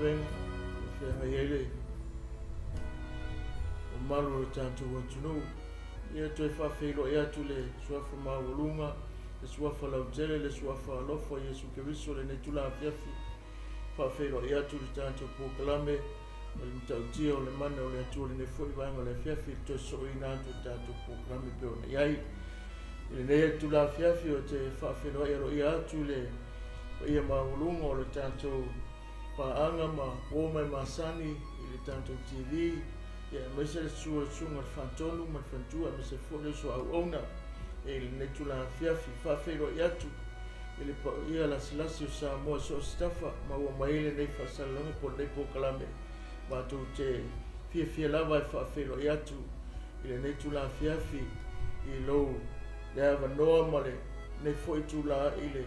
galuega o feagai ai le mamalu o le tatou atunuu. Ia toe faafeiloai atu le Suafa Maualuga, le Suafa Lautele, le Suafa Alofa Iesu Keriso lenei itula afiafi. Faafeiloai atu le tatou polokalame o le matautia o le mana o le Atua lenei foi vaega o le afiafi i le toe sooina atu o le tatou polokalame e pei ona i ai. I lenei itula afiafi ou te faafeiloai aloaia atu le paia maualuga o le tatou paaga ma uo mai masani i le tatou TV, ia aemaise le susu o le susuga i le Faatonu ma le Faletua, aemaise foi le uso a auauna i lenei itula afiafi. Faafeiloai atu i le paia lasilasi o Samoa i so o se tafa maua mai ai lenei faasalalauga po o lenei polokalame. Matou te fiafia lava e faafeiloai atu i lenei itula afiafi i lou le avanoa ma lenei foi itula i le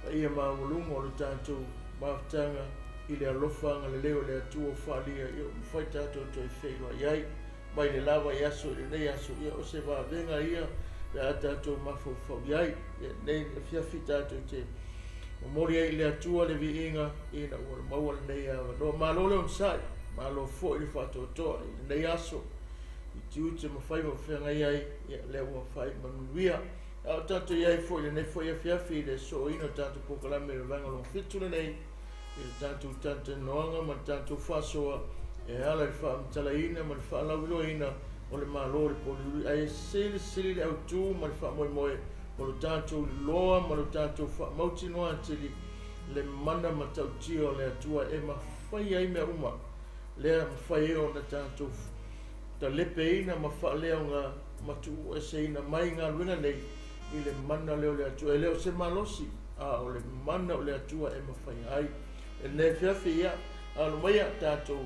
paia maualuga o le tatou mafutaga i le alofa agalelei o le Atua ua faaalia, ia ua mafai tatou toe feiloai ai mai le la vaiaso i lenei aso. Ia o se vavega ia pe a tatou mafaufau i ai. Ia lenei afiafi tatou te momoli ai i le Atua le viiga ina ua maua lenei avanoa. Malo le onosai, malo foi le faatoatoa i lenei aso i tiute ma faiva o feagai ai, ia lea ua faaimanuia. A o tatou i ai foi lenei foi afiafi i le sooina o tatou polokalame i le vaega lona fitu lenei i le tatou talatalanoaga ma le tatou faasoa e ala i le faamatalaina ma le faalauiloaina o le Malo o le Poliuli, ae silisili le autu ma le faamoemoe o lo tatou iloa ma lo tatou faamautinoa atili le mana matautia o le Atua e mafai ai mea uma lea mafai ai ona tatou talepeina ma faaleaoga ma tuueseina mai galuega nei i le mana lea o le Atua. E le o se malosi, a o le mana o le Atua e mafai ai. E lenei afiafi, ia alo maia tatou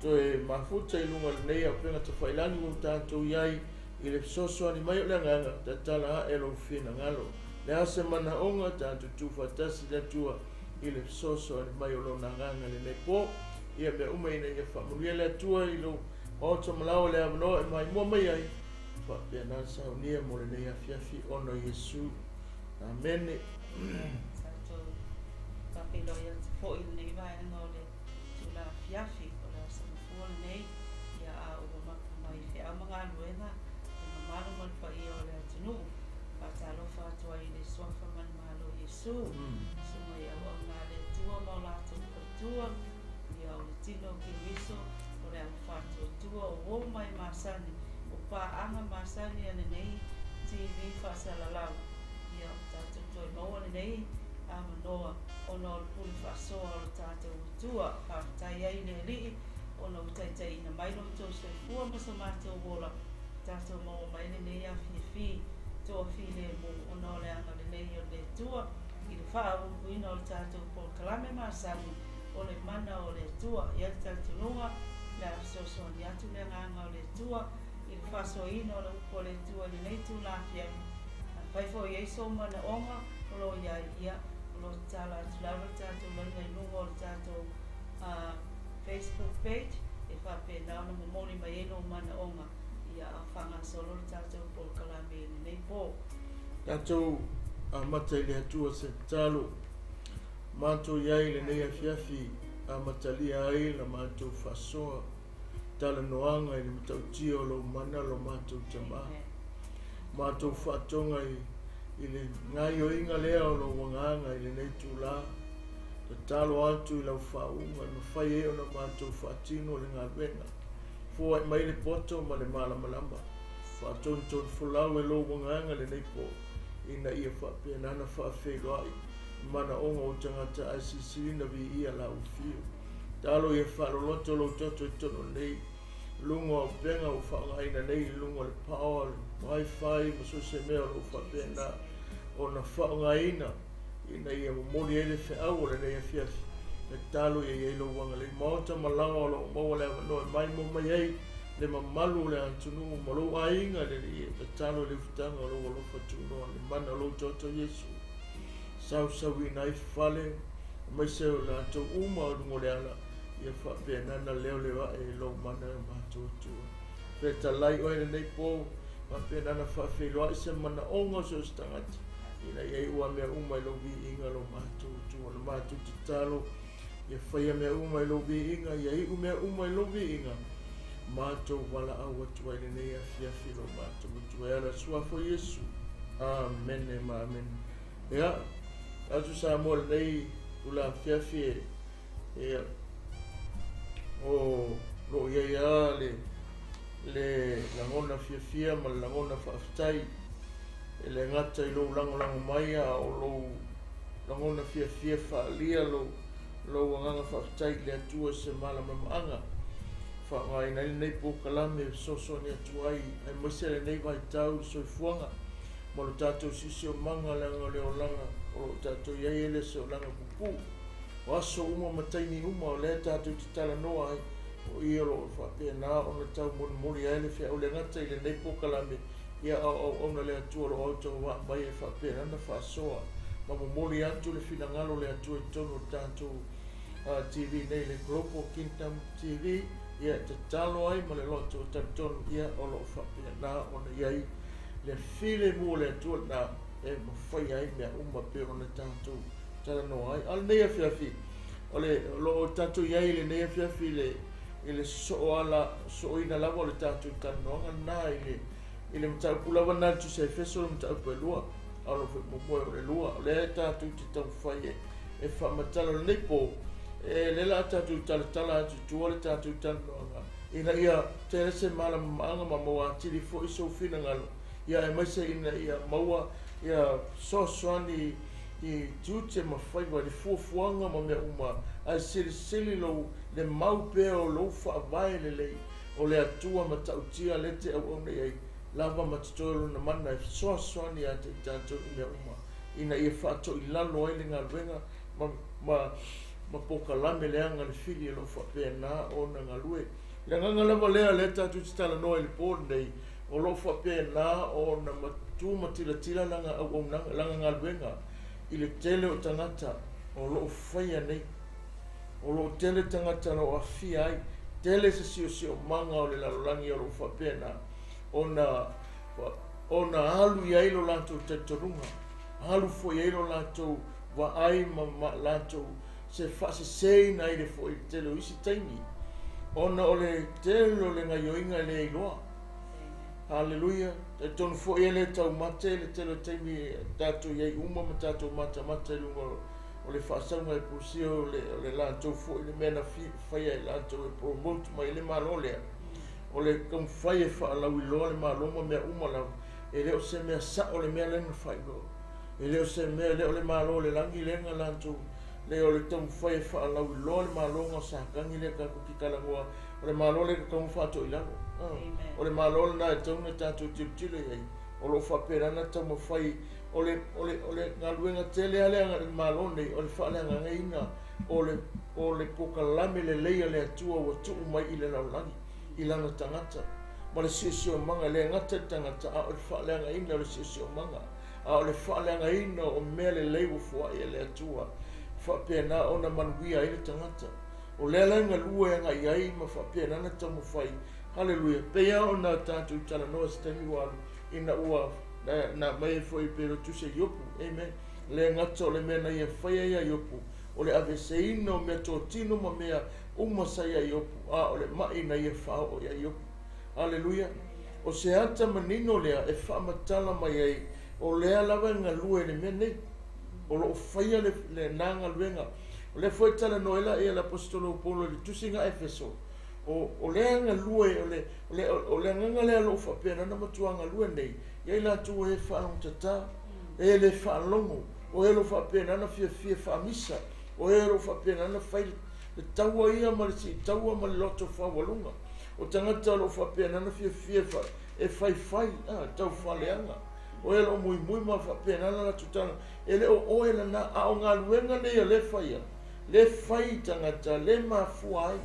toe mafuta i luga o lenei auupega tafailagi ua tatou i ai i le fesoasoani mai o le Agaga, tatala ae lou finagalo. Le a se manaoga, tatou tuufaatasi le Atua i le fesoasoani mai o lona Agaga lenei po. Ia mea uma ina ia faamanuia le Atua i lou maota ma laoa le avanoa e maimoa mai ai. Faapena saunia mo lenei afiafi ona o Iesu. Amene. Tatou faafeiloai atu foi i lenei vaega o le itula afiafi o le aso Gafua lenei, ia a ua mapu mai feau ma galuega le mamalu ma le paia o le atunuu. Faatalofa atu ai i le Suafa ma le Malo o Iesu, susuga i auauna a le Atua ma o latou faletua, ia o le tino o Keriso, o le alo faatuatua o uo mai masani, o paaga masani a lenei TV faasalalau. Ia o tatou toe maua lenei avanoa ona o le pule faasoa o lo tatou Atua. Faafetai ai i le Alii ona ua taitaiina mai lo outou soifua ma so matou ola, tatou maua mai lenei afiafi toafilemu ona o le agalelei o le Atua i le faaauauina o le tatou polokalame masani o le mana o le Atua. I ai le talitonuga, o le a fesoasoani atu le Agaga o le Atua i le faasoaina o le upu a le Atua i lenei itula afiafi. Afai foi e i ai sou manaoga o lo o i ai, ia, o lo o tatala atu lava le tatou laina i luga o le tatou Facebook page e faapena ona momoli mai ai lou manaoga, ia, a o faagasolo le tatou polokalame i lenei po. Tatou amata i le Atua se tatalo. Matou i ai i lenei afiafi amatalia ai la matou faasoa talanoaga i le matautia o lou mana lo matou Tama. Matou faatoga i le gaioiga lea o lou agaga i lenei itula. Tatalo atu i lau faauuga e mafai ai ona matou faatino le galuega. Foai mai le poto ma le malamalama. Faatonutonu folau e lou agaga lenei po, ina ia faapena ona faafeiloai i manaoga o tagata ae silisili na viia lau afio. Talo ia faaloloto lou toto i totonu o lenei luga o auupega ua faaaogaina nei i luga o le power, le wifi ma so o se mea o lo o faapena ona faaaogaina ina ia momoli ai le feau o lenei afiafi. Tatalo ia i ai lou agalelei maota ma laoa o lo o maua le avanoa e maimoa mai ai le mamalu o le atunuu ma lou aiga le Alii. Tatalo i le ufutaga o lou alofa tunoa le mana o lou toto Iesu sausauina ai fale aemaise o latou uma o luga o le ala, ia faapena na leoleo ae i lou mana e o matou Atua. Fetalai oe lenei po, faapena na faafeiloai se manaoga o so o se tagata ina ia iu a mea uma i lou viiga lo matou Atua. Na matou tatalo Ia faia mea uma i lou viiga, ia iu mea uma i lou viiga. Matou valaau atu ai lenei afiafi lo matou Atua e ala suafa o Iesu. Amene ma amene. Ia, atu Samoa lenei ula afiafi e, ia, o loo iai lava le lagona fiafia ma le lagona faafetai e le gata i lou lagolago mai, a o lou lagona fiafia faaalia lou agaga faafetai i le Atua i se malamalamaaga faaaogaina ai lenei polokalame e fesoasoani atu ai, aemaise lenei vaitau i le soifuaga ma lo tatou siosiomaga, leaga o le olaga o loo tatou i ai e le o se olaga pupuu. O aso uma ma taimi uma o lea tatou te talanoa ai, o i o loo faapena ona taumolimoli ai le feau le gata i lenei polokalame, ia a o auauna le Atua o loo autauavaa mai e faapena ona faasoa ma momoli atu le finagalo o le Atua i totonu o le tatou TV nei, le Global Kingdom TV. Ia, e tatalo ai ma le loto talitonu, ia o loo faapena ona i ai le filemu o le Atua lena e mafaia ai mea uma pei ona tatou talanoa ai. A o lenei afiafi, o le o loo tatou i ai lenei afiafi i le sosoo ala sosooina lava o le tatou talanoaga lena i le mataupu lava lena i le Tusi a Efeso, le mataupu e lua, a o lo foi muamua o le lua, o lea tatou te taumafai e faamatala lenei po. E le la tatou talatala atu tua le tatou talanoaga ina ia tele se malamalamaaga ma maua atili foi sou finagalo, ia aemaise ina ia maua ia fesoasoani i tiute ma faiva i le fuafuaga ma mea uma, ae silisili lou le mau pea o lou faavae lelei o le Atua matautia le te auauna i ai lava ma totoe o lona mana e fesoasoani ia te i tatou i mea uma, ina ia faatoilalo ai le galuega ma polokalame leaga le fili o loo faapena ona galue. Le agaga lava lea lea tatou te talanoa i le po lenei, o loo faapena ona matu ma tilatila lana auaunaga, lana galuega i le tele o tagata o loo faia nei. O loo tele tagata o loo aafia ai, tele se siosiomaga o le lalolagi o loo faapena ona alu i ai lo latou talitonuga, alu foi ai lo latou vaai ma latou se faaseseina ai le foi i le tele o isi taimi, ona o le tele o le gaioiga e le iloa. Haleluia. Talitonu foi e le taumate le tele o taimi tatou i ai uma ma tatou matamata i luga o le faasauga e pusia o le latou foi le mea na faia e latou e promote mai le Malo lea. O le taumafai e faalauiloa le Malo ma mea uma lava, e le o se mea sao le mea lea na faailoa. E le o se mea, le o le Malo o le lagi lea na latou, le o le taumafai e faalauiloa le Malo na Satani lea tatou te talanoa, o le Malo lea e tatau ona faatoilalo. O le Malo lena e tatau ona tatou tilotilo i ai, o loo faapena ona taumafai o le galuega tele lea a le Malo nei, o le faaleagaina o le polokalame lelei a le Atua ua tuu mai i le lalolagi i lana tagata ma le siosiomaga, le gata i le tagata, a o le faaleagaina o le siosiomaga, a o le faaleagaina o mea lelei ua foai e le Atua, faapena ona manuia ai le tagata. O lea la galue agai ai ma faapena ona taumafai. Haleluia. Pei ona tatou talanoa se taimi ua alu, ina ua na mai foi pe le Tusi a Iopu. Amen. Le gata o le mea na ia faia ia Iopu, o le aveseina o mea totino ma mea uma sa ia Iopu, a o le mai na ia faaoo ia Iopu. Haleluia. O se ata manino lea e faamatala mai ai, o lea lava e galue le mea nei, o loo faia le na galuega. O lea foi talanoa ai la le apostolo Paulo i le Tusi a Efeso, o lea galue, o le agaga lea o loo faapena ona matua galue nei, ia i latou e faalogotata, e le faalogo, o e lo faapena ona fiafia faamisa, o e lo faapena ona fai le taua ia ma le siitaua ma le loto faualuga. O tagata o loo faapena ona fiafia e faifai taufaleaga, o e loo muimui ma faapena ona latou tala, e le o oe lena, a o galuega nei o le faia, le fai tagata, le mafua ai.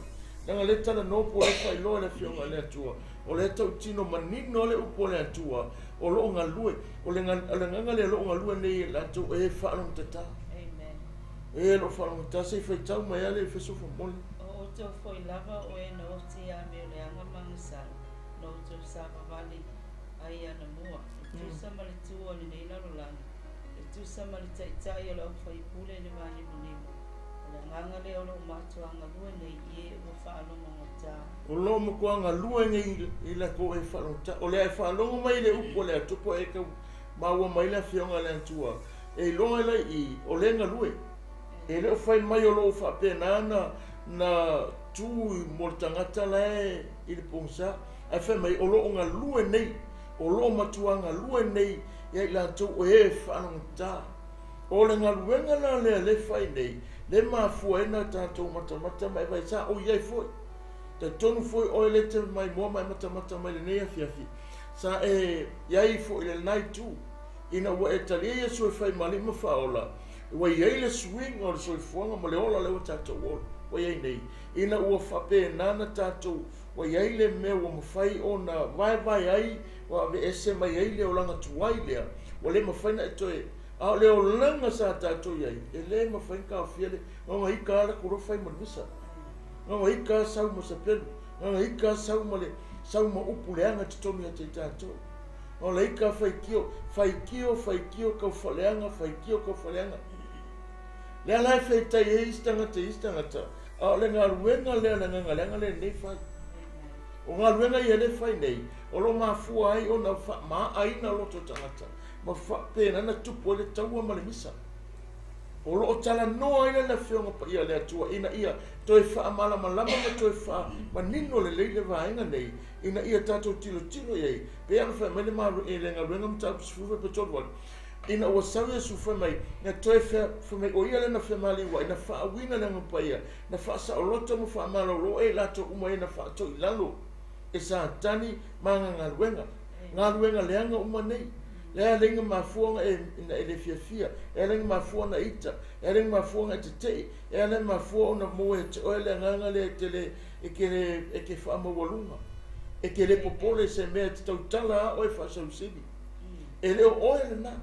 Leaga le talanoa po o le faailoa le afioga i le Atua, o le tautino manino le upu o le Atua, o loo galue, o le agaga lea o loo galue nei e latou e faalogotata. E loo faalogotata, se i faitau mai ale Efeso fomoli. O outou foi lava o e na oti a me o le aga magasala, na outou savavali ai ana mua, e tusa ma le tu o lenei lalolagi, e tusa ma le taitai o le aufaipule i le vanimonimo, o O le agaga lea o loo matua galue nei i e ua faalogogata. O loo matua galue nei i latou e faalogogata. O le a e faalogo mai i le upu a le Atua po o e tau maua mai le Afioga a le Atua, e iloa ai la i i, o lea e galue. E le o fai mai o lo o faapena na tu mo le tagata la e i le pogisa, ae fai mai o lo o galue nei, o lo o matua galue nei ia i latou o e faalogogata. O le galuega la lea le fai nei, le mafua ai na tatou matamata ma e vaai sa o i ai foi. Talitonu foi oe le te maimoa ma e matamata mai lenei afiafi, sa e i ai foi i lena itu, ina ua e talia Iesu e fai ma Alii ma Faaola, ua i ai le suiga o le soifuaga ma le ola lea ua tatou ola, ua i ai nei, ina ua faapena na tatou, ua i ai le mea ua mafai ona vaevae ai, ua aveese mai ai le olaga tuai lea, ua le mafai ona e toe, a o le olaga sa tatou i ai, e le mafai ona taofia le gagaika lava latou loa fai ma le misa, gagaika lava sau ma sapelu, gagaika lava sau ma le sau ma upu leaga i totonu ia te i tatou. Gagaika faitio, faitio, faitio tau faaleaga, faitio tau faaleaga. Lea la e feitai ai isi tagata i isi tagata, a o le galuega lea, le agaga leaga lea lenei fai. O galuega ia lea fai nei, o lo o mafua ai ona faamaaina loto tagata, ma faapena na tupu ai le taua ma le misa. O lo o talanoa ai le Afioga Paia a le Atua ina ia toe faamalamalama ma toe faamanino lelei le vaega nei, ina ia tatou tilotilo i ai. Pei ona fai mai le le galuega mataupu 18, ina ua sau Iesu fai mai, na toe fai mai o ia lea na femaliu ai, na faauiina le Agaga Paia, na faasaoloto ma faamalolo e i latou uma ia na faatoilalo e Satani ma ana galuega. Galuega leaga uma nei. Le ala ai na mafua ona e, na e le fiafia, e ala ai na mafua ona e ita, e ala ai na mafua ona e tetee, e ala ai na mafua ona maua ia te oe le agaga lea e te le, e te le, e te faamaualuga, e te le popole i se mea e te tautala lava oe faasausili. E le o oe lena.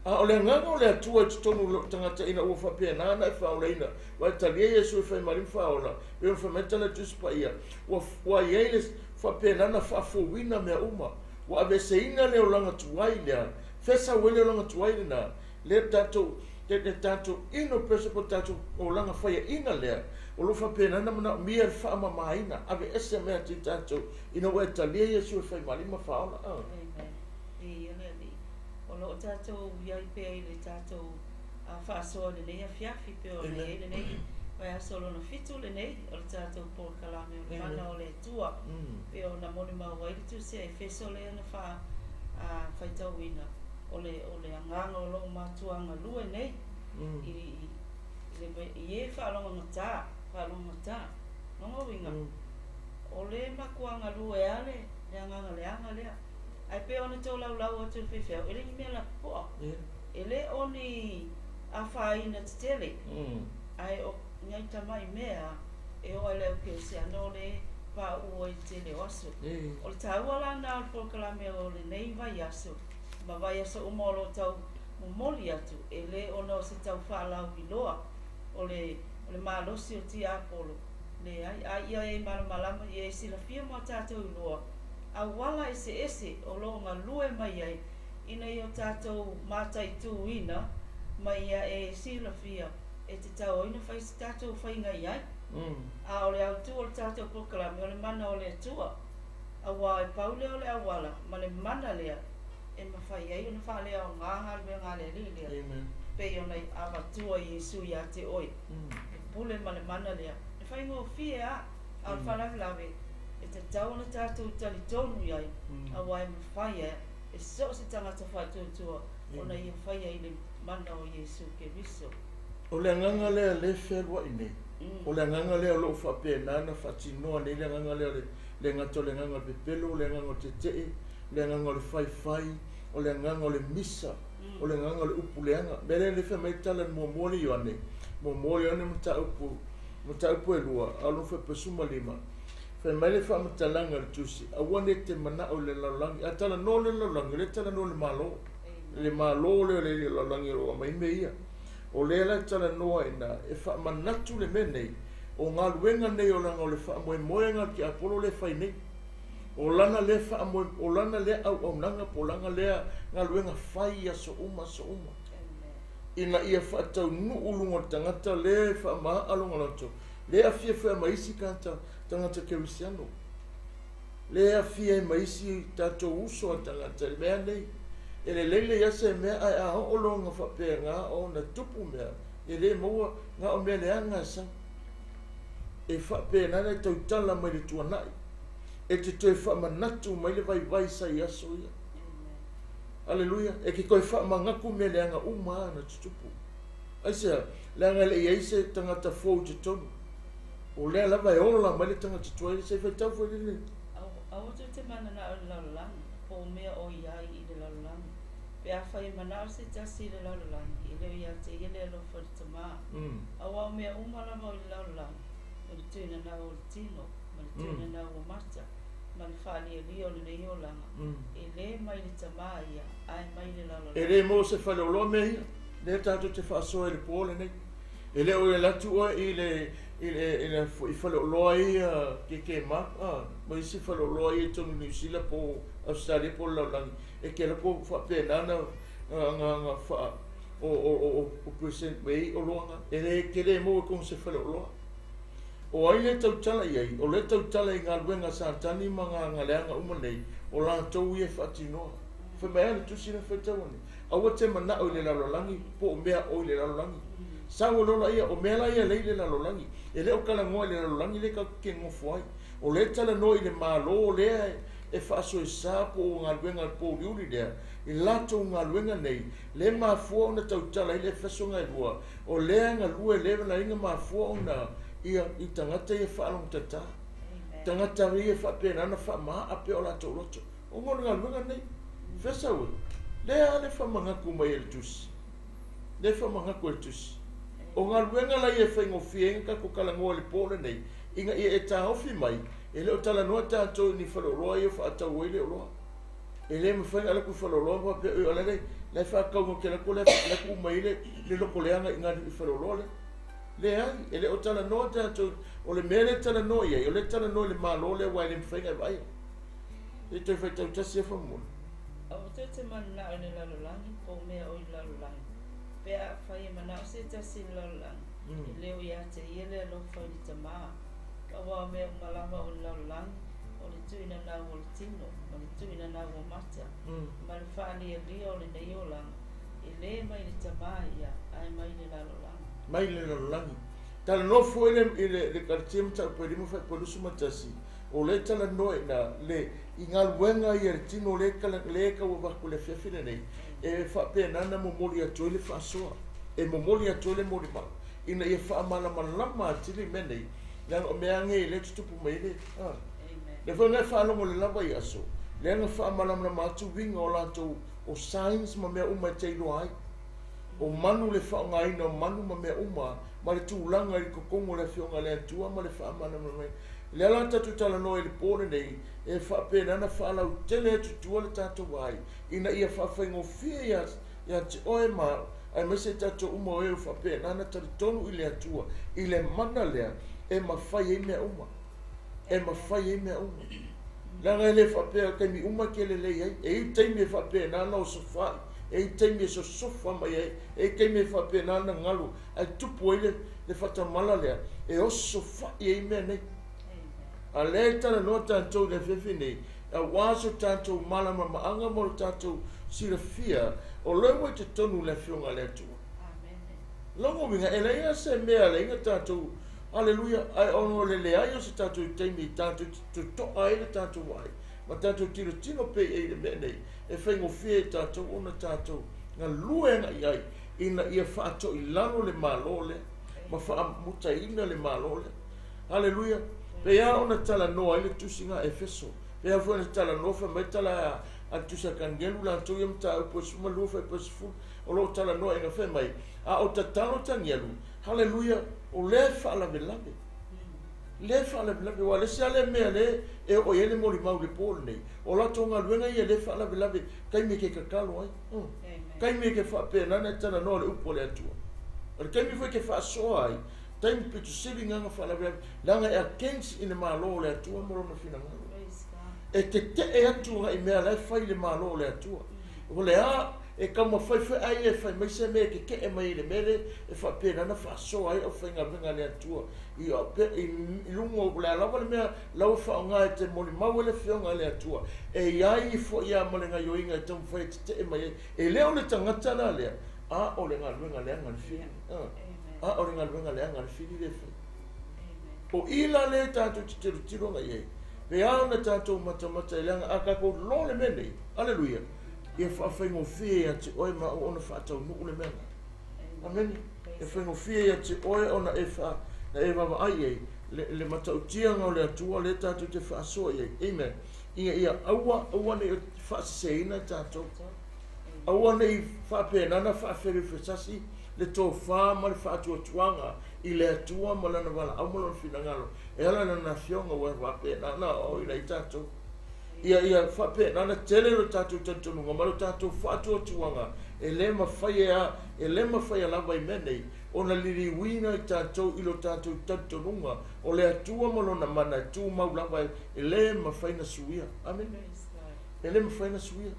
A o le agaga o le Atua i totonu o lou tagata ina ua faapena ona e faaolaina, ua e talia Iesu e fai ma Alii ma Faaola, pei ona fai mai le tala a le Tusi Paia, ua, ua i ai le faapena ona faafouina mea uma. Ua aveeseina le olaga tuai lea, fesau ai le olaga tuai lena, le tatou, le tatou ino pese po o tatou olaga faiaina lea, o lo o faapena ona manaomia le faamamaina, aveese mea atu i tatou, ina ua e talia Iesu e fai ma Alii ma Faaola. Amen. Viia le Alii. O lo o tatou i ai pea i le tatou faasoa i lenei afiafi, pei ona i ai lenei vaiaso lona fitu lenei o le tatou polokalame o le Mana o le Atua, pei ona molimau ai le Tusi a Efeso lea na faitauina, o le o le agaga o lo o matua galue nei i le i e faalogogata, faalogogata. Lona uiga, o le matua galue lava le agaga leaga lea. Ae pei ona tolaulau atu e le faifeau, e le ni mea lapopoa, e le o ni afaina tetele, ae o nai tamai mea e oo ai le aukerisiano o le pauu ai i le tele o aso. O le taua la lena o le polokalame o lenei vaiaso ma vaiaso uma o lo o tau momoli atu, e le ona o se tau faalauiloa o le o le malosi o tiapolo, leai, a ia e malamalama, ia e silafia ma o tatou iloa auala eseese o lo o galue mai ai ina ia o tatou mataituina ma ia e silafia e tatau ai ona fai se tatou faiga i ai. A o le autu o le tatou polokalame o le mana o le Atua, auā e pau lea o le auala ma le mana lea e mafai ai ona faaleaoga galuega a le Alii lea, pei ona avatua Iesu iā te oe, le pule ma le mana lea. E faigofie lava, a o le faalavelave e tatau ona tatou talitonu i ai, auā e mafai e so o se tagata faatuatua ona ia faia i le mana o Iesu Keriso. O le agaga lea lea e fealuai nei, o le agaga lea o lo o faapena ona faatinoa nei le agaga lea o le le gata o le agaga o le pepelo, o le agaga o le tetee, o le agaga o le faifai, o le agaga o le misa, o le agaga o le upu leaga. O le mea lea lea fai mai le tala i le muamua o le Ioane, muamua o le Ioane mataupu, mataupu e lua, a o lona fuaiupu 15, fai mai le faamatalaga o le Tusi, aua ne i te manao i le lalolagi. A talanoa le lalolagi, o lea e talanoa i le Malo. Le Malo lea o le lalolagi o lo o aumai mea ia. O lea la e talanoa i ina, e faamanatu le mea nei, o galuega nei o lana o le faamoemoega o le tiapolo lea e fai nei. O lana lea faamoe, o lana lea auaunaga po o lana lea galuega fai i aso uma, aso uma. Ina ia faataunuu luga o le tagata lea e faamaaa lona loto, lea e aafia foi ma isi tagata kerisiano, lea e aafia ai ma isi tatou uso a tagata i le mea nei. E lelei le ia se mea ae a oo loa faapena ona tupu mea, e le maua na o mea leaga e sau. E faapena le tautala mai le tuanai, e te toe faamanatu mai le vaivai sa i aso ia. Aleluia. E ke toe faamanatu mea leaga uma na tutupu. Aisea, leaga e le i ai se tagata fou i totonu. O lea lava e ola mai le tagata tuai se i faitau foi lele. Aua tou te mananao i le lalolagi, po o mea o i ai i le lalolagi. Pe afai e manao se tasi i le lalolagi, e le o ia te ia le alofa i le Tamā. Aua o mea uma lava o i le lalolagi, o le tuinanau o le tino, ma le tuinanau o mata, ma le faalialia o lenei olaga, e le mai le Tamā ia, ae mai le E lalolagi. le maua se faleoloa mea ia. Lea tatou te faasoa i le po lenei. E le o e alu atu oe i le i le i le i faleoloa ia KK Mart, ma isi faleoloa ia i totonu o Niu Sila po o Ausetalia po o le lalolagi, e te alu atu faapena na na faa o present mai ai oloa na. E le te le maua i totonu o se faleoloa. O ai lea e tautala i ai? O lea e tautala i galuega a Satani ma galeaga uma nei, o latou ia e faatinoa. Fai mai a le tusi lea faitau ane, aua te manao i le lalolagi po o mea o i le lalolagi. Sau loa laia, o mea la ia lea i le lalolagi. E le o talanoa i le lalolagi lea tatou te nonofo ai. O lea e talanoa i le Malo lea e faasoesa po o galuega a le pouliuli lea, i latou galuega nei, lea e mafua ona tautala ai le Efeso na e lua, o lea e galue lea na mafua ona ia i tagata ia faalogotatā. Tagata ia faapena na faamaa pea o latou loto. O ngona galuega nei. Fesa ue, lea le faamanatu mai e le tusi. Lea faamanatu e le tusi. O galuega la ia e faigofie ai na tatou talanoa i le po lenei, ina ia e taofi mai, e le o talanoa tatou i ni faleoloa ia faatau ai le oloa. E le mafai ona alu atu i faleoloa ma faapea, o la e faatau ou te alu atu la e tuu mai ai le lotoleaga i ina i faleoloa lea. Leai, e le o talanoa tatou, o le mea lea e talanoa i ai, o lea e talanoa i le Malo lea aua e le mafai ona e vaaia. E toe faitau tasi e faamolemole. Aua tou te mananao i le lalolagi, po o mea o i le lalolagi. Pe afai e manao se tasi i le lalolagi, e le o ia te ia le alofa i le Tamā. Aua o mea uma lava o i le lalolagi, o le tuinanau o le tino, ma le tuinanau o mata, ma le faalialia o lenei olaga, e le mai le Tamā ia, ae mai le lalolagi. Mai le lalolagi. Talanoa foi i le Karatia mataupu e 5 faaipu e 21, o lea talanoa i na le i galuega ia le tino lea tau avatu i le afiafi lenei, e faapena na momoli atu ai le faasoa, e momoli atu ai le molimau, ina ia faamalamalama atili mea nei, leaga o mea nei lea e tutupu mai le. Le foi na e faalogo le lava i aso, lea na faamalamalama atu uiga o latou o signs ma mea uma e te iloa ai. O manu le faaaogaina o manu ma mea uma, ma le tulaga i le totonu o le afioga a le Atua ma le faamalamalama. Lea la tatou talanoa i le po lenei, e faapena na faalautele atu tua le tatou ai, ina ia faafaigofie ia te oe ma aemaise tatou uma o e o faapena na talitonu i le Atua, i le mana lea e mafai ai mea uma. E mafai ai mea uma. Leaga e le faapea taimi uma ke lelei ai. E i taimi e faapena na osofai, e i taimi e sosofa mai ai, e i taimi e faapena na galu, ae tupu ai le faatamala lea, e osofai ai mea nei. A lea e talanoa tatou i le afiafi nei, aua so tatou malamalamaaga ma lo tatou silafia, o lea ua i totonu le afioga a le Atua. Lona uiga, e leai lava se mea leai na tatou, aleluia, ae ona o le leai o se tatou taimi i tatou totoa ai le tatou vaai, ma tatou tilotilo pea i ai i le mea nei, e faigofie i tatou ona tatou galue agai ai, ina ia faatoilalo le Malo lea, ma faamutaina le Malo lea. Aleluia. Pei lava ona talanoa ai le tusiga a Efeso. Pei lava foi ona talanoa fai mai tala a le tusi a Kanigelu latou ia mataupu e 12 faaipu e 10, o lo o talanoa ina fai mai, a o tatalo Tanielu, haleluia, o lea e faalavelave. Lea e faalavelave, aua o le isi lava lea mea lea e oo i ai le molimau i le po lenei, o latou galuega ia lea e faalavelave taimi e ke tatalo ai. Taimi e ke faapena na e talanoa le upu a le Atua. O le taimi foi e ke faasoa ai, taimi pito sili gaga faalavelave, leaga e against i le Malo o le Atua ma lona finagalo. E tetee atu agai mea la e fai i le Malo o le Atua. O le a E taumafai foi a ia e fai mai se mea e tete'e mai i le mea lea e faapena ona faasoa ai le aufaigaluega a le Atua i i luga o le a lava le mea la ua faaaoga e te molimau ai le Afioga a le Atua, e i ai foi lava ma le gaoioiga e taumafai e tete'e mai ai. E le o le tagata la lea, a o le galuega leaga a le fili. A o le galuega leaga a le fili lea e fai. O i la lea tatou te tilotilo agai i ai, pe a ona tatou matamata i leaga a tatou iloa le mea nei, aleluia, ia faafaigofie ia te oe ma au ona faataunuu le mea lena. Amene. E faigofie ia te oe ona e faa, na e vaavaai i ai le matautia o le Atua lea tatou te faasoa i ai. Amen. Ina ia aua, aua ne i faaseseina tatou. Aua ne i faapena na faafelefesasi le tofa ma le faatuatuaga i le Atua ma lana valaau ma lona finagalo e ala i lana afioga ua faapena na aoaoina ai tatou. Ia faapena na tele lo tatou talitonuga ma lo tatou faatuatuaga e le mafai e le mafai lava i mea nei ona liliuina i tatou i lo tatou talitonuga o le Atua ma lona mana e tumau lava e le mafai na suia. Amene. E le mafai na suia.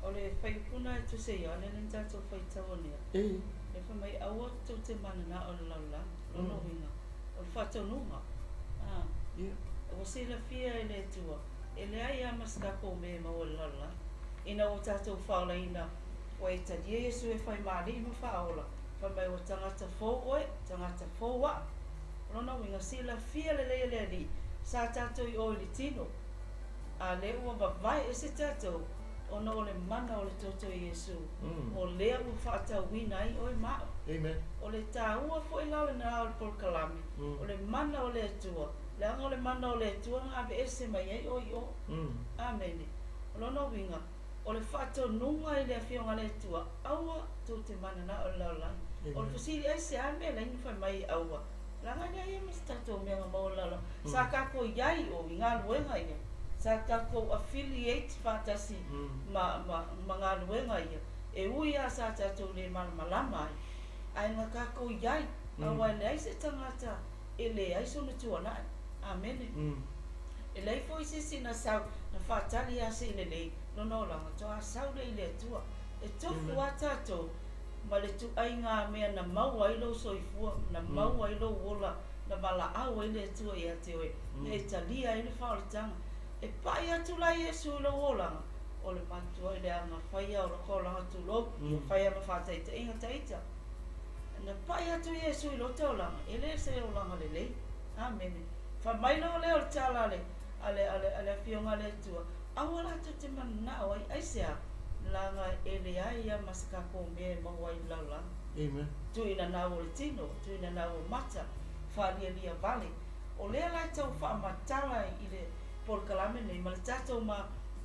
O le faipuna e tusa ia le le tatou faitau nea. E fai mai aua tou te mananao i le lalolagi, lona uiga, o le faataunuga. Ua silafia e le Atua, e leai lava ma se tatou mea e maua i le lalolagi. Ina ua tatou faolaina, ua e talia Iesu e fai ma alii ma faaola, fai mai ua tagata fou oe, tagata fou a'u. O lona uiga, silafia lelei e le Alii, sa tatou i o i le tino, a lea ua vavae ese tatou, ona o le mana o le toto o Iesu, o lea ua faatauina ai oe ma a'u. Amen. O le tāua foi la o lena o le polokalame, o le mana o le Atua, leaga o le mana o le Atua na aveese mai ai oe i o. Amene. O lona uiga, o le faatonuga i le Afioga a le Atua, aua tou te mananao i le lalolagi. O le fesili aisea mea leai na fai mai aua, leaga e leai ma se tatou mea na maua i le lalolagi. Sa tatou i ai o i galuega ia, sa tatou affiliate faatasi ma galuega ia, e ui lava sa tatou le malamalama ai, ae na tatou i ai, aua e leai se tagata e leai sona tuanai. Amene. E leai foi se isi na sau na faatali lava se i lelei lona olaga, toa sau lea i le Atua. E tofu lava tatou ma le tuaiga mea na maua ai lou soifua, na maua ai lou ola, na valaau ai le Atua ia te oe, na e talia ai le faaolataga. E pai atu la Iesu i lou olaga, o le matua i leaga faia o lota olaga tulou, ia faia ma faataitaiga taita. Na pai atu Iesu i lota olaga, e le se olaga lelei. Amene. Fai mai loa lea o le tala a le Afioga a le Atua, aua latou te mananao ai, aisea, leaga e leai lava ma se tatou mea e maua ai i le lalolagi. Amen. Tuuina nau o le tino, tuuina nau o mata, faalialia vale. O lea la e tau faamatala i le polokalame nei ma le tatou ma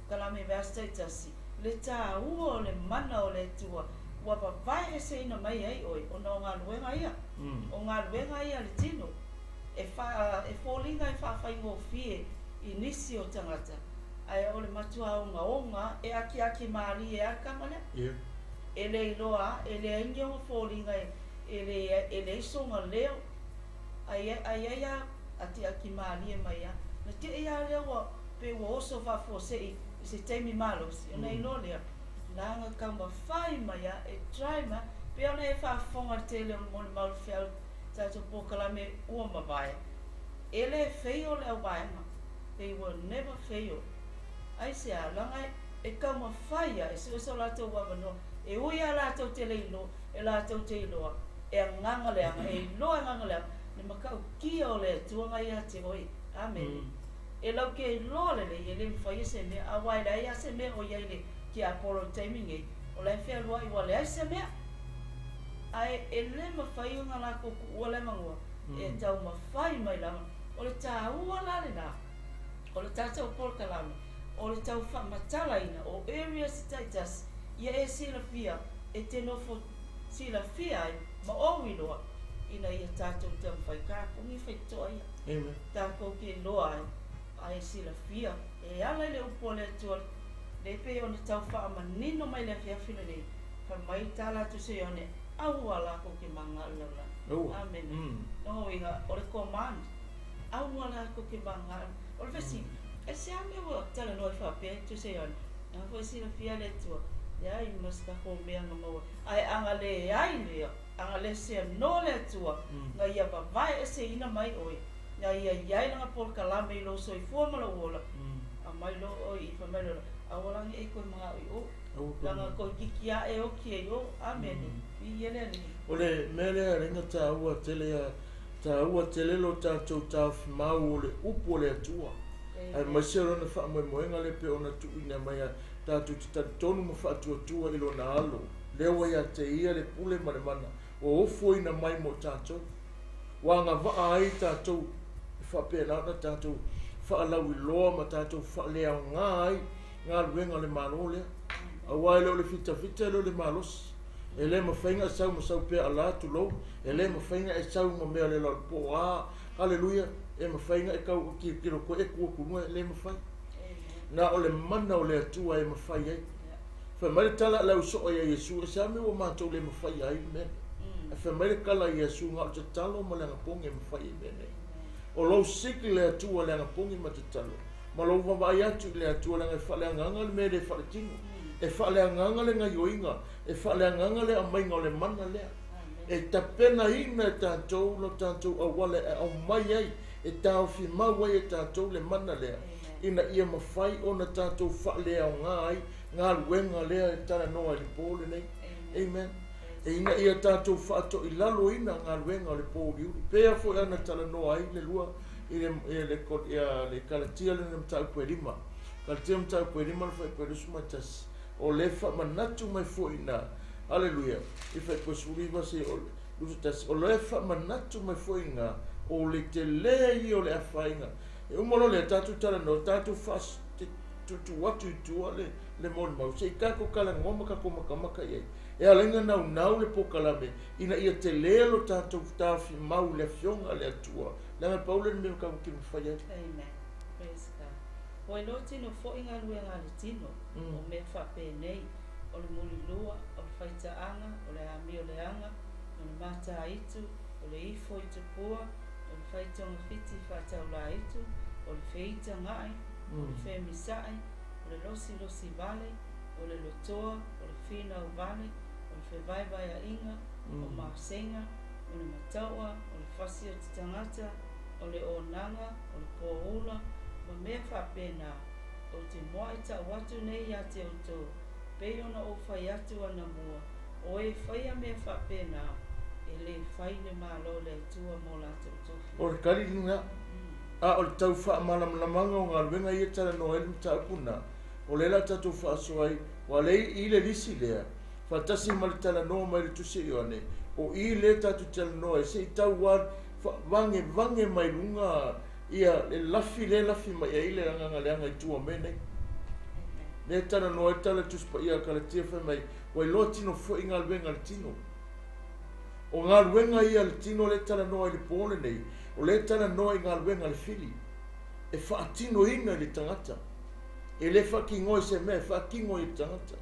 kalame vea taitasi, le tāua o le mana o le Atua, ua vavae eseina mai ai oe, ona o galuega ia. O galuega ia le tino, e foliga e faafaigofie i nisi o tagata, ae o le matua ogaoga e akiaki malie ai le tama lea. E le iloa, e leai ni ona foliga, e leai sona leo, ai ai a atiaki malie mai a. Na tei lava lea ua pe ua oso faafuasei i se taimi malosi, ona iloa lea, leaga taumafai mai a, e try mai, pe ona e faafofoga le tele o le molimau le feau tatou polokalame ua mavae. E le fail le auvaega. They will never fail. Aisea, leaga e taumafai a, e suese o latou avanoa, e ui lava latou te le iloa, e latou te iloa, e agaga leaga, e iloa e agaga leaga, le matautia o le Atua na ia te oe. Amene. E lau ke iloa lelei, e le mafai e se mea, aua e leai lava se mea o i ai le tiapolo i le taimi nei, o la e fealuai ua leai se mea. Ae e le mafai ona latou tuua le avanoa, e taumafai mai lava. O le tāua la lena, o le tatou polokalame, o le tau faamatalaina o areas taitasi, ia e silafia, e te nofo silafia ai, ma ou iloa, ina ia tatou taumafai tapuni faitotoa ia. Amen. Tatou te iloa ai, ae silafia, e ala i le upu o le Atua, le pei ona tau faamanino mai le afiafi lenei, fai mai tala atu se Ioane, aua latou te mananao i le lalolagi. Amene. Lona uiga, o le command, aua latou te mananao. O le fesili, e se a mea ua talanoa i faapea tu se Ioane, na foi silafia le Atua, Leai ma se tatou mea na maua ai. Ae a na leai lea, a na le seanoa le Atua, na Ia vavae eseina mai oe, na Ia i ai Lana polokalame i lou soifua ma lou ola, aumai loa oe i fai mai loa, Aua la ne i toe manao i o, leaga toeitiiti lava e oti ai o. Amene. Viia le Alii. O le mea lea e ala ai ona taua tele ia, taua tele lo tatou taofi mau o le upu o le Atua, aemaise o lona faamoemoega lea pei ona tuuina mai a tatou te talitonu ma faatuatua i lona alo, lea ua ia te ia le pule ma le mana ua ofoina mai mo tatou. Ua agavaa ai tatou e faapena ona tatou faalauiloa ma tatou faaleaoga ai galuega a le Malo lea. Aua e le o le fitafita e le o le malosi. E le mafai ona e sau ma sau pea ala, tulou, e le mafai ona e sau ma mea o le laulapo a, haleluia, e mafai ona e tau tilotilo koe e tu atu i luga, e le mafai. Na o le mana o le Atua e mafai ai. Fai mai le tala a le au soa ia Iesu, e se a mea ua matou le mafaia ai le mea nei? Ae fai mai le tala a Iesu, na o le tatalo ma le agapogi e mafai ai mea nei. O lou siki le Atua le agapogi ma tatalo, ma lou vaavaai atu i le Atua leaga e faaleagaga le mea e le faaletino. E faaleagaga le gaioiga, e faaleagaga le aumaiga o le mana lea. E tapenaina e tatou lo tatou auala e aumai ai, e taofi mau ai e tatou le mana lea, ina ia mafai ona tatou faaleaoga ai galuega lea e talanoa i le po lenei. Amen. E ina ia tatou faatoilaloina galuega o le pouliuli. Pea foi ana talanoa ai le lua i le, i le, le Kalatia lena mataupu e lima. Kalatia mataupu e lima le fuaiupu e 21. O le faamanatu mai foi ina, haleluia, i fuaiupu e 19 seia o le 21, o le faamanatu mai foi ina o le tele ia o le afaina. E uma loa lea, tatou talanoa, tatou faas, tuutuu atu i tua le, le molimau, se i tatou talanoa ma tatou matamata i ai. E ala ai ona naunau le polokalame ina ia tele lo tatou taofi mau i le Afioga a le Atua, leaga e pau lea o le mea tatou te mafai ai. Amen. Praise God. Ua iloa tino foi galuega a le tino, o mea faapenei, o le mulilua, o le faitaaga, o le amioleaga, o le mataitu, o le ifo i tupua, o le faitogafiti faataulaitu, o le feitaga'i, o le femisa'i, o le losilosi vale, o le lotoa, o le finau vale, o le fevaevaea'iga, o masega, o le mataua, o le fasi o te tagata, o le onaga, o le poula, ma mea faapena, ou te mua'i ta'u atu nei iā te outou, pei ona ou fai atu anamua, o e faia mea faapena, e lē fai le Malo o le Atua mo latou tofi. O le tali lena, a o le tau faamalamalamaga o galuega ia e talanoa ai le mataupu lena, o lea la tatou faasoa ai, ua lea i le lisi lea, faatasi ma le talanoa mai le Tusi a Ioane, o i lea tatou te talanoa ai, se i tau vagevage mai luga ia le lafi lea e lafi mai ai le agaga leaga i tua o mea nei. Lea e talanoa ai le tala Tusi Paia a Kalatia fai mai, ua iloa tino foi galuega a le tino. O galuega ia a le tino lea e talanoa ai i le po lenei, o lea e talanoa i galuega a le fili, e faatinoina i le tagata. E le faatinoa i se mea, e faatino i le tagata.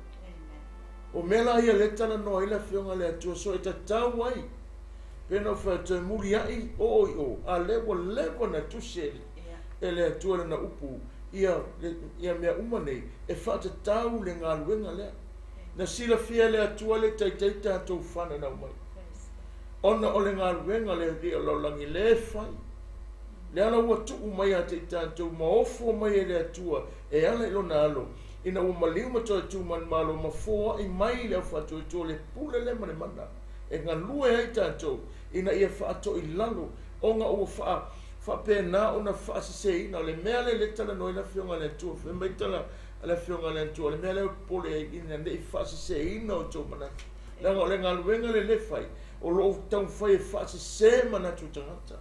O mea la ia lea e talanoa ai le Afioga a le Atua, so e tatau ai, pei ona ou fai atu, e muliai oo i o, a lea ua leva ona tusi e le Atua lana upu ia mea uma nei, e faatatau le galuega lea. Na silafia e le Atua le taitai tatou fananau mai, ona o le galuega le Alii o le lalolagi lea e fai. Le ala ua tuu mai ia te i tatou ma ofo mai e le Atua e ala i lona alo, ina ua maliu ma toe tu manumalo ma foai mai le aufaatuatua le pule lea ma le mana e galue ai tatou ina ia faatoilalo ona ua faa faapena ona faaseseina. O le mea lea lea e talanoa ai le Afioga a le Atua, fai mai tala a le Afioga a le Atua, o le mea lea e popole ai ina ne i faaseseina outou manatu, leaga o le galuega lea lea e fai, o lo o taumafai e faasese manatu o tagata,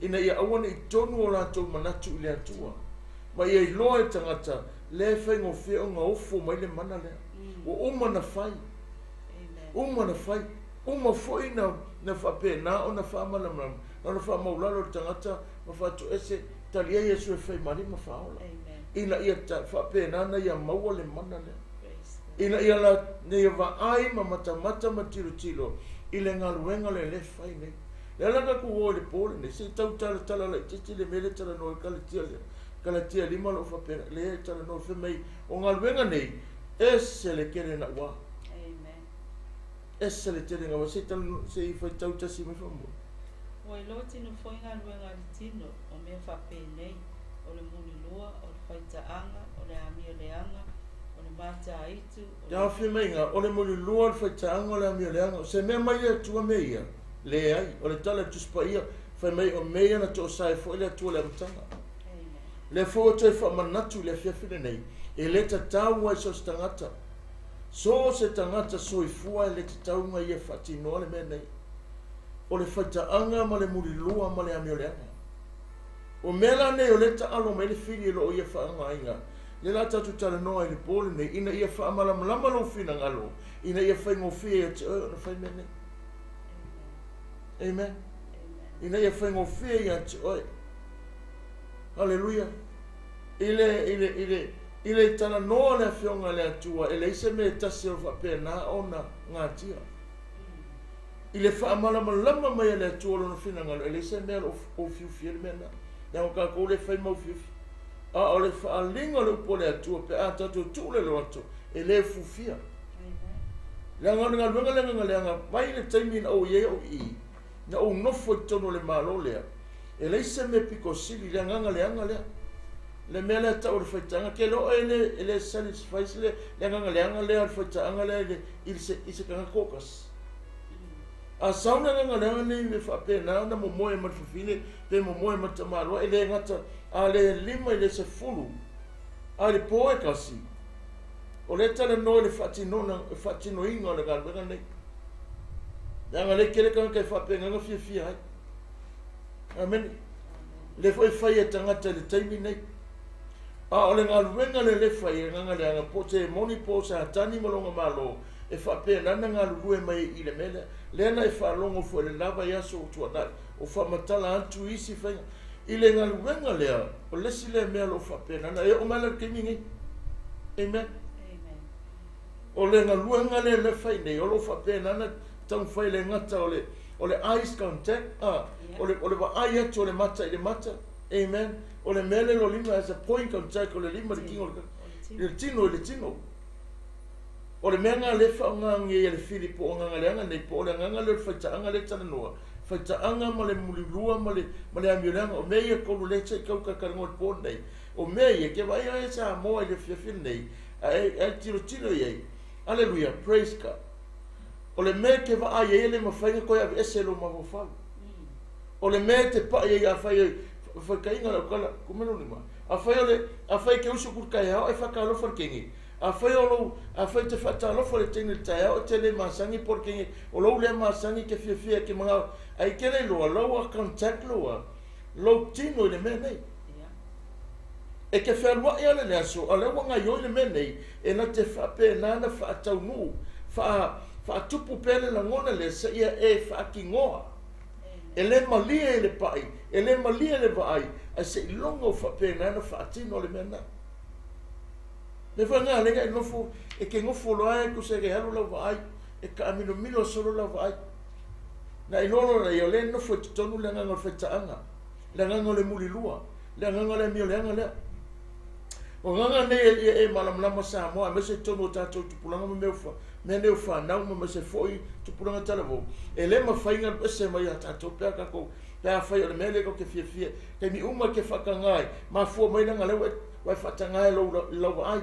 ina ia aua ne i tonu o latou manatu i le Atua, ma ia iloa e tagata lea e faigofie ona ofo mai le mana lea. Ua uma ona fai, uma ona fai, uma foi na faapena ona faamalamalama, ona faamaulalo le tagata ma faatoese, talia Iesu e fai ma Alii ma Faaola, ina ia faapena ona ia maua le mana lea, ina ia la, ia vaai ma matamata ma tilotilo i le galuega lea lea e fai nei. Lea la tatou o i le po lenei, se i tau talatala laitiiti le mea lea e talanoa ai Kalatia lea, Kalatia 5 o lo o faapena, lea e talanoa fai mai, o galuega nei, Ese le tele naʻauao. Ese le tele naʻauao. Se i se i faitau tasi mai faamolemole. Ua iloa tino foi galuega a le tino, o mea faapenei, o le mulilua, o le faitaaga, o le amioleaga, o le mataitu, o Te aofia maiga, o le mulilua, o le faitaaga, o le amioleaga. O se mea mai le Atua mea ia? Leai. O le tala i le Tusi Paia, fai mai o mea ia na toasae foi le Atua i le amataga. Lea foi ua toe faamanatu i le afiafi lenei, e le tatau ai so o se tagata, so o se tagata soifua e le tatau ona ia faatinoa le mea nei, o le faitaaga ma le mulilua ma le amioleaga. O mea la nei o lea e taalo mai ai le fili o lo o ia faaaogaina, lea o le a tatou talanoa ai i le po lenei, ina ia faamalamalama lou finagalo, ina ia faigofie ia te oe ona fai mea nei. Amen. Ina ia faigofie ia te oe. Haleluia. I le talanoa le Afioga a le Atua, e leai se mea e tasi o faapena ona gatia. I le faamalamalama mai e le Atua lona finagalo, e leai se mea o ufiufi ai le mea lena. Leaga o tatou le fai ma ufiufi. A o le faaaliga o le upu a le Atua, pe a tatou tuu le loto, e le ufufia. Leaga o le galuega lea na leaga mai le taimi na ou i ai au i i, na ou nofo i totonu o le Malo lea, e leai se mea pito sili le agaga leaga lea. Le mea lea tau o le faitaaga, ke loa e le satisfy le agaga leaga lea o le faitaaga lea i se tagata o kasi. A sau le agaga leaga nei me faapena ona momoe ma le fafine, pe momoe ma le tamaloa, e le gata a le 5 i le 10, a le po e kasi. O le talanoa i le faatinoina o le galuega nei. Leaga le tele tagata e faapenaga fiafia ai. Amene. Le foi fai e tagata i le taimi nei. A o le galuega le le fai e agaga leaga po te moni po Satani ma longa malo e faapenana galulue mai i le mea lea. Lea na e faalogo foi le lava i aso o tuanai, o faamatala atu isi faiga. I le galuega lea, o le isi lea mea o lo o faapenana, e oo mai la i le taimi nei. Amen. O le galuega lea le fai nei, o lo o faapenana taumafai le gata o le eyes contact, o le vaai atu o le mata i le mata. Amen. O le mea le lo lima as a point contact, o le lima le tino, le tino i le tino. O le mea ngā le whaongangi e le fili po o nganga leanga nei, po o le nganga le faitaaga le talanoa. Faitaaga ma le mulilua ma le amioleaga. O mea ia kolu le tei kau kakarango le po nei. O mea ia ke vai ai sa moa i le fiafia nei. Ai tiro tiro iai. Hallelujah, praise God. O le mea ke vaai ai le mawhainga koe ave ese lo mawafau. O le mea te pai ai a whai ai, whaikainga lau kala, kumeno ni ma. A whai ole, a whai ke usu kuru kai hao e whakalofa le kengi. A whai o lou, a whai te whatalofa le teine le tai hao e te le masangi por kengi. O lou le masangi ke fiafia ke mangao. Ai ke le loa, lau a contact loa, lou tino i le mea nei. E ke whenua e ale le aso, a lea wanga ioi le mea nei, e na te whape nana whaataunu, whaatupu pele langona le sa ia e whaakingoa. E le malie e le pai, e le malie le vaai, a se i longo whape nana whaatino le mea nā. Le whanga lenga e nofo, e ke ngofo loa e kuse ke halu lau vaai, e ka amino mino solo lau vaai. Na i lolo na ia le nofo e totonu le nganga o le whaitaanga, le nganga o le mulilua, le nganga le mio le anga lea. O nganga nei e malamalama Samoa, me se tonu o tātou tupulanga ma mea uwha, mea nei uwha nau ma me se foi tupulanga talavou. E le mawhainga ese mai a tātou pea kako, pea whai o le mea le ko ke fiafia, kei mi uma ke whakangai, mafua mai nanga leo e wai whatangai lau vaai.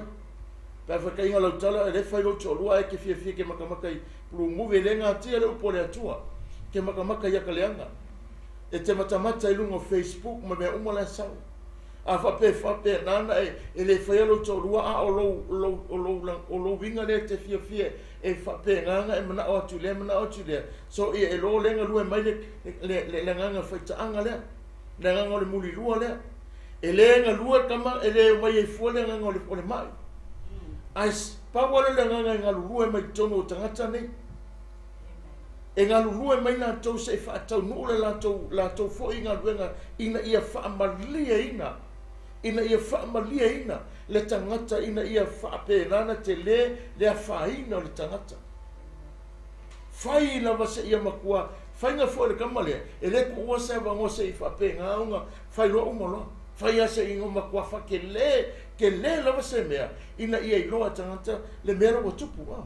Pea whakainga lau tala, e le whai lau to'olua e ke fiafia ke makamaka i blue movie, le ngā tia le upo le atua, ke makamaka i akaleanga. E te matamata i lunga o Facebook ma mea uma la sau. A whape whape nana e le whai alo to'olua a o lou winga le te fiafia e whape nganga e mana o atu lea, mana o atu lea. So ia e lo lenga lue mai le nganga whaitaanga lea, le nganga o le mulilua lea. E le nga lua kama e le mai e fua le nganga o le mai. Ai pawa le nganga e ngalu lue mai tono o tangata nei. E ngalu lue mai nā tau se e whaatau nuu le lātou foi ngā luenga ina ia whaamalia ina. Ina ia whaamalia ina le tangata ina ia whaapenana te le le awhaina o le tangata. Whai lava se ia makua, whainga fo le kamalea, e le ku ua se wango se i whaapenga unga, whai loa umo loa. Whai ase ingo makua whake le Tele lava se mea ina ia iloa e tagata le mea la ua tupu a.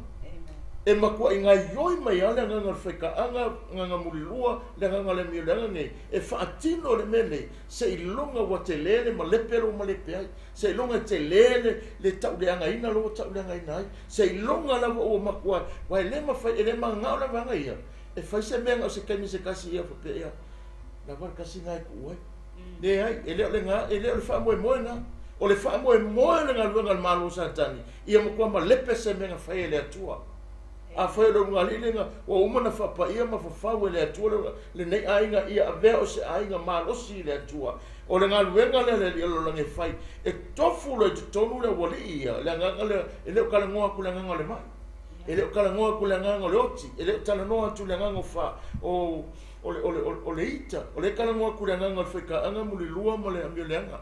E matua'i gaoioi mai lava le agaga o le faitaaga, agaga mulilua, le agaga o le amio leaga nei, e faatino le mea nei, seiloga ua tele le malepe la ua malepe ai, seiloga e tele le, le tauleagaina la ua tauleagaina ai, seiloga lava ua matua, aua e le mafai, e le mananao la vaega ia, e fai se mea na o se taimi se tasi ia faapea, ia, lava le tasi lena e tuu ai. Leai, e le o le na, e le o le faamoemoe lena. O le faamoemoe o le galuega a le Malo o Satani, ia matua malepe se mea na fai e le Atua. Afai o le ulugalii lena, ua uma ona faapaia ma fafau e le Atua lenei aiga ia avea o se aiga malosi i le Atua. O le galuega lea a le Alii o le lalolagi e fai, e tofu loa i totonu le aualii ia, le agaga lea, e le o talanoa atu i le agaga o le mai, e le o talanoa atu i le agaga o le oti, e le o talanoa atu i le agaga o fa, o, o le, o le, o le ita, o lea e talanoa atu i le agaga o le faitaaga mulilua ma le amioleaga.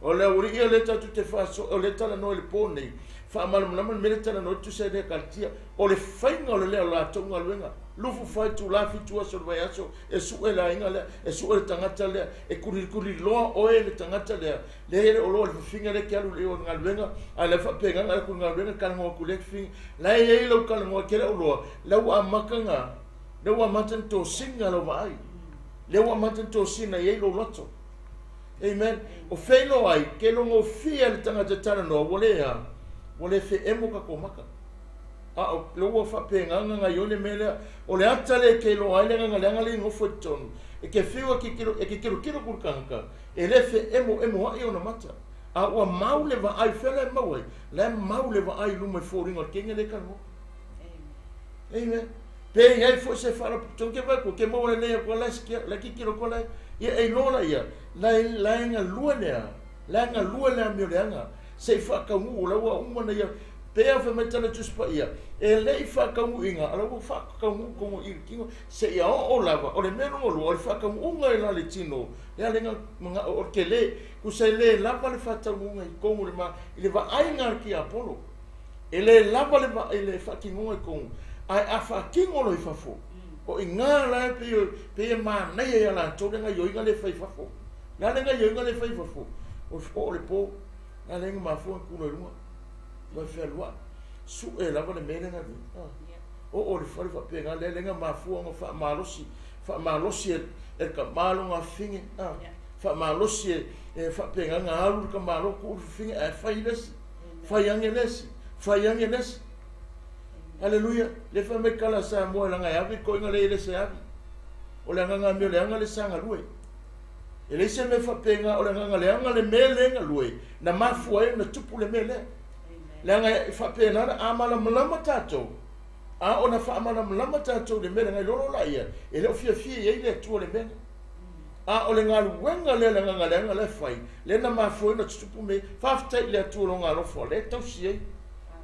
O le aualii ia lea tatou te faaso, o lea e talanoa i le po nei, faamalamalama le mea lea e talanoa ai tusa e le Ekaletia, o le faiga o le lea o latou galuega, lufu fa itula 7 aso o le vaiaso, e sue le aiga lea, e sue le tagata lea, e kulikuliloa oe le tagata lea, lea e le o loa le fafine lea e te alu i le galuega, a o le faapenaga alu atu i le galuega, talanoa atu i lea fafine, la e i ai lau talanoa e te le o loa, la ua amata na, lea ua amata na tosina lau vaai, lea ua amata na tosina i ai lou loto. Amen. O fea iloa ai, ke logofia le tagata talanoa, ua le a, ua le feemo tatou maka. A o le ua faapegaga gaoioi le mea lea, o le ata lea e ke iloa ai le agaga leaga lea i nofo i totonu, e ke fiu e kikilo, e ke tilotilo atu i le tagata, e le feemoemoa'i ona mata. A ua mau le vaai, fea la e mau ai? La e mau le vaai i luma i foliga o le kenge lea e talanoa. Amen. Pe i ai foi se faalapotopotoga ke vaai atu, ke maua lelei atu la e la e kikilo atu la e, ia e iloa la ia, la e la e galue le a, la e galue le amioleaga, se i faataunuu la ua uma ona ia, pe a fai mai tala Tusi Paia, e le i faataunuuina, a la ua faataunuu tonu i le tino, seia oo lava, o le mea lona lua, o le faataunuuga i la le tino, lea le manao o le tele, tusa e le lava le faataunuuga i tonu i le ma, i le vaaiga a le tiapolo. E le lava le vaai le faatinoga i tonu, ae a faatino loa i fafo, o i ina la e pei, pei e manaia ia latou le gaoioiga lea e fai i fafo. O le a le gaoioiga lea e fai i fafo? O le oo o le po, la le ga mafua ona tu loa i luga, toe fealuai, sue lava le mea lea galue. Oo i le fale faapena, lea le ga mafua ona faamalosi, faamalosi e le tama lona afafine, faamalosi e, e faapena ona alu le tamaloa tuu le fafine ae fai le isi. Fai ane le isi, fai ane le isi. Aleluia. Le fai mai tala a Samoa leaga e ave toeaiina lea e le se ave. O le agaga mea o le aga le sa galue. E leai se mea faapena o le agaga leaga le mea lea galue na mafua ai ona tupu le mea lea. Leaga e faapena na a malamalama tatou, a ona faamalamalama tatou i le mea leaga e lolo laia, e le o fiafia i ai le Atua i le mea lea. A o le galuega lea le agaga leaga la e fai, lea na mafua ai ona tutupu mea ia. Faafetai i le Atua i Lona alofa o lea e tausi ai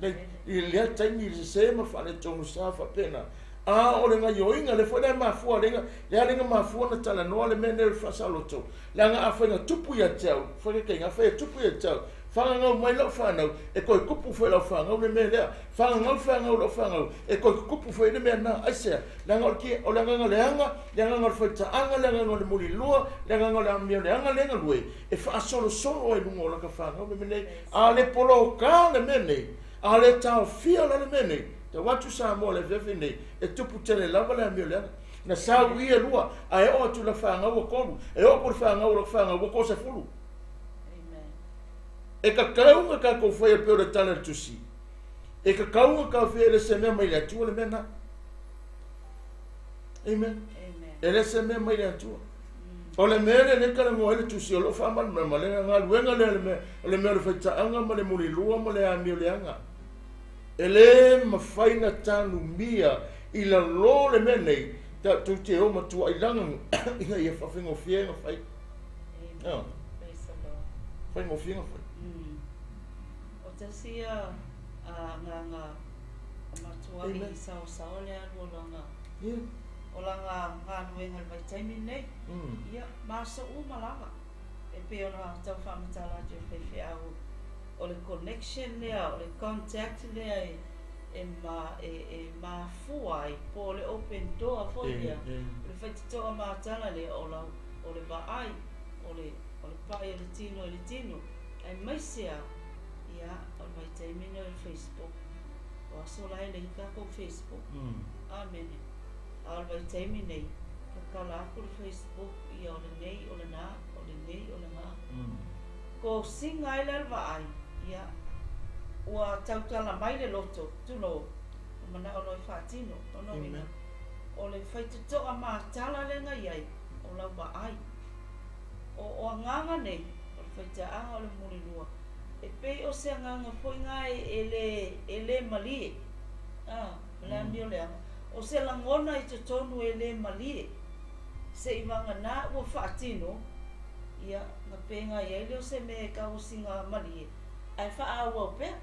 le, i lea taimi i le sese ma le faaletonu sa faapena. A o le gaioiga, lea foi la e mafua, lea lea na mafua ona talanoa le mea nei o le faasaoloto. Leaga afai na tupu ia te au, faataitaiga, afai e tupu ia te au, Fagagau mai lau fanau, e toe tupu foi lau fanau le mea lea. Fagagau fanau lau fanau, e toe tutupu foi le mea lena. Aisea? Leaga o le ki, o le agaga leaga, le agaga o le faitaaga, le agaga o le mulilua, le agaga o le amioleaga lea e galue, e faasolosolo ai i luga o laka fanau le mea nei. A le poloka le mea nei, a le taofia la le mea nei, tau atu Samoa i le afiafi nei, e tupu tele lava le amioleaga. Na sau i e lua, ae oo atu i la fanau ua tolu, e oo atu i le fanau o laka fanau ua 30. E tatau ona tatou faia pei o le tala a le Tusi. E tatau ona taofia e le se mea mai le Atua le mea lena. Amen. E le se mea mai le Atua. O le mea lea lea talanoa ai le Tusi o lo o faamalamalama le galuega lea le mea, o le mea o le faitaaga ma le mulilua ma le amioleaga. E le mafai na tanumia i lalo le mea nei, tatou te o matuai laga ina ia faafaigofie ona fai. Amen. Praise the Lord. Faigofie ona fai. O tasi ia agaga matuai saosaoa le alu o lana o lana galuega i le vaitaimi lenei. Ia, ma aso uma lava. E pei ona tau faamatala atu e le faifeau, o le connection lea, o le contact lea e e ma e e mafua ai, po o le open door foi lea, o le faitotoa matala lea o lau o le vaai, o le, o le pai o le tino i le tino. Aemaise a, ia, o le vaitaimi lenei o le Facebook. O aso la e leai tatou Facebook. Amene. A o le vaitaimi nei, tatala atu le Facebook, ia o lenei, o lena, o lenei, o lena. Kosiga ai lea le vaai, ia, ua tautala mai le loto, tulou, ua manao loa e faatino. Lona uiga, o le faitotoa matala lea na i ai, o lau vaai. O, o agaga nei, o le faitaaga o le mulilua, e pei o se agaga foi na e, e lē, e lē malie. A, o le amio leaga. O se lagona i totonu e lē malie. Se i vagana ua faatino, ia, na pega i ai lea o se mea e tauosiga malie, ae faaauau pea.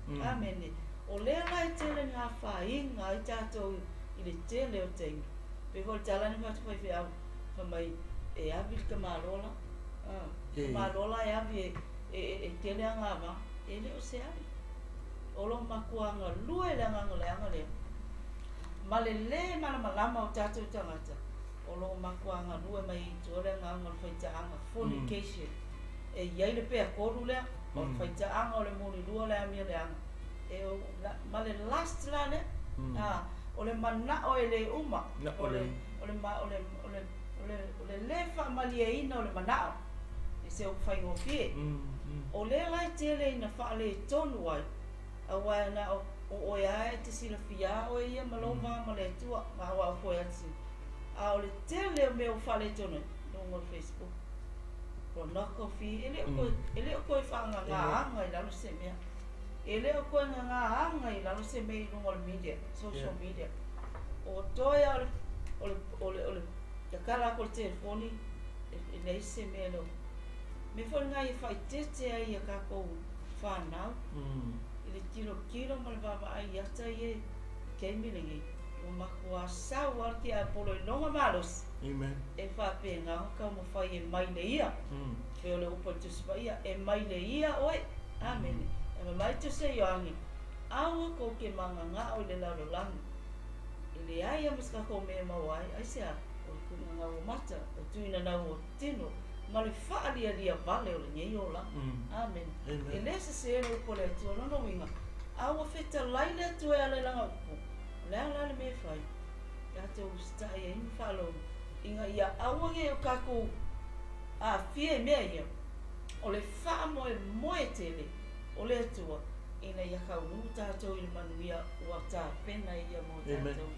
Amene. O lea la e tele na afaina ai tatou i le tele o taimi. Pei foi o le tala lea na fai atu faifeau, fai mai, e avi le tamaloa la. A, tamaloa la e avi e, e, e tele ana ava. E le o se avi. O lo matua galue le agaga leaga lea. Ma le lē malamalama o tatou tagata, o lo o matua galue mai ai i tua le agaga o le faitaaga, fornication. E i ai le peatolu lea, o le faitaaga, o le mulilua, o le amio leaga. E o, la, ma le lust la lea, a, o le manao e lē uma, o le, o le, o le, o le, o le, o le lē faamalieina o le manao, i se upu faigofie. O lea la e tele ina faaletonu ai, Aua e na o oe lava e te silafia a oe ia ma lou va ma le Atua, ma o au foi atu. A o le tele o mea ua faaletonu ai, luga o le Facebook. Pornography, e le o toe, e le o toe faagagaaga i lalo se mea. E le o toe gagaaga i lalo se mea i luga o le media, social media. O toe lava o le, o le, o le, o le tatala atu o le telefoni, e leai se mea e le o. Mea foi lena ia faaeteete ai ia tatou fanau i le tilotilo ma le vaavaai i ata ia i taimi lenei, ua matua sau lava le tiapolo i lona malosi e faapena ona taumafai e mai le ia. Pei o le upu a le Tusi Paia, e mai le ia oe. Amene. E fai mai le Tusi a Ioane, Aua tou te magagao i le lalolagi, e leai lava ma se tatou mea e maua ai, aisea? O le tuinanau o mata, o le tuinanau o tino ma le faalialia vale o lenei olaga. Amene. E le sese le upu a le Atua, lona uiga, a ua fetalai le Atua e ala i lana upu, o le a la le mea e fai? Tatou usitai ai ma faalogo, ina ia aua nei o tatou aafia i mea ia, o le faamoemoe tele o le Atua ina ia taunuu tatou i le manuia ua tapena e Ia mo tatou.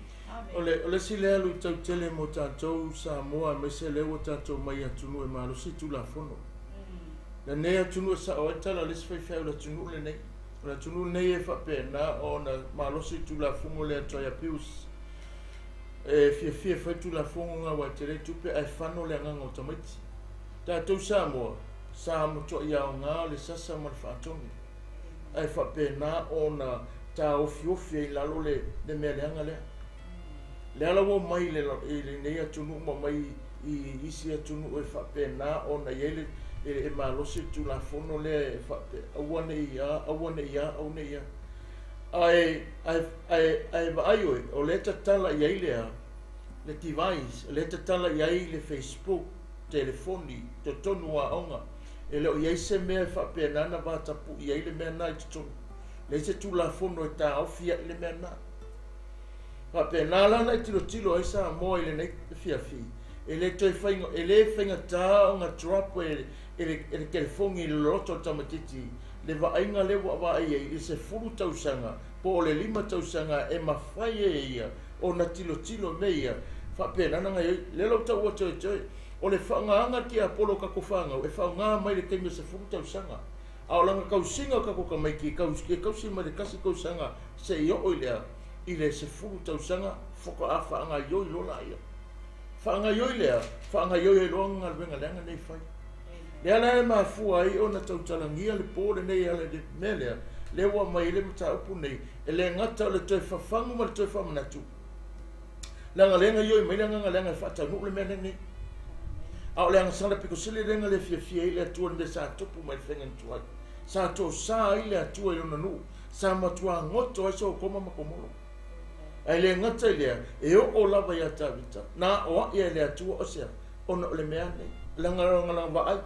O le, o le isi lea luitau tele mo tatou Samoa aemaise lea ua tatou mai i atunuu e malosi Tulafono. Lenei atunuu e sao ai tala a le isi faifeau i le atunuu lenei. O le atunuu lenei e faapena ona malosi Tulafono lea Anti Abuse. E fiafia e fai Tulafono na aua e tele tupe ae fano le agaga o tamaiti. Tatou Samoa, sa matuai aoga le sasa ma le faatonu. Ae faapena ona taofiofi ai i lalo le, le mea leaga lea. Le ala ua omai i le, i lenei atunuu ma omai i isi atunuu e faapena ona i ai le, e, e malosi le Tulafono lea e faapea, aua ne i a, aua ne i a, aua ne i a. Ae, ae, ae, ae vaai oe, o lea e tatala i ai le a, le device, o lea e tatala i ai le Facebook, telefoni, totonu o aoga. E le o i ai se mea e faapena na vatapu'i ai le mea na i totonu. Leai se Tulafono e taofi ai le mea na. Faapena la ona e tilotilo ai Samoa i lenei afiafi, e le toe faiga, e le faigata ona drop e, e le, e le telefoni i le loloto o le tamaitiiti le vaaiga lea ua vaai ai i le 10 tausaga po o le 5 tausaga e mafai e ia ona tilotilo mea ia. Faapena ona gaoioi. Lea la ua taua toe toe, o le faagaga tiapolo o tatou fanau e faaaoga mai le taimi o 10 tausaga. A o lana tausiga o tatou tamaiti e tausi mai le tasi tausaga seia oo i le a? I le 10 tausaga faatoa faagaioi loa laia. Faagaioi le a? Faagaioi ai loa galuega leaga nei fai. Lea la e mafua ai ona tautalagia le po lenei e ala i le mea lea, lea ua aumai ai le mataupu nei, e le gata o le toe fafagu ma le toe faamanatu, leaga lea e gaioi mai le agaga leaga e faataunuu le mea lenei. A o le agasala pito sili lea na le fiafia ai le Atua i le mea sa tupu mai le faiga na tuai. Sa tosa ai le Atua i lona nuu, sa matua goto ai Sotoma ma Komoro. Ae le gata i lea, e oo lava ia Tavita, na aoai e le Atua o sea, ona o le mea nei, leaga lana vaai.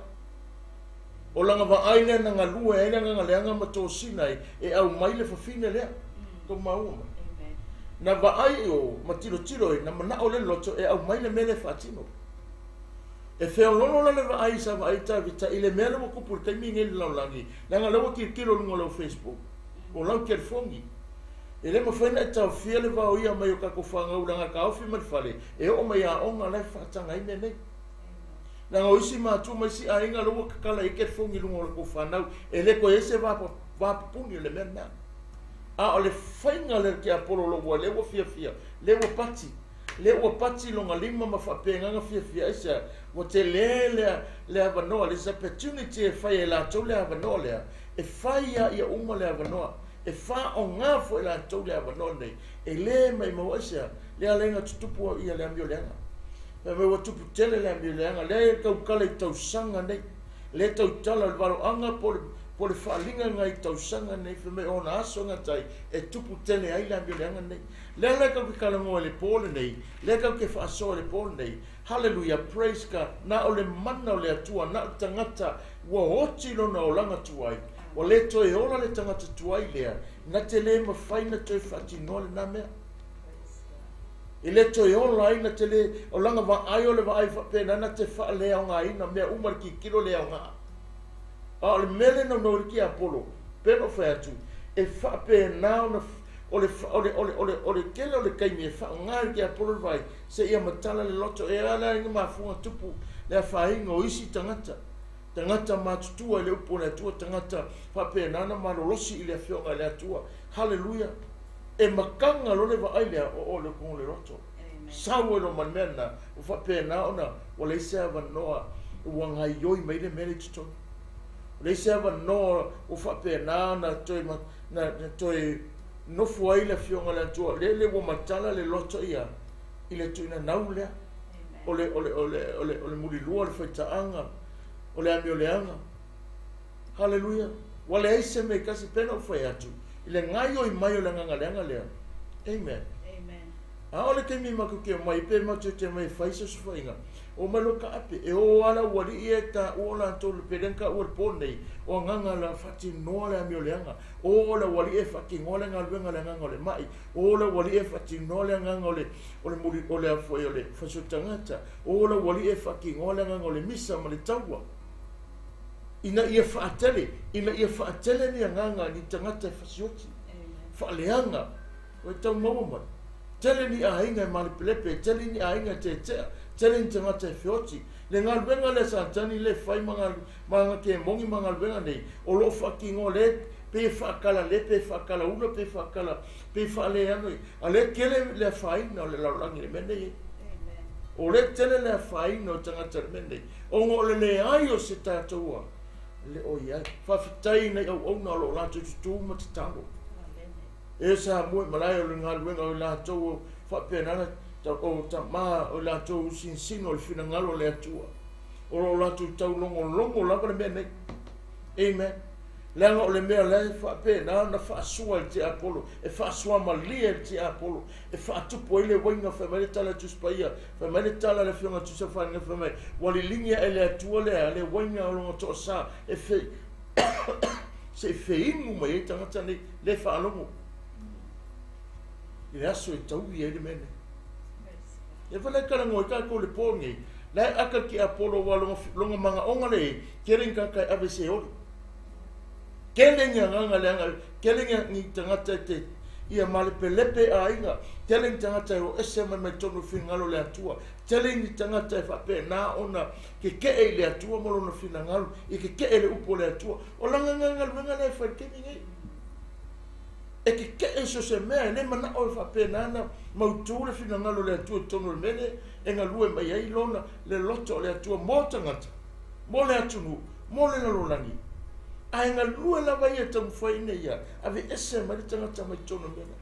O lana vaai lea na galue ai le agaga leaga ma tosina ai e aumai le fafine lea. Tou maua mai. Na vaai i o ma tilotilo ai, na manao le loto e aumai le mea lea e faatino. E feoloolo la le vaai sa vaai Tavita i le mea lea ua tupu i le taimi lenei i le lalolagi, leaga o lea ua tilotilo i luga o lau Facebook, o lau telefoni. E le mafai ona e taofia le vaoia mai o tatou fanau leaga e taofi mai le fale, e oo mai i aoga la e faataga ai mea nei. Leaga o isi matua ma isi aiga lea ua tatala i ai telefoni i luga o latou fanau, e le toe i ai se va pupuni o le mea lena. A o le faiga lea o le tiapolo o lou lea ua fiafia, lea ua pati, lea ua pati lona lima ma faapenaga fiafia aisea, ua tele le, le avanoa, le opportunity e fai e latou le avanoa lea, e fai lava ia uma le avanoa, e faaaoga foi e latou le avanoa lenei, e le maimau aisea, le ala ai ona tutupu ia le amioleaga. Fai mai ua tupu tele le amioleaga, lea e tautala i tausaga nei, lea e tautala o le valoaga po o le, po o le faaaliga lena i tausaga nei, fai mai o ona aso gatai e tupu tele ai le amioleaga lenei. Lea la tatou te talanoa i le po lenei, lea tatou te faasoa i le po lenei, Hallelujah, praise God, na o le mana o le Atua, na o le tagata ua oti lona olaga tuai, ua le toe ola le tagata tuai lea, na te le mafai na toe faatinoa lena mea. E le toe ola ai na te le, o lana vaai o le vaai faapena na te faaleaogaina mea uma le tilotilo le aoga. A o le mea lea e naunau ai le tiapolo, pei ona ou fai atu, e faapena ona, o le, o le, o le, o le, o le tele o le taimi e faaaoga e le tiapolo le vaai, seia matala le loto. E ala ai ona mafua ona tupu le afaina o isi tagata, tagata matutua i le upu a le Atua, tagata faapena ona malolosi i le Afioga i le Atua. Haleluia! E mataga loa le vaai lea, o o le upu o le loto. Sau ai loa ma le mea lena, ua faapena ona ua leai se avanoa ua gaoioi mai le mea lea i totonu. Ua leai se avanoa ua faapena ona toe, na, na toe nofo ai le Afioga i le Atua, lele ua matala le loto ia i le tuuina nau lea. O le, o le, o le, o le, o le mulilua, o le faitaaga, o le amioleaga. Haleluia! Ua leai se mea e tasi, pei ona ou fai atu, i le gaoioi mai o le agaga leaga lea. Amen. A o le taimi matou te omai, pe matou te omai e fai se osofaiga, omai loa taape, e o lava le aualii ia e taua latou i le pele na taua i le po lenei, o agaga la faatinoa le amioleaga, o le aualii e faatinoa le galuega a le agaga o le mai, o le aualii e faatinoa le agaga o le, o le muli, o le a foi o le fasiotagata, o le aualii e faatinoa le agaga o le misa ma le taua. Ina ia faatele, ina ia faatele ni agaga ni tagata e fasioti, faaleaga, Ua tau maua mai. Tele ni aiga e malepelepe, tele ni aiga e tetea, tele ni tagata e feoti. Le galuega lea Satani le fai ma galu, ma aga kemogi ma galuega nei, o lo o faatinoa le, pei e faakalale, pe faakalaula, pe faakala, pe faaleano i, a lea tele le afaina o le lalolagi i le mea nei e. O lea tele le afaina o tagata i le mea nei, ona o le leai o se tatou a, le o i ai. Faafetai i nai auauna o lo o latou tutū ma tatalo. E sa moe malae o le galuega o i latou o faapena na o tama o i latou sinosino o le finagalo o le Atua. O lo o latou taulogologo lava le mea nei. Amen. Leaga o le mea la e faapena ona faasua e le tiapolo, e faasua malie e le tiapolo, e faatupu ai le uaiga, fai mai le tala a Tusi Paia, fai mai le tala a le Afioga a Tusi Afaina, fai mai, ua liligi ae le Atua le a, le uaiga o lona toasa, e fe, se i feinu mai ai tagata nei, le faalogo i le aso e taui ai le mea nei. E fa le talanoa ai tatou i le po nei, la e aka le tiapolo ua longa, longa magaoga le e, tele ni tagata e ave se oli. Tele ni agaga leaga, tele ni, ni tagata e te, ia malepelepe aiga, tele ni tagata e o ese mai mai totonu o finagalo o le Atua, tele ni tagata e faapena ona keke'e i le Atua ma lona finagalo, i keke'e le upu o le Atua. O lana galuega lea e fai i le taimi nei. E keke'e so o se mea, e le mana'o e faapena ona mautū le finagalo o le Atua i totonu o le mea lea e galue mai ai lona, le loto o le Atua mo tagata, mo le atunuu, mo le lalolagi. Ae galue lava ia e taumafai ina ia aveese mai le tagata mai totonu o le mea lea.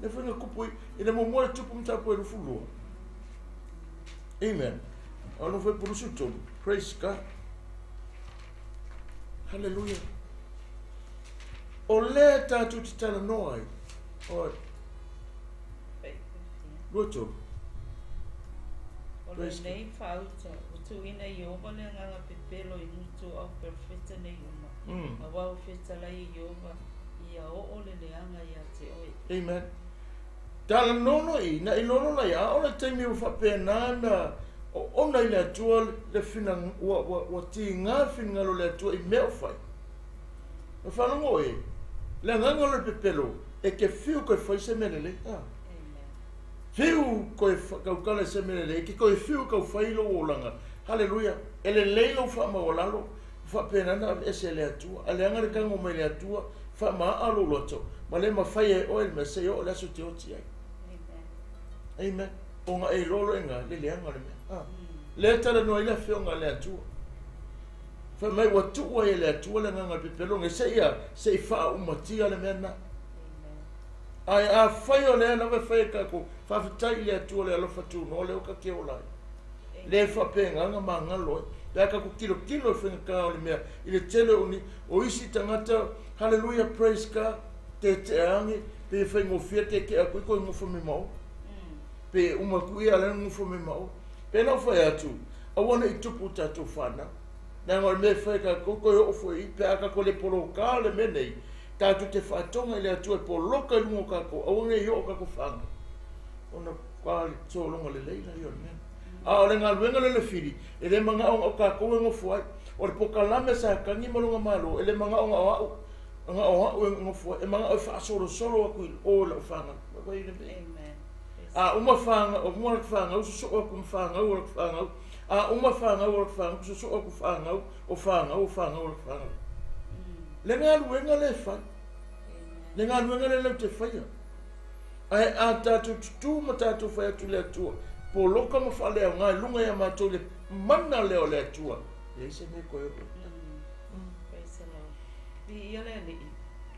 Lea foi na tupu i le muamua le tupu mataupu e 22. Amen. A o foi pulusu tolu. Praise God. Hallelujah. O lea tatou te talanoa ai. Oi. 23. O lenei faauta, ua tuuina e Ieova le agaga pepelo i gutu o au perofeta nei uma, auā ua fetalai e Ieova ia oo le leaga ia te oe. Amen. Talanoa i na i lolo la ia o le taimi ua faapena na oona i le Atua le fina ua tiga le finagalo o le Atua i mea o fai. Na faalogo e le agaga o le pepelo e te fiu koe fai se mea lelei. Ah. Fiu koe kaukala se mea lelei, ke koe fiu kau fai lou olaga. Haleluia. E lelei lou faamaualalo, faapena na aveese e le Atua. A leaga le tago mai le Atua, faamaa lou loto, ma le mafai e oe le mea se i oo le aso te oti ai. Amen. Ona e lolo e ngā, le leaga le mea. Ah. Le talanoa i le afioga a le Atua. Fai mai ua tuu ai e le Atua le agaga o le pepelo, se ia, se i faaumatia le mea na. Ae afai o lea lava e fai e kākou, faafetai i le Atua le alofa tunoa lea o ka te ola ai. Le faapegaga magalo ai. Pe a kākou tilotilo i faigata o le mea, i le tele o ni, o isi tagata, hallelujah, praise God, te te age, pe faigofie te te aku i koe ngofo me mao. Pe uma ku ia le ngofo me mao. Pe lau fai atu, aua nei tupu tātou whānau. Nā ngā mea whai ka koko e ofo i, pe a kako le poloka le mea nei, tātou te whaatonga i le Atua e poloka i lunga o kākou, aua nei o kākou whānau. Ona ka tōlonga le leila i o le mea. A o le galuega le le fili, e le manao o kākou e ngofo ai. O le pokalame sa kangi ma longa malo, e le manao o au, nga o au e ngofo ai, e manao e faasolosolo aku i o lau whānau. Wai le mea. Amen. A uma whānau, o uma whānau, soso aku ma whānau o lau whānau. A uma whānau o lau whānau, soso aku whānau, o whānau, o whānau o lau whānau. Le galuega le fai. Le galuega le lau te whaia. Ae a tātou tutu ma tātou whai atu le Atua. Poloka ma whalea o ngā lunga ia mātou le mana leo le Atua. E se me koe o. Praise the Lord. Viia le Alii.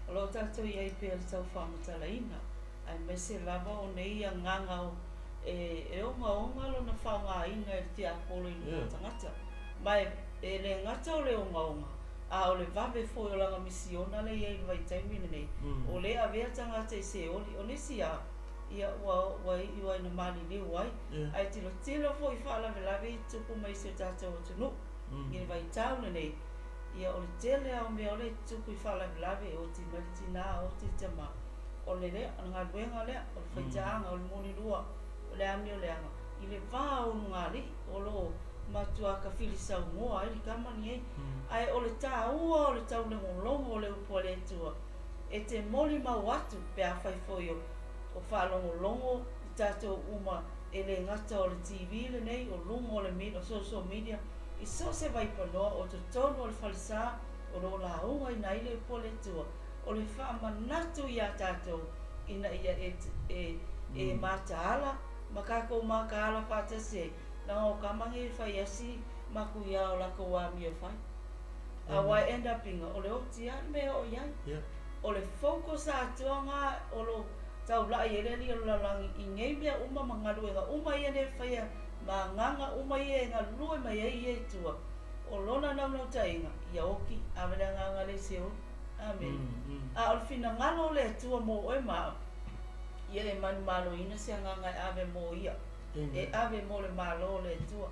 O lo tātou i ai pea le tau whaamatalaina. Aemaise lava o nei agaga o e ogaoga lona faaaogaina e le tiapolo i luga o tagata. Ma e le gata o le ogaoga, a o le vave foi o laga misiona le ia i le vaitaimi lenei. O le avea tagata i seoli, o nisi a, ia ua iu ai na maliliu ai. Ae tilotilo foi faalavelave i tupu mai si o tatou atunuu i le vaitau lenei. Ia o le tele a o mea o le tupu i faalavelave e oti mai le tinā, oti le tamā. O le lea, o le galuega lea, o le faitaaga, o le molilua, o le amio leaga. I le vā o ulugalii, o loo matua kafilisaugoa ai le kama lenei. Ae o le tāua o le taulegologo o le upu a le Atua, e te molimau atu pe afai foi o faalogologo i tatou uma e le gata o le TV lenei, o luga o le media, o social media, i so o se vaipanoa o totonu o le falesa o loo lauga ina ai le upu a le Atua. O le faamanatu iā tatou ina ia e mataala ma kākou makaala faatasi ai, laga o kamagi e fai asi makuiā o lakou amio fai. A wai end up inga, o le oti a le mea o iai. O le focus atoaga o lo taulai e le Alii o le lalolagi i nei mea uma ma galuega uma ia nei faia ma agaga uma ia e galulue mai ai ia i tua. O lona naunautaiga, ia oki, ave le agaga le seoli. Amene. A o le finagalo o le Atua mo oe ma au, ia e manumaloina se agaga e ave mo ia. E ave mo le malo o le Atua.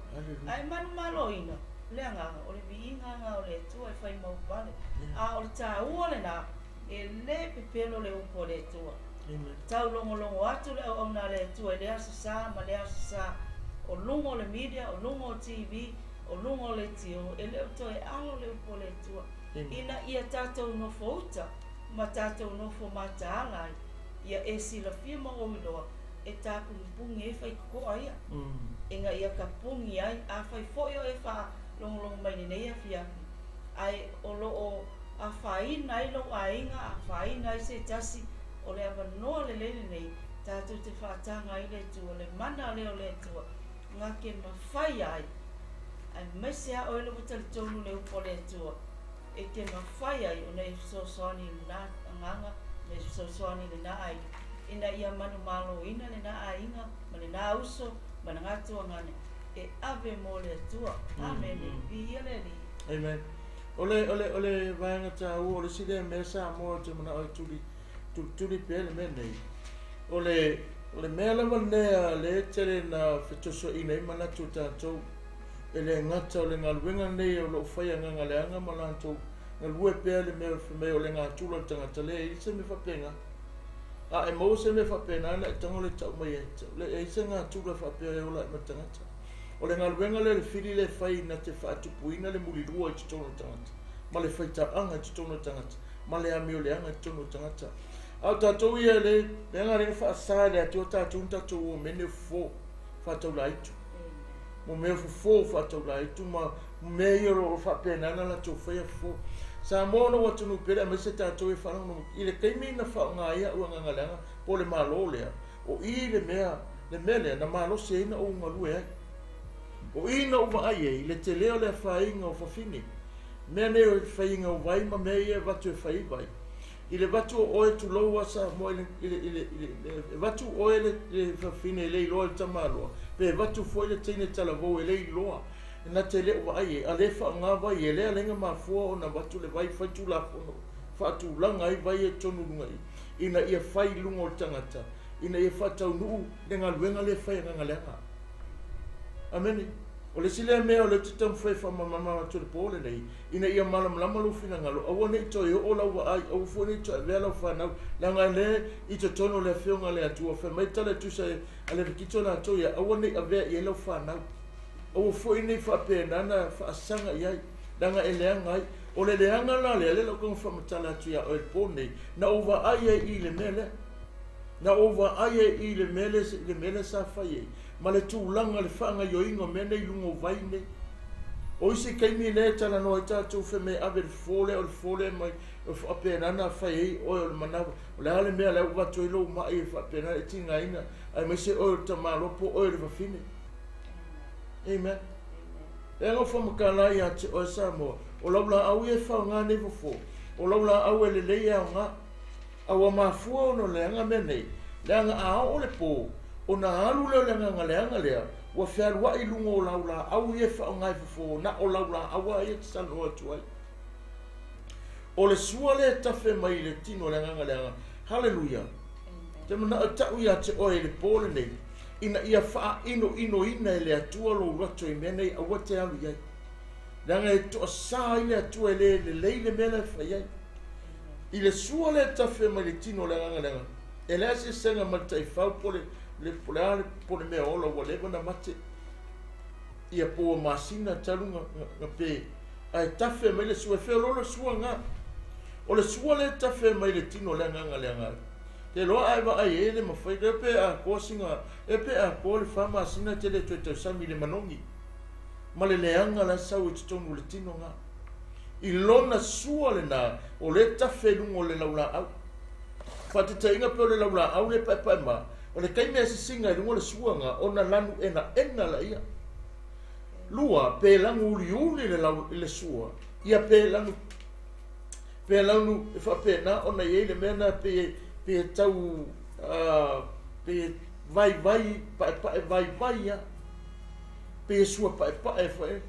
Ae manumaloina le agaga o le viiga aga o le Atua e fai mau pale. A o le tāua lenā, e le pepelo le upu a le Atua. Taulogologo atu le auauna a le Atua i le aso sa ma le aso sa. O luga o le media, o luga o TV, o luga o le tio, e le o toe alo le upu a le Atua. Ina ia tatou nofouta ma tatou nofo mataala ai, ia e silafia ma ou iloa, e tapugipugi ai faikokoa ia. Ina ia kapugi ai, afai foi o e faalogologo mai lenei afiafi, ae o loo afaina ai lou aiga, afaina ai se tasi, o le avanoa lelei lenei, tatou te faataga ai le Atua, le mana lea o le Atua, ngā ke mawhai ai, aemaise a oe le ua talitonu le upu a le Atua, e te mafai ai ona e fesoasoani i lenā agaga, ma e fesoasoani i lenā aiga, ina ia manumaloina lenā aiga, ma lenā uso, ma lenā tuagane, e ave mo le Atua. Amene. Viia le Alii. Amen. O le vaega tāua, o le isi lea mea Samoa te manao e tuli, tuli, tuli pea le mea nei. O le O le mea lava lenei a lea e tele ina fetosoaina ai manatu o tatou, e le gata o le galuega lenei o lo o fai e agaga leaga ma latou galue pea le mea fai mai o le gatula o le tagata, leai, e leai se mea faapena. A e maua se mea faapena ona e tago lea e tau mai ia te au, leai, e leai se gatula faapea e ola ai ma le tagata. O le galuega lea o le fili lea e fai na te faatupuina le mulilua i totonu o le tagata, ma le faitauaga i totonu o le tagata, ma le amio leaga i totonu o le tagata. A o tatou ia le leaga lea na faasa e le Atua tatou na tatou o mea nei o fofo faataulaitu. Mo mea o fofo faataulaitu ma mea ia o lo o faapena ona latou faia fofo. Samoa o lou atunuu pele aemaise tatou e faalogologo i le taimi na faaaoga ai a'u agaga leaga po o le Malo lea, o i le mea le mea lea na malosi ai na ou galue ai. O i na ou vaai ai i le tele o le afaina o fafine. Mea nei o le faiga o vai ma mea ia e avatu e fai ai vai. I le avatu o oe tulou a Samoa i le, i le, i le, i le, e avatu oe le, le fafine e le iloa i le tamaloa, pe avatu foi le teine talavou e le iloa, na te le o vaai ai, a le faaaoga vai e lea laga mafua ona avatu le vai fai tulafono faatulaga ai vai e totonu i luga i, ina ia fai i luga o le tagata, ina ia faataunuu le galuega lea e fai e agaga leaga. Amene. O le isi lea mea o lea ou te taumafai e faamalamalama atu i le po lenei, ina ia malamalama lou finagalo, aua ne i toe oo lau vaai, aua foi ne i toe avea lau fanau, leaga o lea i totonu o le Afioga a le Atua, fai mai tala e tusa a Levitito latou ia, aua ne i avea i ai lau fanau, aua foi ne i faapena na faasaga i ai, leaga e leaga ai. O le leaga la lea, lea la ou tago faamatala atu ia oe i le po lenei, na ou vaai ai i le mea lea. Na ou vaai ai i le mea lea, le mea lea sa fai ai, ma le tulaga, le faagaoioiga o mea nei i luga o vai nei. O isi taimi lea e talanoa ai tatou fai mai e ave le fofo lea, o le fofo lea mai, o faapena na fai ai oe o le manawa. O le a le mea lea ua avatu ai lou mai e faapena e tigaina, aemaise oe o le tamaloa po o oe o le fafine. Amen. E alofa whamakala ia te oe Samoa, o lau laau ia e faaaoga nei fofo, o lau laau e lelei e aoga. A ua mafua ona o le leaga mea nei, leaga a oo le po, ona alu lea o le agaga leaga lea, ua fealuai i luga o lau laau ia e faaaoga e fofo, na o lau laau lava ia e te talanoa atu ai. O le sua lea e tafe mai i le tino o le agaga leaga. Haleluia! Te manao e tau ia te oe i le po lenei, ina ia faainoinoina e le Atua lou loto i mea nei, aua te alu i ai. Leaga e toasā ai le Atua e le lelei le mea la e fai ai. I le sua lea e tafe mai le tino o le agaga leaga, e leai se eseesega ma le taifau po o le, le, po o le a le, po o le mea ola ua leva ona mate ia po ua masina talu na, na, na pe, ae tafe mai le sua, e feoloolo le sua lena. O le sua lea e tafe mai le tino o le agaga leaga, te loa a e vaai ai e le mafai, e pe atoa sina, e pe atoa le 4 masina e te le toe tausami i le manogi ma le leaga la e sau i totonu o le tino lena. I lona sua lena, o lea e tafe i luga o le laulaau. Faataitaiga pe o le laulaau lea e paepae ma, o le taimi e sisiga i luga o le sua lena, ona lanu enaena laia. Lua, pe lanu uliuli le, lau, le sua, ia pe lanu, pe lanu e faapena ona i ai le mea na pe, pe tau, pe vaivai, paepae vaivai ia. Pe sua paepae foi.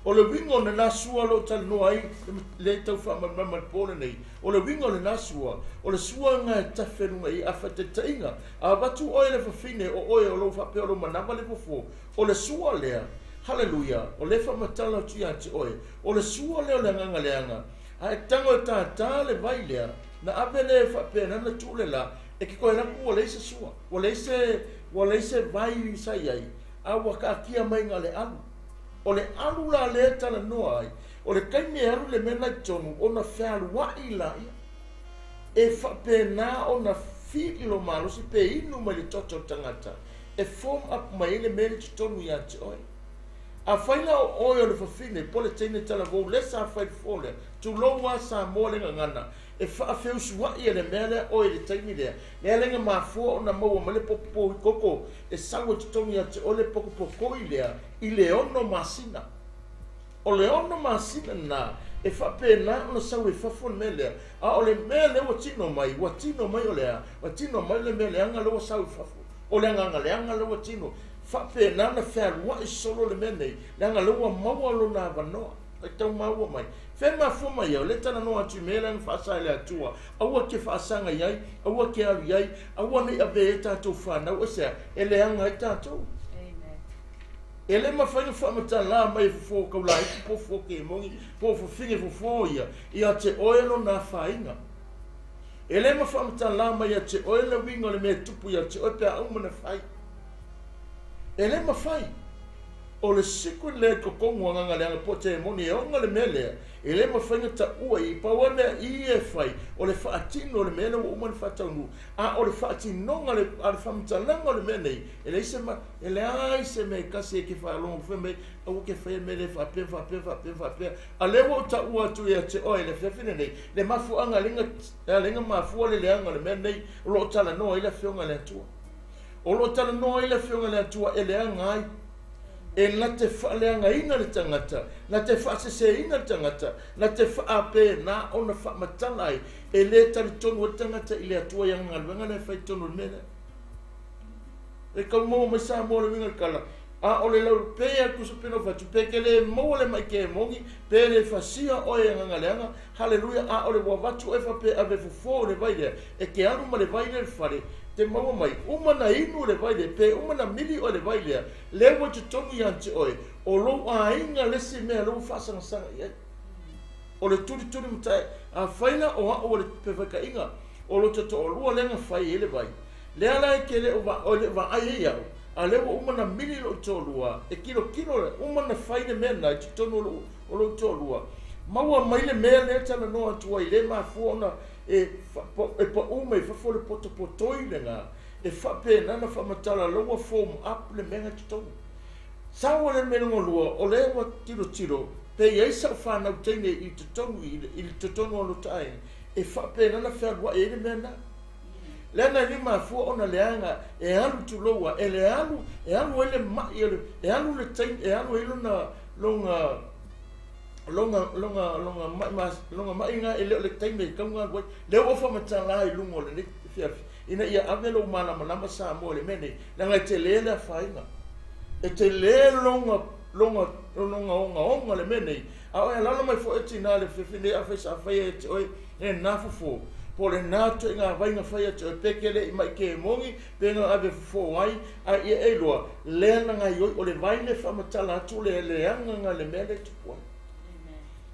O le uiga o lena sua o lo o talanoa ai le tau faamalamalama i le po lenei, o le uiga o lena sua, o le sua lena e tafe i luga i a faataitaiga, a avatu oe le fafine o oe o lou faapea o lou manava le fofo, o le sua lea, haleluia, o lea e faamatala atu ia te oe, o le sua lea o le agaga leaga, a e tago e tātā le vai lea, na ave lea e faapena na tuu le la, e te toe alu atu ua leai se sua, ua leai se, ua leai se vai sa i ai, a ua taatia mai na o le alu. O le alu la lea e talanoa ai, o le taimi e alu le mea lena i totonu, ona fealuai laia. E faapena ona fililo malosi pe inu mai le toto o le tagata, e form up mai ai le mea lea i totonu ia te oe. Afai la o oe o le fafine po o le teine talavou lea sa fai le fofo lea, tulou lava Samoa le gagana, e faafeusuai e le mea lea oe i le taimi lea, lea laga mafua ona maua mai le popo koko e sau i totonu ia te oe le pokopokoi lea i le 6 masina. O le 6 masina lena e faapena ona sau i fafo le mea lea. A o le mea lea ua tino mai, ua tino mai o le a? Ua tino mai le mea leaga lea ua sau i fafo. O le agaga leaga lea ua tino. Faapena ona fealuai solo le mea nei, leaga lea ua maua lona avanoa. E tau maua mai. Fea e mafua mai ai? O lea e talanoa atu i mea la na faasa e le Atua, aua e te faasaga i ai, aua e te alu i ai, aua ne i avea ai tatou fanau, aisea? E leaga ai tatou. E le mafai ona faamatala mai e fofo taulaitu po o fofo kemoni po o fafine fofo ia ia te oe lona afaina. E le ma faamatala mai ia te oe le uiga o le mea e tupu ia te oe pe a uma ona fai. E le mafai. O le secret lea i totonu o agaga leaga po o temoni e ona le mea lea, e le mafai ona taua i i. Pau lava le mea i e fai, o le faatino o le mea lea ua uma ona faataunuu. A o le faatinoga a le faamatalaga o le mea nei, e leai se ma, e leai se mea e tasi e te faalogo fai mai, aua te faia le mea lea faapea, faapea, faapea, faapea. A lea ua ou taua atu ia te oe i le afiafi lenei, le mafuaaga e ala ai ona mafua le leaga o le mea lenei, o lo o talanoa ai le Afioga i le Atua. O lo o talanoa ai le Afioga i le Atua e leaga ai. E na te faaleagaina le tagata, na te faaseseina le tagata, na te faapena ona faamatala ai, e le talitonu ai le tagata i le Atua i ana galuega la e fai i totonu o le mea lea. E tau maua mai Samoa le uiga o le tala, a o le lau pe a tusa pe na fatu, pe te le maua le mai kemoni, pe le fasia oe e agaga leaga, haleluia, a o le ua avatu oe faapea ave fofo i le vai lea, e te alu ma le vai lea i le fale, te maua mai, uma na inu le vai lea, pe uma na mili oe i le vai lea, lea ua i totonu ia te oe, o lou aiga le isi mea lea ua faasagasaga i ai. O le tulituli matai, afai la o au o le pefaitaiga, o lo ta toalua lea na fai ai le vai, lea la e te le o vaai ai au, a lea ua uma na mili lou toalua, e tilotilo, uma na fai le mea lena i totonu o lou toalua, maua mai le mea lea e talanoa atu ai, lea e mafua ona e pau mai fafo le potopotoi lena, e faapena ona faamatala la ua form up le mea lena i totonu. Sau le mea lona lua, o lea ua tilotilo, pe i ai sau fanau teine i totonu i le totonu o lota aiga, e faapena ona fealuai ai le mea lena. Leaga e le mafua ona leaga e alu tuloua, e le alu, e alu ai le mai, e alu le taimi, e alu ai lona, lona, lona, lona, lona mai, lona maiga e le o le taimi e tau alu ai. Lea ua faamatala i luga o lenei afiafi, ina ia ave lou malamalama Samoa i le mea nei, leaga e tele le afaina. E tele lona, lona, lona ogaoga le mea nei. A oe alaala mai foi e tina le afiafi nei, afai sa faia e te oe e nā fofo, po o le nā ituaiga vai na faia e te oe, pe te le i mai kemoni, pe na ave fofo ai, a ia e iloa, lea na gaioi, o le vai le faamatala atu le leaga le mea lea e tupu ai.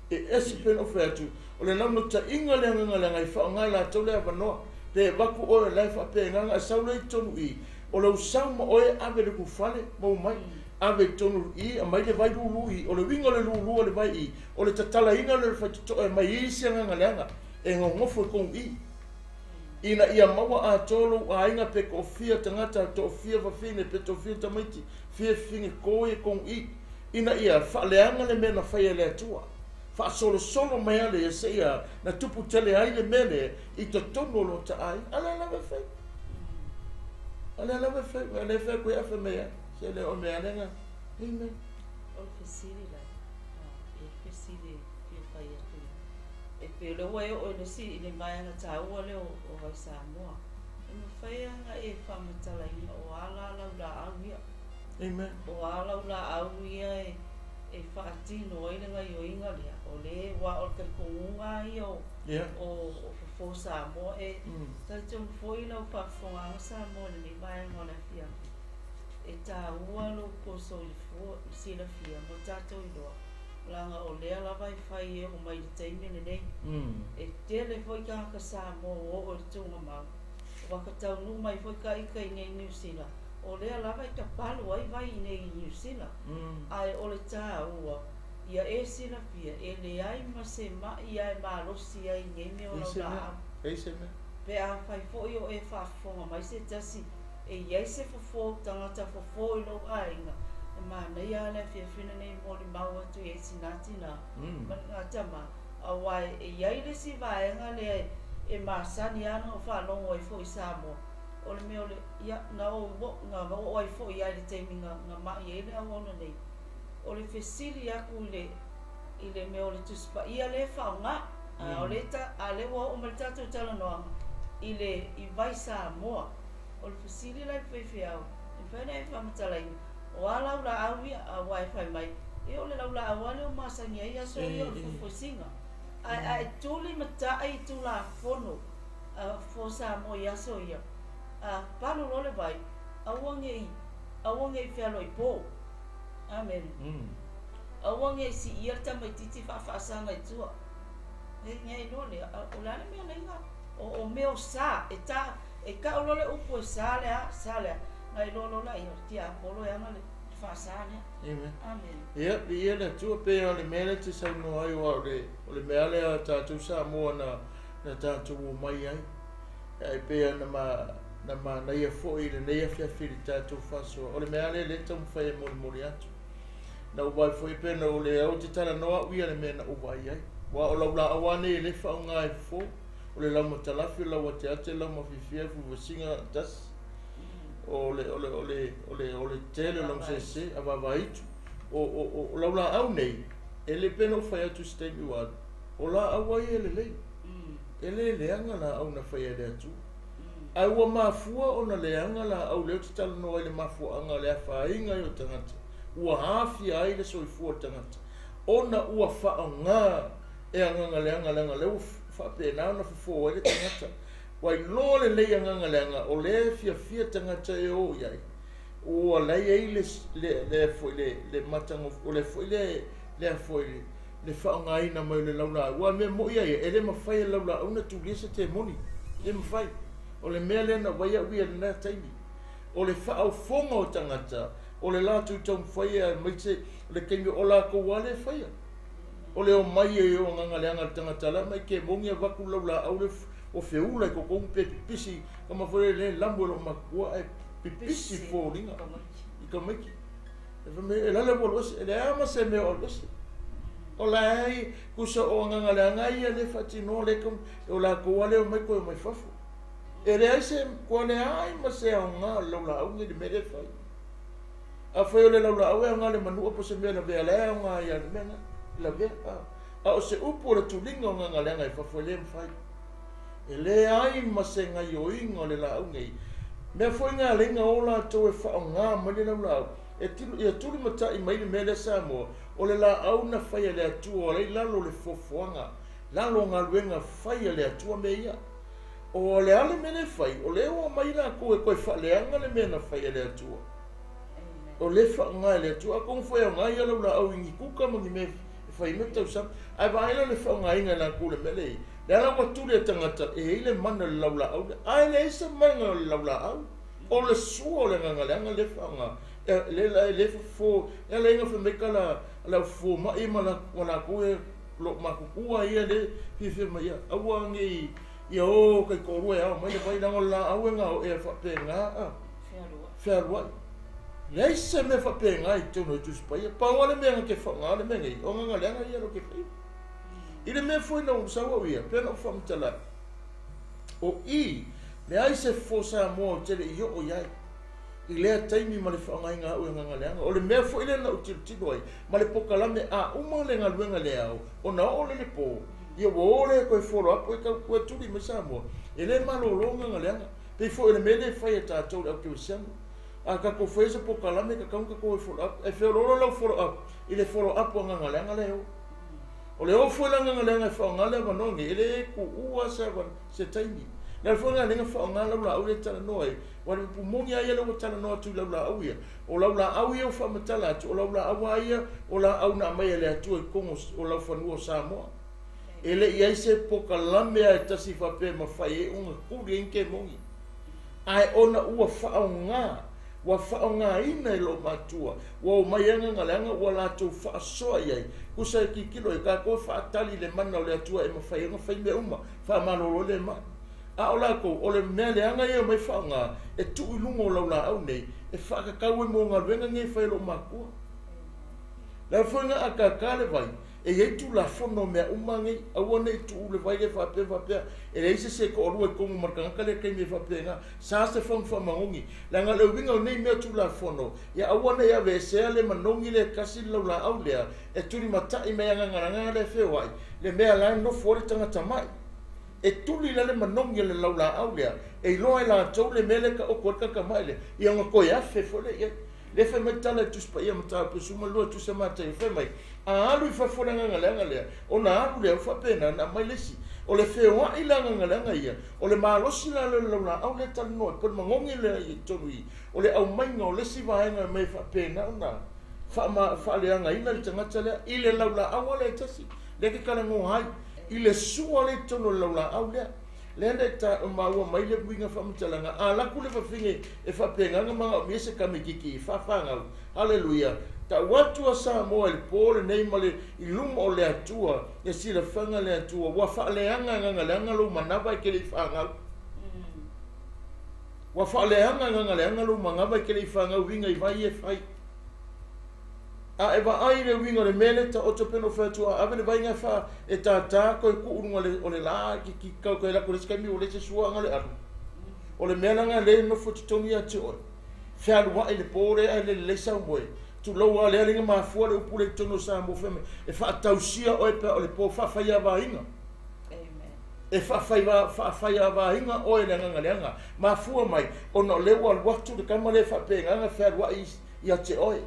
E ese pe na ou fai atu, o le naunautaiga le agaga leaga e faaaoga e latou le avanoa, pe avatu oe o la e faapena e sau lea i totonu i, o lou sau ma oe ave i le kufale, maua mai, ave i totonu i, aumai le vai lulu i, o le uiga o le lulu o le vai i, o le tatalaina lea o le faitotoa e aumai ai isi agaga leaga, e nonofo i totonu i, ina ia maua atoa lou aiga pe toafia tagata, toafia fafine, pe toafia tamaiti, fia fafine to i totonu i, ina ia faaleaga le mea na faia e le Atua. Faasolosolo mai lava ia seia na tupu tele ai le mea lea i totonu o lota aiga. A lea lava e fai. A lea lava e fai. A lea e fai atu ai afe mai ai. Se le o mea lenga. Amen. O le fesili la, e le fesili e fia fai atu. E pei o lea ua e oo i le isi i le vaega taua lea o Vai Samoa. E mafai lava ona e faamatalaina o a la lau laau ia. Amen. O a lau laau ia e faatino ai le gaioiga lea, o le ua o le talitonuga lava ia o, Yeah. o fofo Samoa. E talitonu foi lau faafofogaaga Samoa i lenei vaega o le afiafi, e taua lou soifua silafia ma tatou iloa, leaga o lea lava e fai e oo mai i le taimi lenei. E tele foi tagata Samoa ua oo i le tuugamau, ua ka taunuu mai foi ka ita i nei Niu Sila, o lea lava e tapalu ai vai i nei Niu Sila. Ae o le taua, ia e silafia, e leai ma se mai ae malosi ai i nei mea o E lau se mea. laau. E se mea. Pe afai foi o e faafofoga mai se tasi, e i ai se fofo, tagata fofo i lou aiga, e manaia lava le afiafi lenei molimau atu i ai sina tina, ma le tama, auā e i ai le isi vaega lea e masani lava ona ou faalogo ai foi i Samoa, o le mea o le, ia, na ou na oo ai foi lava i le taimi na mai ai le auauna nei, o le fesili atu i le mea o le Tusi Paia lea e faaaoga, a o lea ta, a lea ua oo mai le tatou talanoaga i le i Vai Samoa, o le fesili la i le faifeau, e mafai ona e faamatalaina, o a lau laau ia, auā e fai mai, e o le laulaau lava lea o masani ai aso ia o le fofoisiga. Ae tuli mata'i i Tulafono a fofo o Samoa i aso ia, a palu loa le vai, aua ne i, aua ne i fealoai po. Amene. Aua ne i siia le tamaitiiti faafaasaga i tua. E ina iloa lea, o le a le mea laiga, o mea o sa, e ta, e tau loa le upu e sa le a, sa le a, na iloa loa laia, o le tiapolo e ana le faasa lea. Amen. Amene. Ia, viia le Atua, pei lava o le mea lea e te saunoa ai, aua o le mea lea a tatou Samoa na tatou omai ai. Ae pei lava na manaia foi i lenei afiafi i le tatou faasoa, o le mea lava lea lea e taumafai e molimoli atu. Na ou vaai foi pei ona o lea ou te talanoa au ia i le mea na ou vaai ai. Aua o laulaau lava nei e le faaaoga e fofo, o le laumatalafi, o le lauateate, o le laumafiafia, fuvasiga, tasi. O le, o le, o le, o le, o le tele o laumasese, a vavaaitu. O laulaau nei, e le pei ona ou fai atu i se taimi ua alu, o laau ai e lelei. E le leaga laau na faia e le Atua. Ae ua mafua ona leaga laau lea ou te talanoa ai i le mafuaaga o le afaina ai o tagata, ua aafia ai le soifua o le tagata, ona ua faaaoga e agaga leaga, leaga o lea ua faapena ona fofo ai le tagata. Ua iloa lelei agaga leaga o lea e fiafia tagata e o i ai, ua la e i ai le foi le matagofie, o le foi le foi le faaaogaina mai o le laulaau. Aua o le mea moni lava ia, e le mafai e le laulaau ona tulia se temoni, e le mafai. O le mea lea na vaai au ia i lena taimi, o le faaofoga o tagata, o le latou taumafai aemaise o le taimi o latou lava lea e faia. O le omai e o agaga leaga le tagata la mai kemoni avatu le laulaau le o feula i totonu pe pipisi kama foi le lamu e loo matua ae pipisi foliga i tamaiti. E fai mai e lale ua alu ese, e leai lava ma se mea o alu ese. O la e tusa o agaga leaga ia le faatinoa le o latou lava le omai toe omai fafo. E leai se kua leai ma se aoga o le laulaau nei i le mea lea e fai. Afai o le laulaau e aoga i le manua po o se mea lavea la e aoga ai lava i le mea lena, lavea. A o se upu o le tuliga o agaga leaga i fafo e le mafai. E leai ma se gaioiga o le laau nei. Mea foi na ala ai ona o latou e faaaoga mai le laulaau, e tilo, ia tulimatai mai le mea lea Samoa, o le laau na fai a le Atua o la i lalo o le foafoaga, lalo o galuega fai a le Atua mea ia. O le a le mea lea e fai, o lea ua aumai latou e toe faaleaga le mea na fai a le Atua. O lea e faaaoga e le Atua. Atonu foi e aoga ia laulaau i ni kuka ma ni mea e fai ai mea tausami. Ae vaai la le faaaogaina e latou le mea lea i ai. Le ala ua tuli e tagata e i ai le mana o le laulaau lea, ae leai se mana o le laulaau. O le sua o le agaga leaga lea e faaaoga, lea e fofo, e ala ai ona fai mai tala a le au fofo mai ma latou e lo o matutua ia lea e fiafia mai ia, aua nei ia o taitoalua e ao mai le vai, leaga o le laau e gaoe e faapena a fealuai. Leai se mea faapena i totonu o le Tusi Paia. Pau lava le mea na te faaaoga le mea nei, o agaga leaga ia lo te faia. I le mea foi na ou sau au ia, pei ona ou faamatala, o i, leai se fofo Samoa ou te le i oo i ai i lea taimi ma le faaaogaina au e agaga leaga. O le mea foi lea na ou tilotilo ai ma le pokalame a uma le galuega i le ao, ona oo lea i le po, ia ua o lea e toe follow up e tau tua tuli mai Samoa, e le malolo agaga leaga. Pei foi o le mea lea e fai e tatou le au kerisiano. A tatou faia se pokalame, e tatau ona tatou o e follow up. E feoloolo lau follow up i le follow up o agaga leaga lea e o. O le o foi la agaga leaga e faaaoga le avanoa nei, e le tuua se avanoa, se taimi. Le ala foi lena lea na faaaoga lau laau lea e talanoa ai, aua o le upu moni lava ia lea ua talanoa atu i lau laau ia, o lau laau ia ua faamatala atu, o lau laau lava ia o laau na aumai e le Atua i totonu o laufanua o Samoa. E le i ai se pokalame lava e tasi faapea e mafai ai ona tuli ai ni kemoni. Ae ona ua faaaoga, ua faaaogaina e lou matua, ua omai ai agaga leaga ua latou faasoa i ai, tusa e tilotilo ai tatou e faatali i le mana o le Atua e mafai ai ona fai mea uma, faamalolo ai le mai. A o latou, o le mea leaga ia e omai faaaoga, e tuu i luga o laulaau nei, e faatatau ai mo galuega nei e fai e lou matua. Le ala foi lena a tata le vai, e i ai tulafono o mea uma nei, aua ne i tuu le vai lea faapea faapea, e leai se isi e toalua i totonu ma le tagata lea i le taimi e faapena, sa se fagu faamanogi. Leaga o le uiga o nei mea tulafono, ia aua ne i aveesea le manogi lea e tasi le laulaau lea, e tulimatai mai agaga lea e feoai, le mea la e nofo ai le tagata mai. E tuli la le manogi o le laulaau lea, e iloa e latou le mea lea e taoto ai le tagata mai lea, ia ona toe afe foi lea i ai. Lea fai mai tala i Tusi Paia Mataupu 12 Tusi a Mataio, fai mai, A alu i fafo le agaga leaga lea, ona alu lea, ua faapena ona aumai le isi. O le feoai le agaga leaga ia, o le malosi la lea o le laulaau lea e talanoa ai, po o le magogi lea i totonu i i, o le aumaiga o le isi vaega e aumai e faapena ona faaleagaina le tagata lea i le laulaau lava lea e tasi, lea e te talanoa ai, i le sua lea i totonu o le laulaau lea. Lea na e maua mai le uiga faamatalaga, a alu atu le fafine e faapena ona manaomia se tamaitiiti e faafanau, Haleluia! Tau atu a Samoa i le po lenei ma le i luma o le Atua, ia silafaga le Atua, ua faaleaga agaga leaga lou manava e te le i fanau. Ua faaleaga agaga leaga lou manava e te le i fanau uiga i vai e fai. A e vaai i le uiga o le mea lea taoto pei ona ou fai atu, a ave le vai na e fa e tātā toe tuu luga o le la e ki kau toe lako le isi taimi ua leai se suaga o le alu. O le mea la na lea e nofo i totonu ia te oe. Fealuai le po lea ae le lelei sau moe. Tulou lava lea na mafua le upu lea i totonu o Samoa fai mai, e faatausia oe pe a o le po faafaiavaina. E faafaiavaina oe le agaga leaga. Mafua mai ona o lea ua alu atu le tama lea e faapena ona fealuai ia te oe.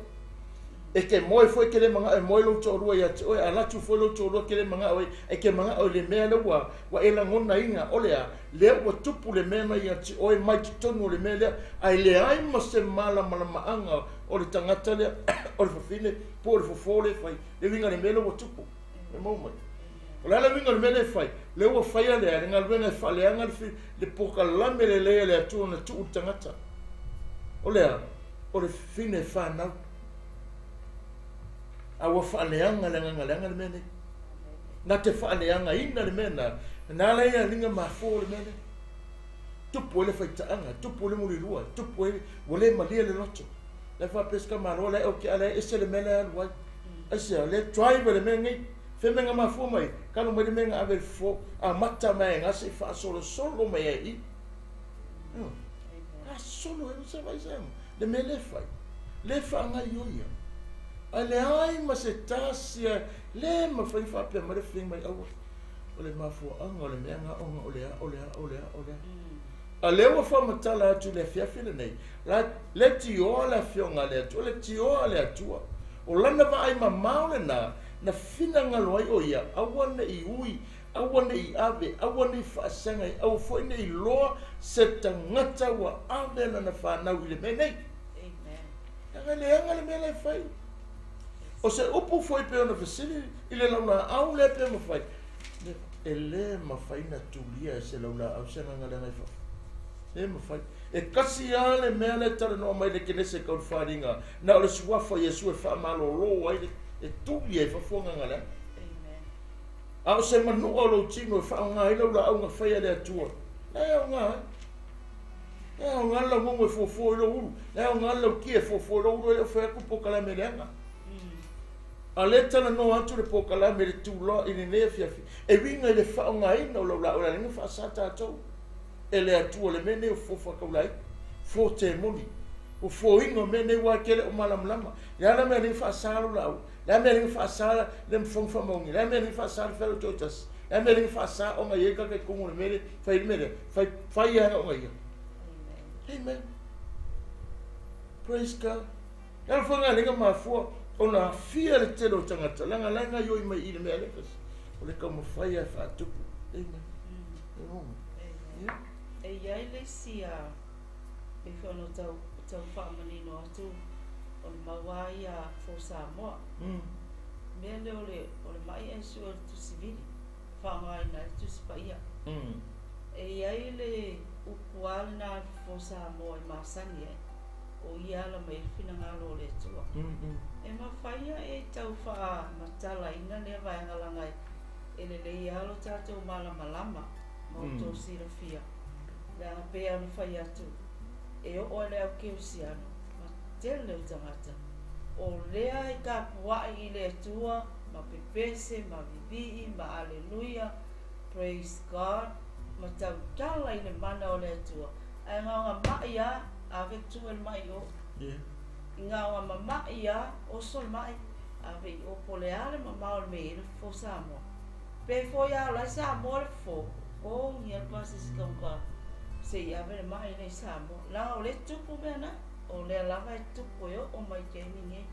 E te moe foi e te le manao e moe lou toalua ia te oe, a alu atu foi lou toalua e te le manao e te manao i le mea lea ua e lagonaina o le a? Lea ua tupu le mea na ia te oe mai totonu o le mea lea, ae leai ma se malamalamaaga o le tagata lea, o le fafine po o le fofo lea e fai, le uiga o le mea lea ua tupu. E maua mai. O le a le uiga o le mea lea e fai? Lea ua faia lea, le galuega e faaleaga le polokalame lelei a le Atua na tuu i le tagata. O le a? O le fafine e fanau. A ua faaleaga le agaga leaga le mea nei. Na te faaleagaina le mea na, na ala ia liga mafua o le mea lea. Tupu ai le faitaaga, tupu ai le mulilua, tupu ai, ua le malie le loto. La e faapea se tamaloa la e oke a la e ese le mea la e alu ai. Aisea, le drive le mea nei. Fe mea na mafua mai, kalo mai le mea na ave i le fofo, amata mai ai na se i faasolosolo mai ai i. Asolo e se vai se le mea le fai. Le faagaioia. Ae leai ma se tasi le mafai faapea mai le fafine mai aua. O le mafuaaga o le mea na ona o le a, o le a, o le a, o le a. A lea ua faamatala atu i le afiafi lenei, le tioa le afioga a le Atua, le tioa a le Atua. O lana vaai mamao lena, na finagalo ai o ia, aua ne i ui, aua ne i ave, aua ne i faasaga, aua foi ne i loa se tagata ua ave lana fanau i le mea nei. Leaga leaga le mea le fai. O se upu foi pe ona fesili i le laulaau lea pe mafai. E le mafai na tulia e se laulaau se agaga leaga i fafo. Le mafai. E kasi lava le mea lea talanoa mai le Kenese kaulufaliga, na o le suafa o Iesu e faamalolo ai e tuli ai fafo agaga leaga. A o se manua o lou tino e faaaoga ai laulaau na fai a le Atua, la e aoga ai. Le aoga le laugogo e fuafua i lou ulu, le aoga le laukia e fuafua i lou ulu, e le o fai atu polokalame leaga. A le talanoa atu le polokalame le tula i lenei afiafi, e uiga i le faaaogaina o laulaau, le ala faasa tatou e le Atua le mea nei o fofo faataulai, fo temoni, o fofoina o mea nei ua tele o malamalama. Le ala mea nei faasa laulaau, le mea nei faasa le mafoga faamaoni, le mea nei faasa le felo toatasi, le mea nei faasa ona i ai kaka i totonu o le mea lea, fai le mea lea, fai fai ana ona ia. Amen. Praise God. Le ala foi lenga mafua ona afia le tele o tagata, leaga la e gaoioi mai i le mea lea kasi. O le taumafai e faatupu. Amen. Amen. Yeah. E iai le isi a pei foi ona tau faamanino atu o le maua ia fo Samoa. Mea lea o le mai e sue o le tusi vili, faaaogaina ai le Tusi Paia. E iai le upu lava lena fo Samoa e masani ai, o ia ala mai ai le finagalo o le Atua. E mafai e tau faamatalaina lea vaega laga e lelei lava lo tatou malamalama ma outou silafia. Leaga pei ona fai atu, e oo ai le au kerisiano ma tele o tagata o lea e tapuai i le Atua ma pepese ma vivii ma aleluia, praise God, ma tautala i le mana o le Atua. Ae gaoga mai a ave tu e le mai o. I gaoga mamai a oso le mai ave i o po le a le mamao o le mea i le fofo Samoa. Pe foi a ola ai Samoa le fofo, o ngia le pasese kauka se i ave le mai nei Samoa. Leaga o le tupu mea na. O lea lava e tupu e oo mai i taimi nei.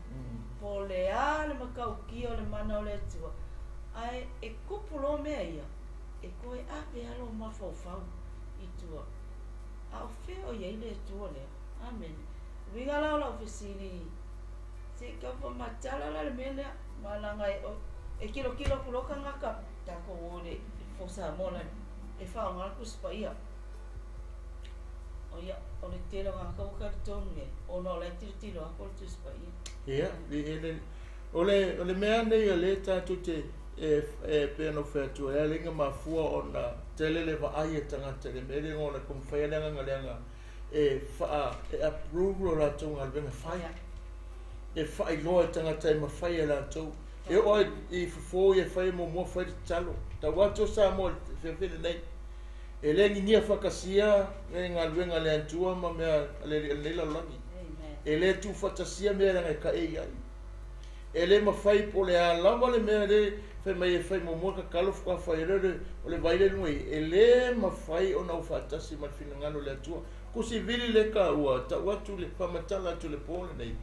Po o le a le matautia o le mana o le Atua, ae e tupu loa mea ia, e toe ave lava lou mafaufau i tua. A o fea o i ai le Atua lea? Amene. Uiga la o lau fesili, se i tau faamatala la le mea lea, ma leaga e, e tilotilo atu loa tagata, tatou o i le For Samoa la, e faaaoga le Tusi Paia. O ia, o le tele o tagata ua talitonu i ai, ona o la e tilotilo atu o le Tusi Paia. Ia, o le, o le mea nei o lea tatou te e, e pei ona ou fai atu ai, ale mafua ona tele le vaai e tagata i le mea lea ona taumafai le agaga leaga e faa e approve lo latou galuega fai. E faailoa e tagata e mafai e latou. E oo ai i fofo ia fai e muamua fai le tatalo. Tau atu o Samoa i le feafea lenei. E le gigia faatasia le galuega a le Atua ma mea a le lenei lalolagi. E le tuufaatasia mea leaga e taei ai. E le mafai po o le a lava le mea le fai mai e fai muamua le tatalo faatoa fai ai lea o le vai lea i luga i i. E le mafai ona o faatasi ma le finagalo o le Atua. Tusivili le taua, tau atu le faamatala atu i le po lenei.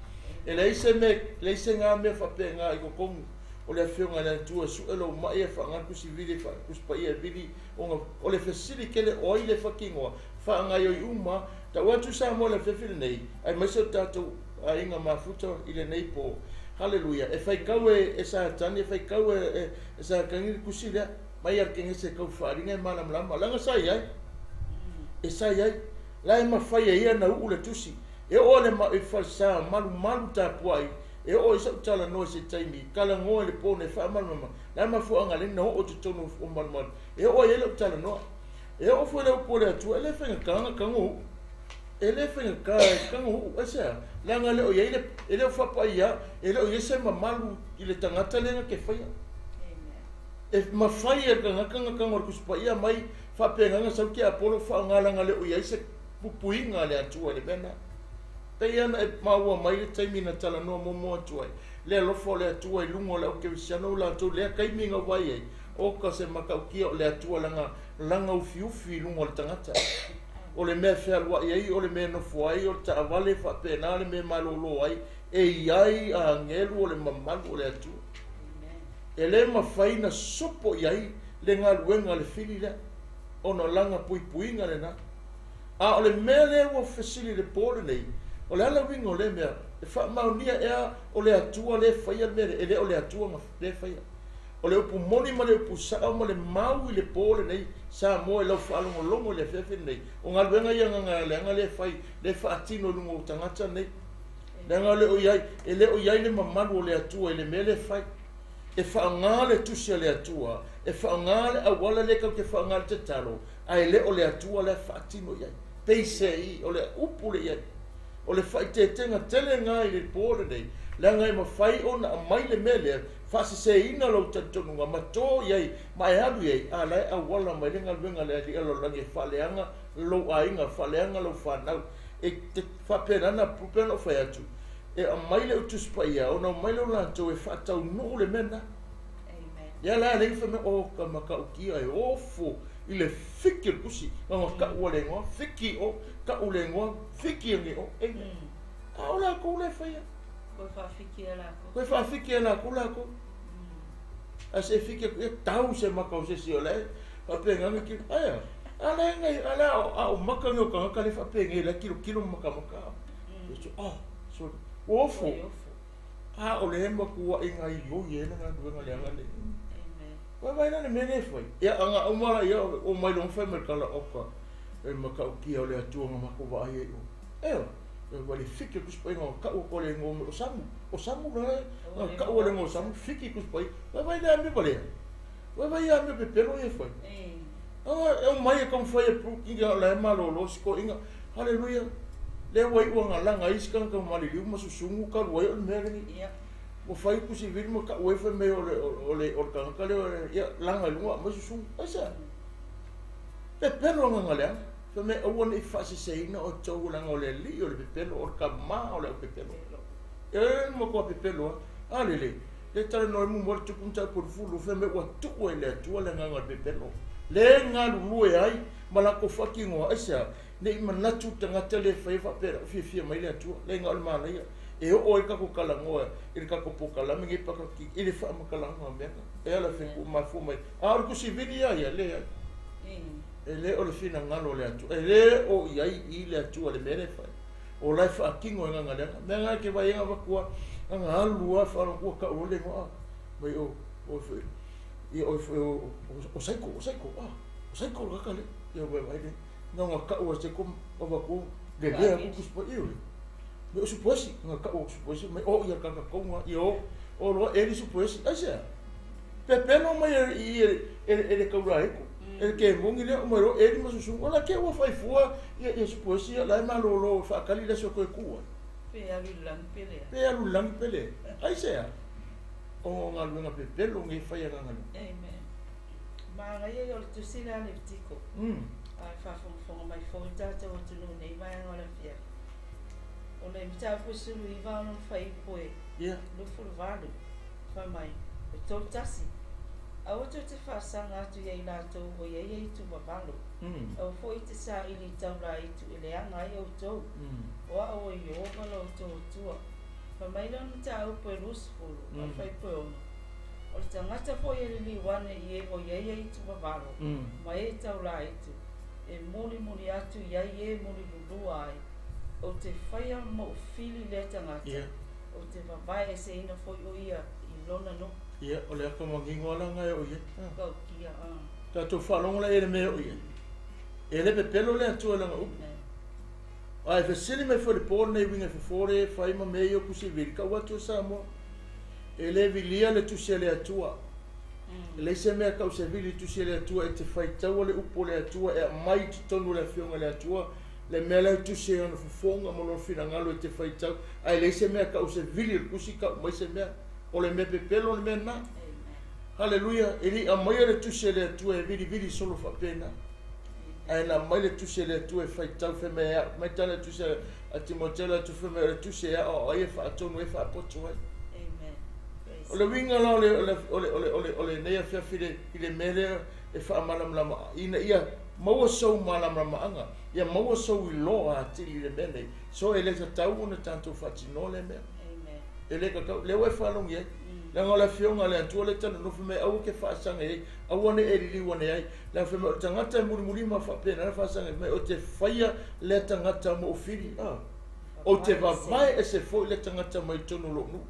E leai se mea, leai se ga mea faapena i totonu o le Afioga i le Atua e sue lou mai e faaaoga le tusivili e Tusi Paia e vili ona o le fesili tele o ai le fatinoa faagaoioi uma. Tau atu Samoa i le afiafi lenei, aemaise o le tatou aiga mafuta i lenei po. Haleluia. E faitau e, e Satani, e faitau e, e, e Satani le tusi lea. Mai a le kenese e tau faaaliga e malamalama. Leaga sa i ai. E sa i ai. La e mafai e ia na uu le tusi. E oo le ma, i falesa malumalu tapuai. E oo i sau talanoa i se taimi. Talanoa i le po nei faamalamalama. La e mafuaaga le na oo i totonu o malumalu. E oo ai ai lau talanoa. E oo foi le upu o le Atua, e le faigata ona tago uu. E le faigata e tago uu. Aisea? Leaga e le o i ai le, e le o faapaia, e le o i ai se mamalu i le tagata lea na te faia. E mafai e le tagata ona tago i le Tusi Paia mai faapena na sau tiapolo faaaoga leaga e le o i ai se puipuiga a le Atua i le mea lena. Pei lava ona e maua mai le taimi na talanoa muamua atu ai, le alofa o le Atua i luga o le au kerisiano o latou lea taimi na vaai ai, oka se matautia o le Atua lana, lana ufiufi i luga o le tagata. O le mea e fealuai ai, o le mea e nofo ai, o le taavale faapena le mea e malolo ai, e i ai agelu o le mamalu o le Atua. E le mafai na sopo i ai le galuega a le fili lea, ona o lana puipuiga lena. A o le mea lea ua fesili i le po lenei, o le a le uiga o lea mea? E faamaonia ea o le Atua lea e faia le mea lea? E le o le Atua lea e faia. O le upu moni ma le upu sao ma le mau i le po lenei, Samoa i lau faalogologo i le afiafi lenei, o galuega ia gagaleaga lea e fai, lea e faatino i luga o tagata nei. Leaga e le o i ai, e le o i ai le mamalu o le Atua i le mea lea e fai. E faaaoga le tusi a le Atua, e faaaoga le auala lea tatou te faaaoga i le tatalo, ae le o le Atua la e faatino i ai. Peisei, o le upu lea i ai. O le faaiteetega tele lena i le po lenei, leaga e mafai ona aumai le mea lea, faaseseina lou talitonuga ma to i ai ma e alu i ai, a la e auala mai le galuega a le Alii lalolagi e faaleaga lou aiga, faaleaga lau fanau. E te faapena na pei ona ou fai atu, e aumai le Tusi Paia ona omai lea o latou e faataunuu le mea lena. Ia la e leai fai mai, o ka matautia e ofo i le fiki o le tusi, ona tau le igoa, fiki o, tau le igoa, fiki e o. Amen. A o latou la e faia. Koe faafiki e latou. Koe faafiki e latou latou. A se fiki atu, ia tau se maka o se isi o le faapena na kilo. Aia, a le ngai, a le a o maka ni o tagata le faapena le kilo kilo maka maka. So, oh, sorry. Ua ofo. A o le matuaʻi gaioi ai le galuega leaga lenei. Ua vaai la le mea lea e fai. Ia, aga uma la ia o mai loa fai mai le tala oka e matautia o le Atua na matou vaai ai i o. Ioe, ua le fiki o le Tusi Paia na tau atu le igoa o Samu. O Samu la na tau le igoa o Samu, fiki Tusi Paia. Ua vaai le amio valea. Ua vaai amio pepelo ia e fai. Aga e omai e taumafai e prove ia o la e malolo si toeaina. Haleluia. Lea ua iu aga laga ai isi tagata maliliu ma susugu talu ai o le mea lenei. Ua fai tusi vili ma tau ai fai mai o le o le o le tagata lea ia laga i luga aumai susugu. Aisea? Pepelo agaga leaga. Fai mai aua ne i faaseseina outou leaga o le alii o le pepelo, o le tama o le aupepelo. E matua pepelo lava. A lele, le talanoa ai muamua le tupu mataupu o le fulu, fai mai ua tuu e le Atua le agaga o le pepelo, le galulue ai Ma latou faatinoa, aisea? Ne i manatu le tagata lea e faia faapea ua fiafia mai le Atua. Leai, na o le manaia e oo ai le tatou talanoa i le tatou polokalame lenei pakakiti i le faamatalaga o mea na. E ala fetu mafua mai. A o le tusivili lava ia, leai. E le o le finagalo o le Atua. E le o i ai i le Atua le mea lea e fai. O la e faatino e gaga leaga. Mea na e te vaai ai na avatu lava, na alu lava faalogo atu tau loa le igoa. Mai o, o foi, ia o foi o, o saiko, o saiko, ah, o saiko le tagata lea. Ia vai vai le. Na nga tau a saiko avatu le lea atu tusi pa iyo le. Me o supoesi, nga tau o supoesi, mai o ia kaka konga, ia o, o loa eli supoesi, aisea? Pepelo mai e i e le kaura eko. E le ke mongi lea o mai loa eli ma susu. Ola ke ua fai fua ia ia supoesi ia la e malolo whaakali le so koe kua. Pe alu i lagi pe lea. Pe alu i lagi pe lea. Aisea? O ngā luenga pepelo ngai whai a ngā. Amen. Manaia ia o le tusi lea a Levitiko. A e faafogafoga mai foi tatou atunuu nei vaega o le afiafi. O le mataupu e 19 o lona fuaiupu e 28, fai mai, e 31. Aua tou te faasaga atu ia i latou ua i ai aitu vavalo. Aua foi te saili i taulaaitu e leaga ai outou. O au o Ieova lo outou Atua. Fai mai lea o le mataupu e 20, a le fuaiupu e 6. O le tagata foi e liliu ane i e ua i ai aitu vavalo, ma e taulaaitu, e mulimuli atu i ai e mulilulua ai, ou te faia mou fili lea tagata, ou te vavae eseina foi o ia i lona nuu. Ia, o le aka mangingo ala ngai o ia. Kaukia, a. Tātou whaalongo la e le mea o ia. E le pepelo le atua langa upu. Ai fesili mai foi le pō nei winga fofore whai ma mea i o kusi vili. Ka ua atu Samoa. E le vilia le tusi a le Atua. E leai se mea kau se vili tusi a le Atua e te faitaua le upu o le Atua e aumai i totonu o le afioga a le Atua le mea la e tusi ai ona fofoga ma lona finagalo e te faitau. Ae leai se mea kau se vili o le tusi kau mai se mea. O le mea pepelo o le mea lena. Haleluia. E le i aumaia le tusi a le Atua e vilivili solo faapena. Ae na aumai le tusi a le Atua e faitau fai mai e au. Mai tala le tusi a Timoteo le Atua fai mai o le tusi e aoao ai e faatonu ai e faapoto ai. O le uiga la o lenei afiafi i le mea lea e faamalamalama ina ia maua sou malamalamaaga, ia maua sou iloa atili i le mea nei. So e le tatau ona tatou faatinoa lea mea. E le tatau, lea ua e faalogi ai. Leaga o le afioga a le Atua lea talanofi mai aua ke faasaga i ai, aua ne i e liliu ane ai. Leaga fai mai o le tagata e mulimuli ma faapena na faasaga mai o te faia lea tagata mo fili. O te vavae ese foi le tagata mai tonu o lou nuu.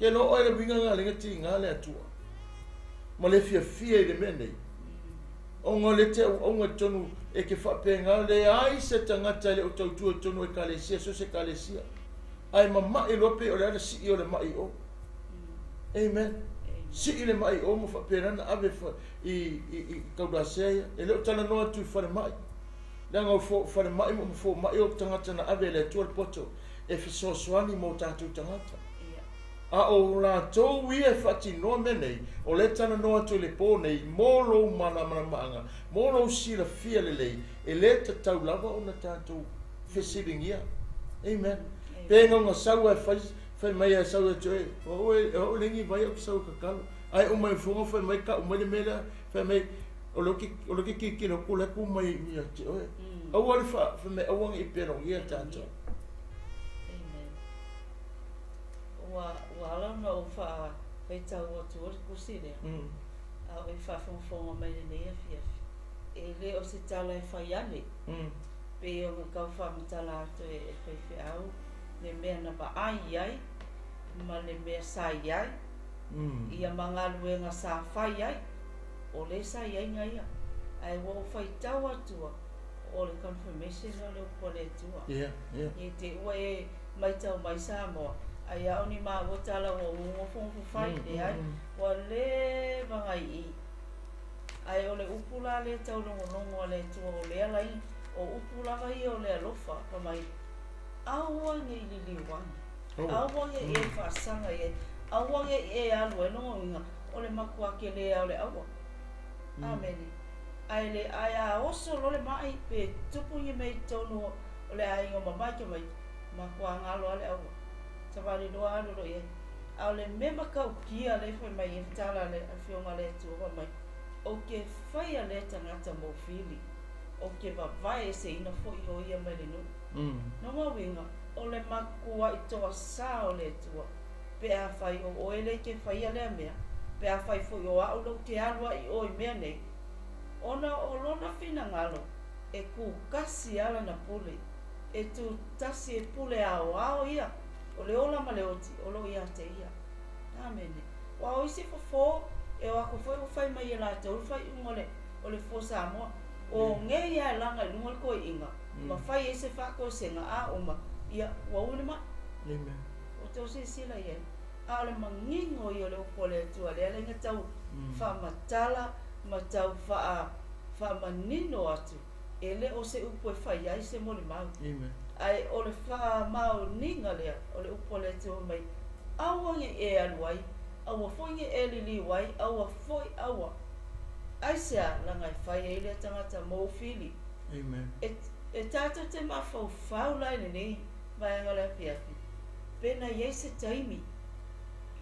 Ke lo oe le uiga ngā lenga tiga le Atua. Ma le fiafia i le mea nei. Ona le te auaunga i tonu e ke faapena le ai se tagata e le o tautua i tonu ekalesia, so se ekalesia. Ae mama'i loa pe o le ala sii o le ma'i o. Amen. Sii le ma'i o ma faapena na ave i kaulasea ia. E le o talanoa atu i falemai. Leaga o falemai ma fomai o tagata na ave e le Atua le poto e fesoasoani mo tatou tagata. A o latou ia e faatinoa mea nei, o le talanoa atu i le pō nei, mo lou malamalamaaga, mo lou silafia lelei, e le tatau lava ona tatou fesiligia. Amen. Pe ngauga sau e fai, fai mai a sau e toe, o e o lengi vai o sau kakalo. Ai o mai funga fai mai ka o mai le mea lea, fai mai o le ke ki ki lo ku le ku mai ia te oe. Aua le fa fai mai aua ngi pelo ia tatou. Amen. Ua ua ala ona ou faafaitau atu o le tusi lea. A o e faafogafoga mai lenei afiafi. E le o se tala e fai ane. Pe ona tau faamatala atu e faifeau le mea na vaai i ai ma le mea sa i ai. Ia ma galuega sa fai ai. O le sa i ai na ia. Ae ua ou faitau atua o le confirmation o le upu a le Atua. I te ua e maitau mai Samoa. Ai a o ni maua tala ua uga fofo fai le ai. Ua le vagai i. Ae o le upu la le taulogologo a le Atua o lea lai o upu lava ia o le alofa pa mai aua nei liliu ane. Aua nei e faasaga i ai. Aua nei e alu ai loga uiga o le matua ke le o le aua. Amene. Ae le ae a oso lo le mai pe tupu ni mei tonu o le aiga mamai ke mai matua ngalo ale aua. Savali loa alu lo i ai. A o le mea matautia le fai mai e tala le afioga le Atua fai mai o ke faia lea tagata mo fili. Ou te vavae eseina foʻi o ia mai le nuu. Lona uiga, o le matuaʻi toasā o le Atua, pe afai o oe lea e te faia lea mea, pe afai foi o aʻu lea ou te alu ai i o i mea nei, ona o lona finagalo e kūkasi lava lana pule, e tūtasi e pule aoao ia, o le ola ma le oti o loo ia te ia. Amene. Aua o isi fofo e o atu foi ua fai mai e latou le faaiuga o le o le Fofo Samoa, o nei lava e laga i luga le toeaina ma fai ai se faatoesega a uma, ia, ua ui le mai. Amen. Ua tou silasila i ai, a o le manino ia o le upu a le Atua lea la ina tau faamatala ma tau faa faamanino atu, e le o se upu e fai ai se molimau. Amen. Ae o le faamaoniga lea o le upu a le Atua mai, aua ne i e alu ai, aua foi ne i e liliu ai, aua foi, aua. Aisea laga e fai ai lea tagata mou fili? Amen. E, e tatou te mafaufau la i lenei vaega o le afiafi, pe na i ai se taimi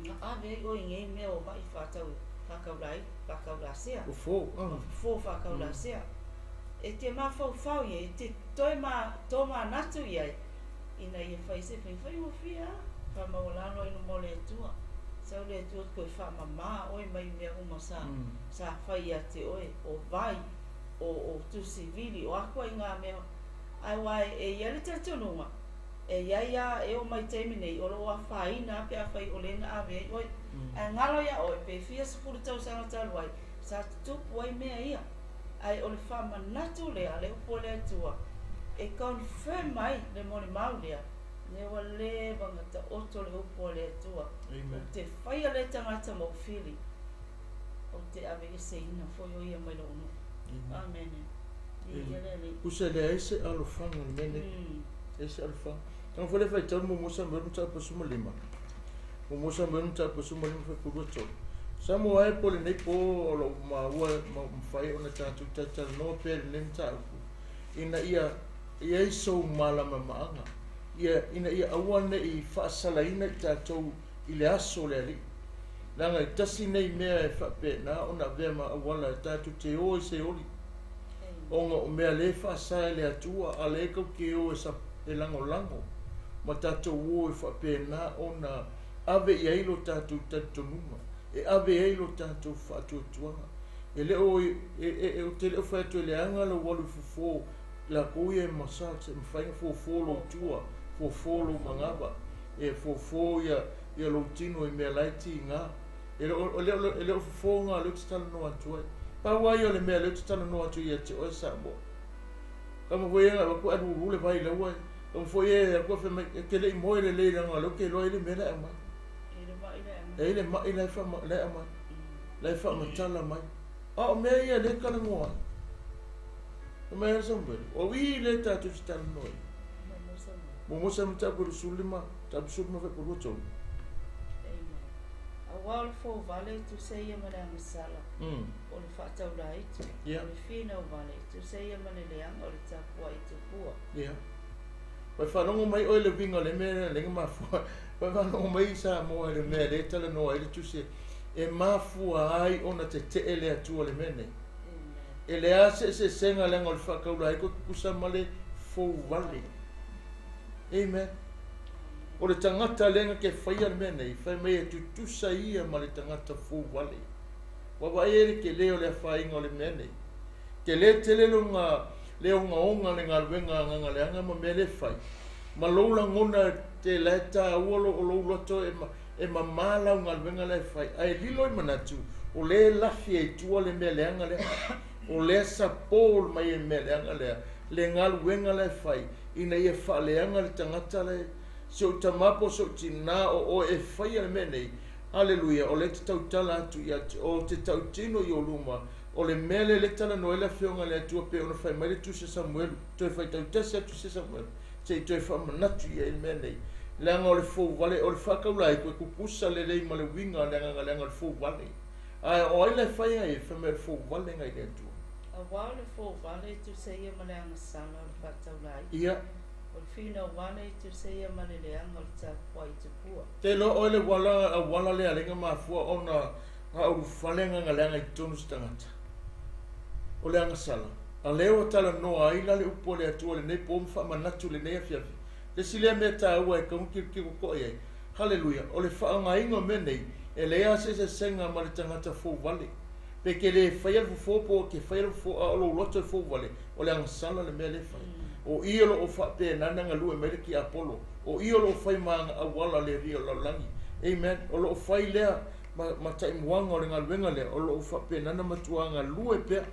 na ave ai oe i nei mea o maʻi faatau faakaulai, faakaulasea. Fofo, Ma fofo faakaulasea. E te mafaufau i ai, e te toe ma, tomanatu i ai, ina ia fai se faiga faigofie lava, faamaualalo ai luma o le Atua. Sau le Atua toe faamama oe mai mea uma sa, sa fai ia te oe, o vai, o, o tusi vili, o a ituaiga mea. Ae aua e, e i ai le talitonuga, e i ai lava, e oo mai i le taimi nei, o lo o afaina lava pe afai o lea na ave ai oe. Ae galo iā oe, pe fia sefulu tausaga talu ai, sa tutupu ai mea ia. Ae o le faamanatu lea, le upu a le Atua, e confirm ai le molimau lea, lea ua leva ona taoto le upu a le Atua. Amen. Ou te faia lea tagata ma ou fili, ou te aveeseina foi o ia mai lou nuu. Amen. Amene. Viia le Alii. Tusa e leai se alofaga i le mea lenei. Leai se alofaga. Tago foi lea faitau le muamua Samuelu mataupu 15. Muamua Samuelu mataupu 15 fuaiupu 23. Samoa e po o lenei po o lo o maua ma mafai ona tatou talatalanoa pea i lenei mataupu ina ia i ai sou malamalamaaga, ia, ina ia aua ne i faasalaina i tatou i le aso o le Alii. Leaga e tasi nei mea e faapena ona avea ma auala e tatou te o i Seoli, ona o mea lē faasa e le Atua, a lē tatou te o e sa, e lagolago ma tatou o e faapena ona ave i ai lo tatou talitonuga, e ave ai lo tatou faatuatuaga. E le o, e, e, e, ou te le o fai atu e leaga lou alu i fofo, latou ia e massage, e mafai ona fofo lou tua, fofo lou manava, e fofo ia, ia lou tino i mea la e tiga. E le o, e le o, e le o fofoga o lea ou te talanoa atu ai. Pau lava ia o le mea lea ou te talanoa atu ia te oe Samoa. Kama foi e avatu ae lulu le vai laua e. Kama foi e atu fai mai e te le i moe lelei leaga o lea ou te iloa e i ai le mea la e aumai. E le maʻi la e aumai. E i ai le maʻi la e faama, la e aumai. La e faamatala mai. A o mea ia lea e talanoa ai. Fai mai ai Samuele, o i lea tatou te talanoa ai. Muamua Samuele mataupu 25, mataupu 15 fuaiupu 23. Amen. Aua o le fouvale e tusa ia ma le agasala, o le faataulaitu, Ia. o le finau vale e tusa ia ma le leaga o le tapuai tupua. Ia. Ua e faalogo mai oe i le uiga o le mea lea na mafua. Ua e faalogo mai Samoa i le mea lea e talanoa ai le Tusi e mafua ai ona tetee le Atua i le mea nei. Amen. E leai se eseesega leaga o le faakaulaitu e tutusa ma le fouvale. Amen. O le tagata lea na te faia le mea nei, fai mai e tutusa ia ma le tagata fouvale. Ua vaai ai le tele o le afaina o le mea nei. Tele tele lona le ogaoga le galuega agaga leaga ma mea le fai. Ma lou lagona te la e taua lo o lou loto e, ma, e mamā lau galuega la e fai. Ae lilo i manatu, o lea e lafi ai tua le mea leaga lea. O lea sapō mai e mea leaga lea, le galuega la e fai, ina ia faaleaga le tagata la e si ou tamā po o si ou tinā o oe e faia le mea nei. Aleluia, o lea e te tautala atu ia te oe, ou te tautino i ou luma, o le mea lea lea e talanoa ai le Afioga a le Atua pei ona fai mai le Tusi a Samuelu, toe faitau tasi atu se Samuelu, se i toe faamanatu i ai le mea nei. Leaga o le fouvale, o le faakaulaitu e tutusa lelei ma le uiga o le agaga leaga o le fouvale. Ae o ai la e fai ai? Fai mai o le fouvale nai le Atua. Aua o le fouvale e tusa ia ma le agasala o le faataulaitu. Ia. O le finau vale e tusa ia ma le leaga o le tapuai tupua. Te iloa oe le uala, auala lea alai na mafua ona gaulufale agaga leaga i totonu o se tagata. O le agasala. A lea ua talanoa ai la le upu a le Atua i lenei po ma faamanatu i lenei afiafi. Le isi lea mea taua e tatau ona tilotilo totoa i ai, haleluia, o le faaaogaina o mea nei, e leai lava se eseesega ma le tagata fouvale. Pe e te le faia le fofo po o e te faia le fofo a o lou loto e fouvale, o le agasala le mea lea e fai. O i o lo o faapena ona galue mai le tiapolo. O i o lo o fai ma ana auala le alii o le lalolagi. Amen. O lo o fai lea ma, ma taimuaga o le galuega lea, o lo o faapena ona matua galue pea.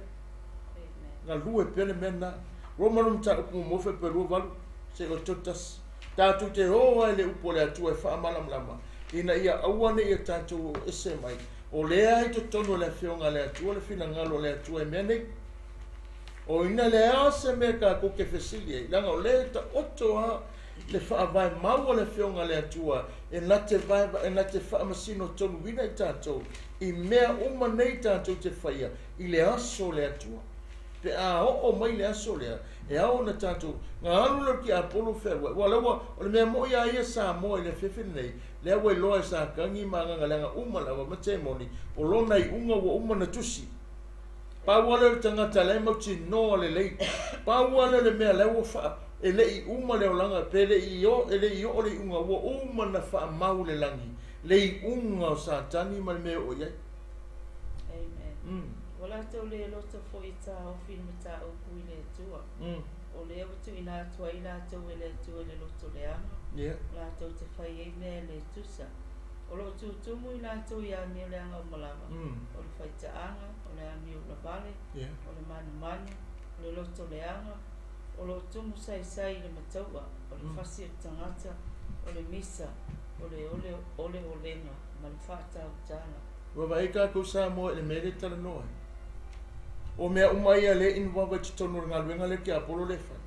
Galue pea le mea lena. Roma le mataupu muamua fuaiupu e 28 seia 31. Tatou te o ai i le upu a le Atua e faamalamalama, ina ia aua ne i o tatou oo ese mai. O lea i totonu o le Afioga a le Atua le finagalo o le Atua i mea nei. O ina leai lava se mea tatou te fesili ai, leaga o lea e taoto lava le faavae mau a le Afioga a le Atua e na te vae, e na te faamasino tonuina i tatou i mea uma nei tatou te faia i le aso o le Atua. Pe a oo mai le aso lea, e ao ona tatou na alu lea o le tiapolo fealuai. Aua o lea ua, o le mea moi lava ia Samoa i le afiafi lenei, lea ua iloa e Satani ma agaga leaga uma lava ma temoni, o lona iuga ua uma ona tusi. Pau lava lea o le tagata la e mautinoa lelei. Pau lava lea o le mea la ua faa, e le i uma le olaga, pe le i o, e le i oo le iuga, ua uma ona faamau le lagi, le iuga o Satani ma le mea e oo i ai. Amen. Ua latou le loto foi e taofi i le mataupu i le Atua. O lea ua tuuina atu ai latou e le Atua i le loto leaga, latou te fai ai mea e le tusa. O lo o tutumu i latou i amio leaga uma lava, o le faitaaga, o le amio ulavale, o le manumanu, o le loto leaga, o lo o tumu saisai i le mataua, o le fasi o le tagata, o le misa, o le oleolega ma le faatautala. Ua vaai tatou Samoa i le mea lea e talanoa ai. O mea uma ia lea e involve ai totonu o le galuega lea tiapolo lea e fai.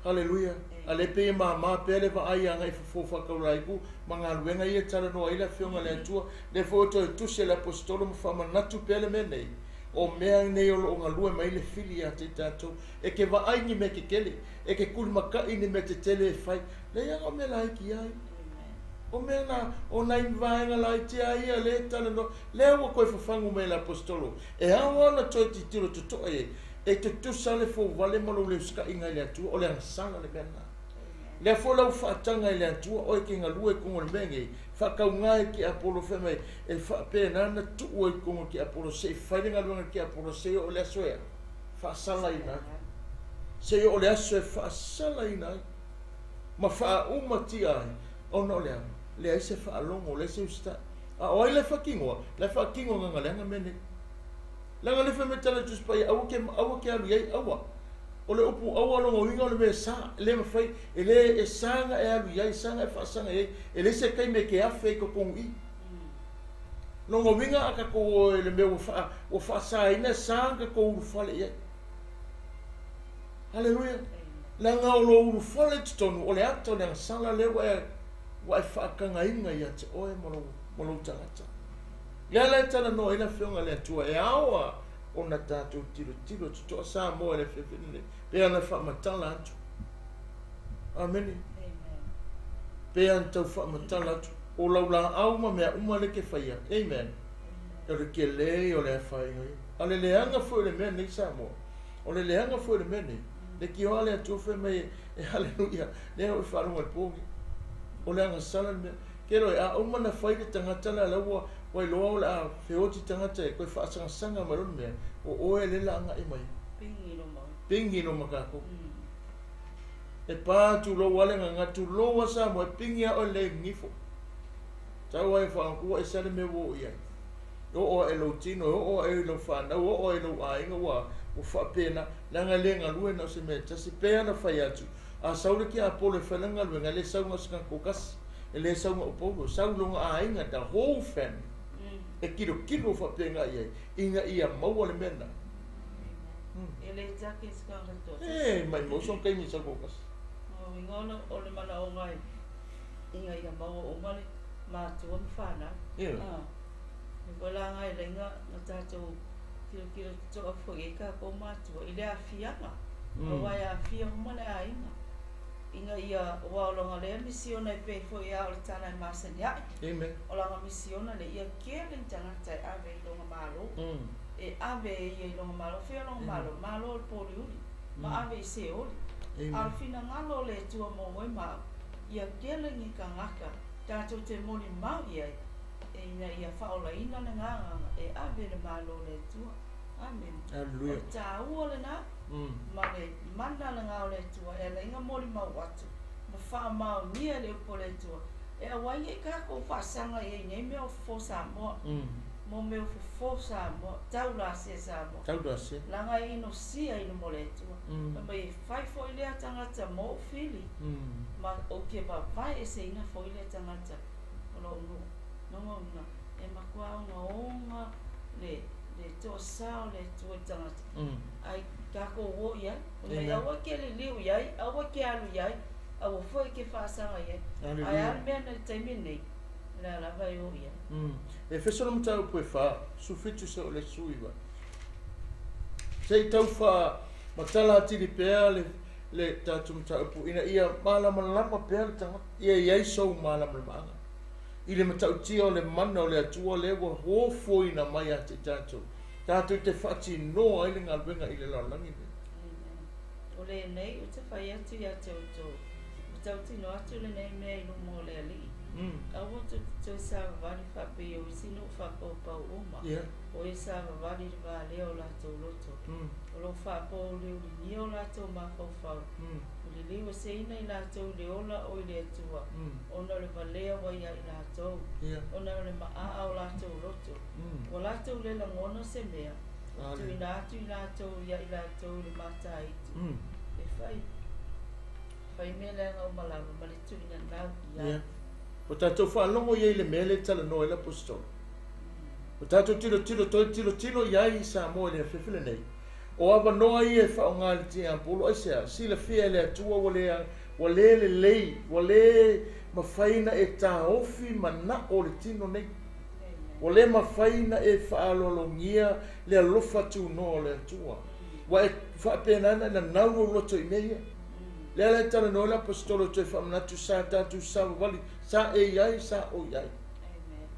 Haleluia. A lea pei e mama pea le vaai agai i fofo faataulaiku ma galuega ia e talanoa ai le Afioga a le Atua. Lea foi ua toe tusi e le Aposetolo ma faamanatu pea le mea nei, o mea nei o lo o galue mai ai le fili ia te i tatou. E te vaai i ni mea tetele, e te tulimatai i ni mea tetele e fai. Leai lava o mea laiti lava ia. O mea na, o nai vaega laiti lava ia lea e talanoa, lea ua toe fafagu mai e le Aposetolo, e ao lava ona toe tilotilo totoa i ai. E tutusa le fouvale ma lou le usita'iga i le Atua, o le agasala le mea lena. Lea foi la ua faataga e le Atua oe e te galue i totonu o le mea nei, faatauga e tiapolo fai mai e faapena ona tuu ai i totonu o le tiapolo se i fai le galuega a le tiapolo se i oo i le aso e faasalaina ai. Se i oo i le aso e faasalaina ai ma faaumatia ai, ona o le a? Leai se faalogo, leai se usita'i. A o ai la e faatinoa? La e faatino e Gagaleaga mea nei. Leaga le fai mai tala i le Tusi Paia, aua ke, aua ke alu i ai, aua. O le upu aua lona uiga o le mea e sa, e le mafai, e le, e sa ona e alu i ai, e sa ona e faasaga i ai, e leai se taimi e te afe ai i totonu i i. Lona uiga a tatou o i le mea ua faa, ua faasaina, e sa ona tatou ulufale i ai. Haleluia! Leaga o lou ulufale i totonu, o le ata o le agasala lea ua e, ua e faatagaina ia te oe ma lou, ma lou tagata. Lea la e talanoa ai le Afioga a le Atua, e ao a ona tatou tilotilo totoa Samoa i le afiafi lenei, pe ana faamatala atu. Amene. Pe ana tau faamatala atu. O lau laau ma mea uma lea e te faia. Amen. O le tele ia o le afaina ia. A o le leaga foi o le mea nei Samoa, o le leaga foi o le mea nei, le tioa le Atua fai mai e haleluia, lea ua e faalogo i le po nei. O le agasala le mea. Kelo e, a uma ona fai le tagata lea, la ua ua iloa o le a feoti tagata e toe faasagasaga mai loa le mea, o oe lea la agai mai. Pigi loma. Pigi loma tatou. E pa tulou a le gaga, tulou a Samoa, e pigi a oe lelei gigifo. Tau ai whaangu ua ese le mea ua oo i ai. E oo ae i lou tino, e oo ae i lau fanau, e oo ae i lou aiga ua ua faapena, leaga e le galue na o se mea e tasi. Pei ona fai atu, a sau le tiapolo e fai lana galuega, e le sau na o se tagata toatasi, e le sau na o Paulo, e sau lona aiga, the whole family, e kilokilo faapena i ai, ina ia maua le mea lena. E le take se tagata toatasi. E maimau sona taimi i sau toatasi. O uiga o le manaoga ina ia maua uma le matua ma fanau. Ioe. E foi la ngai laina na tatou tilotilo totoa foi i ai tatou matua i le aafiaga, aua e aafia uma le aiga ina ia, aua o lona lea misiona e pei foi lava o le tala e masani ae, Amen. o lana misiona lea ia kele ni tagata e ave i lona Malo. E ave e ia i lona malo. O fea lona malo? Malo o le pōliuli, ma ave i Seoli. A o le finagalo o le Atua mo oe ma au, ia tele ni tagata tatou te molimau i ai, ina ia faaolaina le gagaga e ave i le Malo o le Atua. Amene. O le taua lena ma le mana lena o le Atua e ala ai ona molimau atu ma faamaonia le upu a le Atua e aua ai ne i tatou faasaga i ai i nei mea o fofo Samoa. Mo mea o fofo Samoa, tau lasea Samoa. Tau lasea. Leaga e inosia i luma o le Atua. Fai mai e fai foi lea tagata mo ou fili, ma ou te vavae eseina foi lea tagata o lou nuu. Lona uiga, e matua ogaoga le le toasa o le Atua i tagata. Ai tatou o i ai, fai mai aua e te liliu i ai, aua e te alu i ai, aua foi e te faasaga i ai. Ae a le mea nei i le taimi lenei? O lea lava e o i ai. Efeso le mataupu e fa, 17 seia oo i le 19. Se i tau faamatala atili pea le, le tatou mataupu ina ia malamalama pea le tagata, ia i ai sou malamalamaaga i le matautia o le mana o le Atua lea ua ofoina mai ia te i tatou, tatou te faatinoa ai le galuega i le lalolagi lenei. Amen. O lenei ou te fai atu ia te outou, ua tautino atu lenei mea i luma o le Alii. Aua tou te toe savavali faapei o isi nuu faapaupau uma, o e savavali i le valea o latou loto. O lo o faapouliuligia o latou mafaufau, ua liliu eseina i latou i le ola o i le Atua, ona o le valea ua ia i latou, ona o le maaa o latou loto. Ua latou le lagona se mea, ua tuuina atu i latou ia i latou i le mataitu, e fai. Fai mea leaga uma lava ma le tuuina nau i ai. Ia. Ua tatou faalogo i ai i le mea lea e talanoa ai le Aposetolo. Ua tatou tilotilo toe tilotilo i ai i Samoa i le afiafi lenei. O avanoa ia e faaaoga e le tiapolo, aisea? Silafia e le Atua ua le, ua le lelei, ua le mafai ona e taofi manao o le tino nei. Ua le mafai ona e faaaloalogia le alofa tunoa o le Atua. Ua e faapena ona e nanau lou loto i mea ia. Lea la e talanoa ai le Aposetolo e toe faamanatu, sa tatou savavali, sa e i ai, sa o i ai.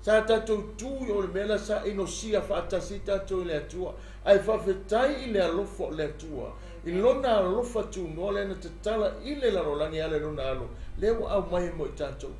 Sa tatou tu i o le mea lea sa inosia faatasi ai tatou i le Atua, ae faafetai i le alofa o le Atua, i Lona alofa tunoa lea na tatala i le lalolagi e ala i Lona Alo, lea ua aumai ai mo i tatou.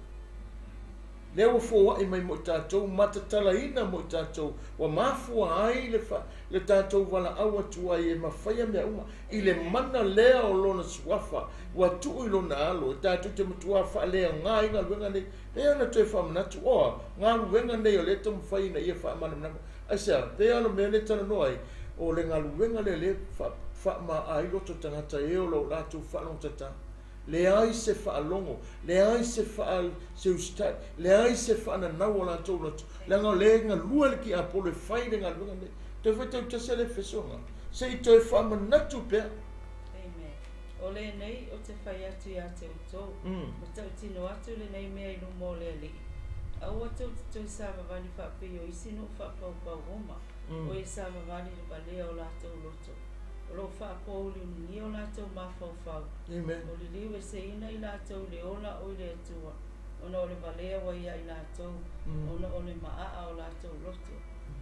Lea ua foai mai mo i tatou, ma tatalaina mo i tatou, ua mafua ai le, fa, le tatou valaau atu ai e mafaia mea uma, i le mana lea o Lona Suafa ua tuu i Lona Alo, e tatou te matuā faaleaoga ai galuega nei. Pei ona toe faamanatu, oa, galuega nei o lea e taumafai ina ia faamalamalama. Aisea? Pei lava o le mea lea e talanoa ai, o le galuega lea o lea e faamaa ai loto tagata e ola o latou faalogotata. Leai se faalogo, leai se faa, se usitai, leai se faananau o latou loto, leaga o lea e galue le tiapolo e fai le galuega lenei. Toe faitau tasi lea Efesoga, se i toe faamanatu pea. Amen. O lenei ou te fai atu ia te outou, ma tautino atu lenei mea i luma o le Alii, aua tou te toe savavali faapei o isi nuu faapaupau uma, o e savavali i le valea o latou loto. O lo o faapouliuligia o latou mafaufau, o liliu eseina i latou i le ola o i le Atua, ona o le valea ua ia i latou, ona o le maaa o latou loto.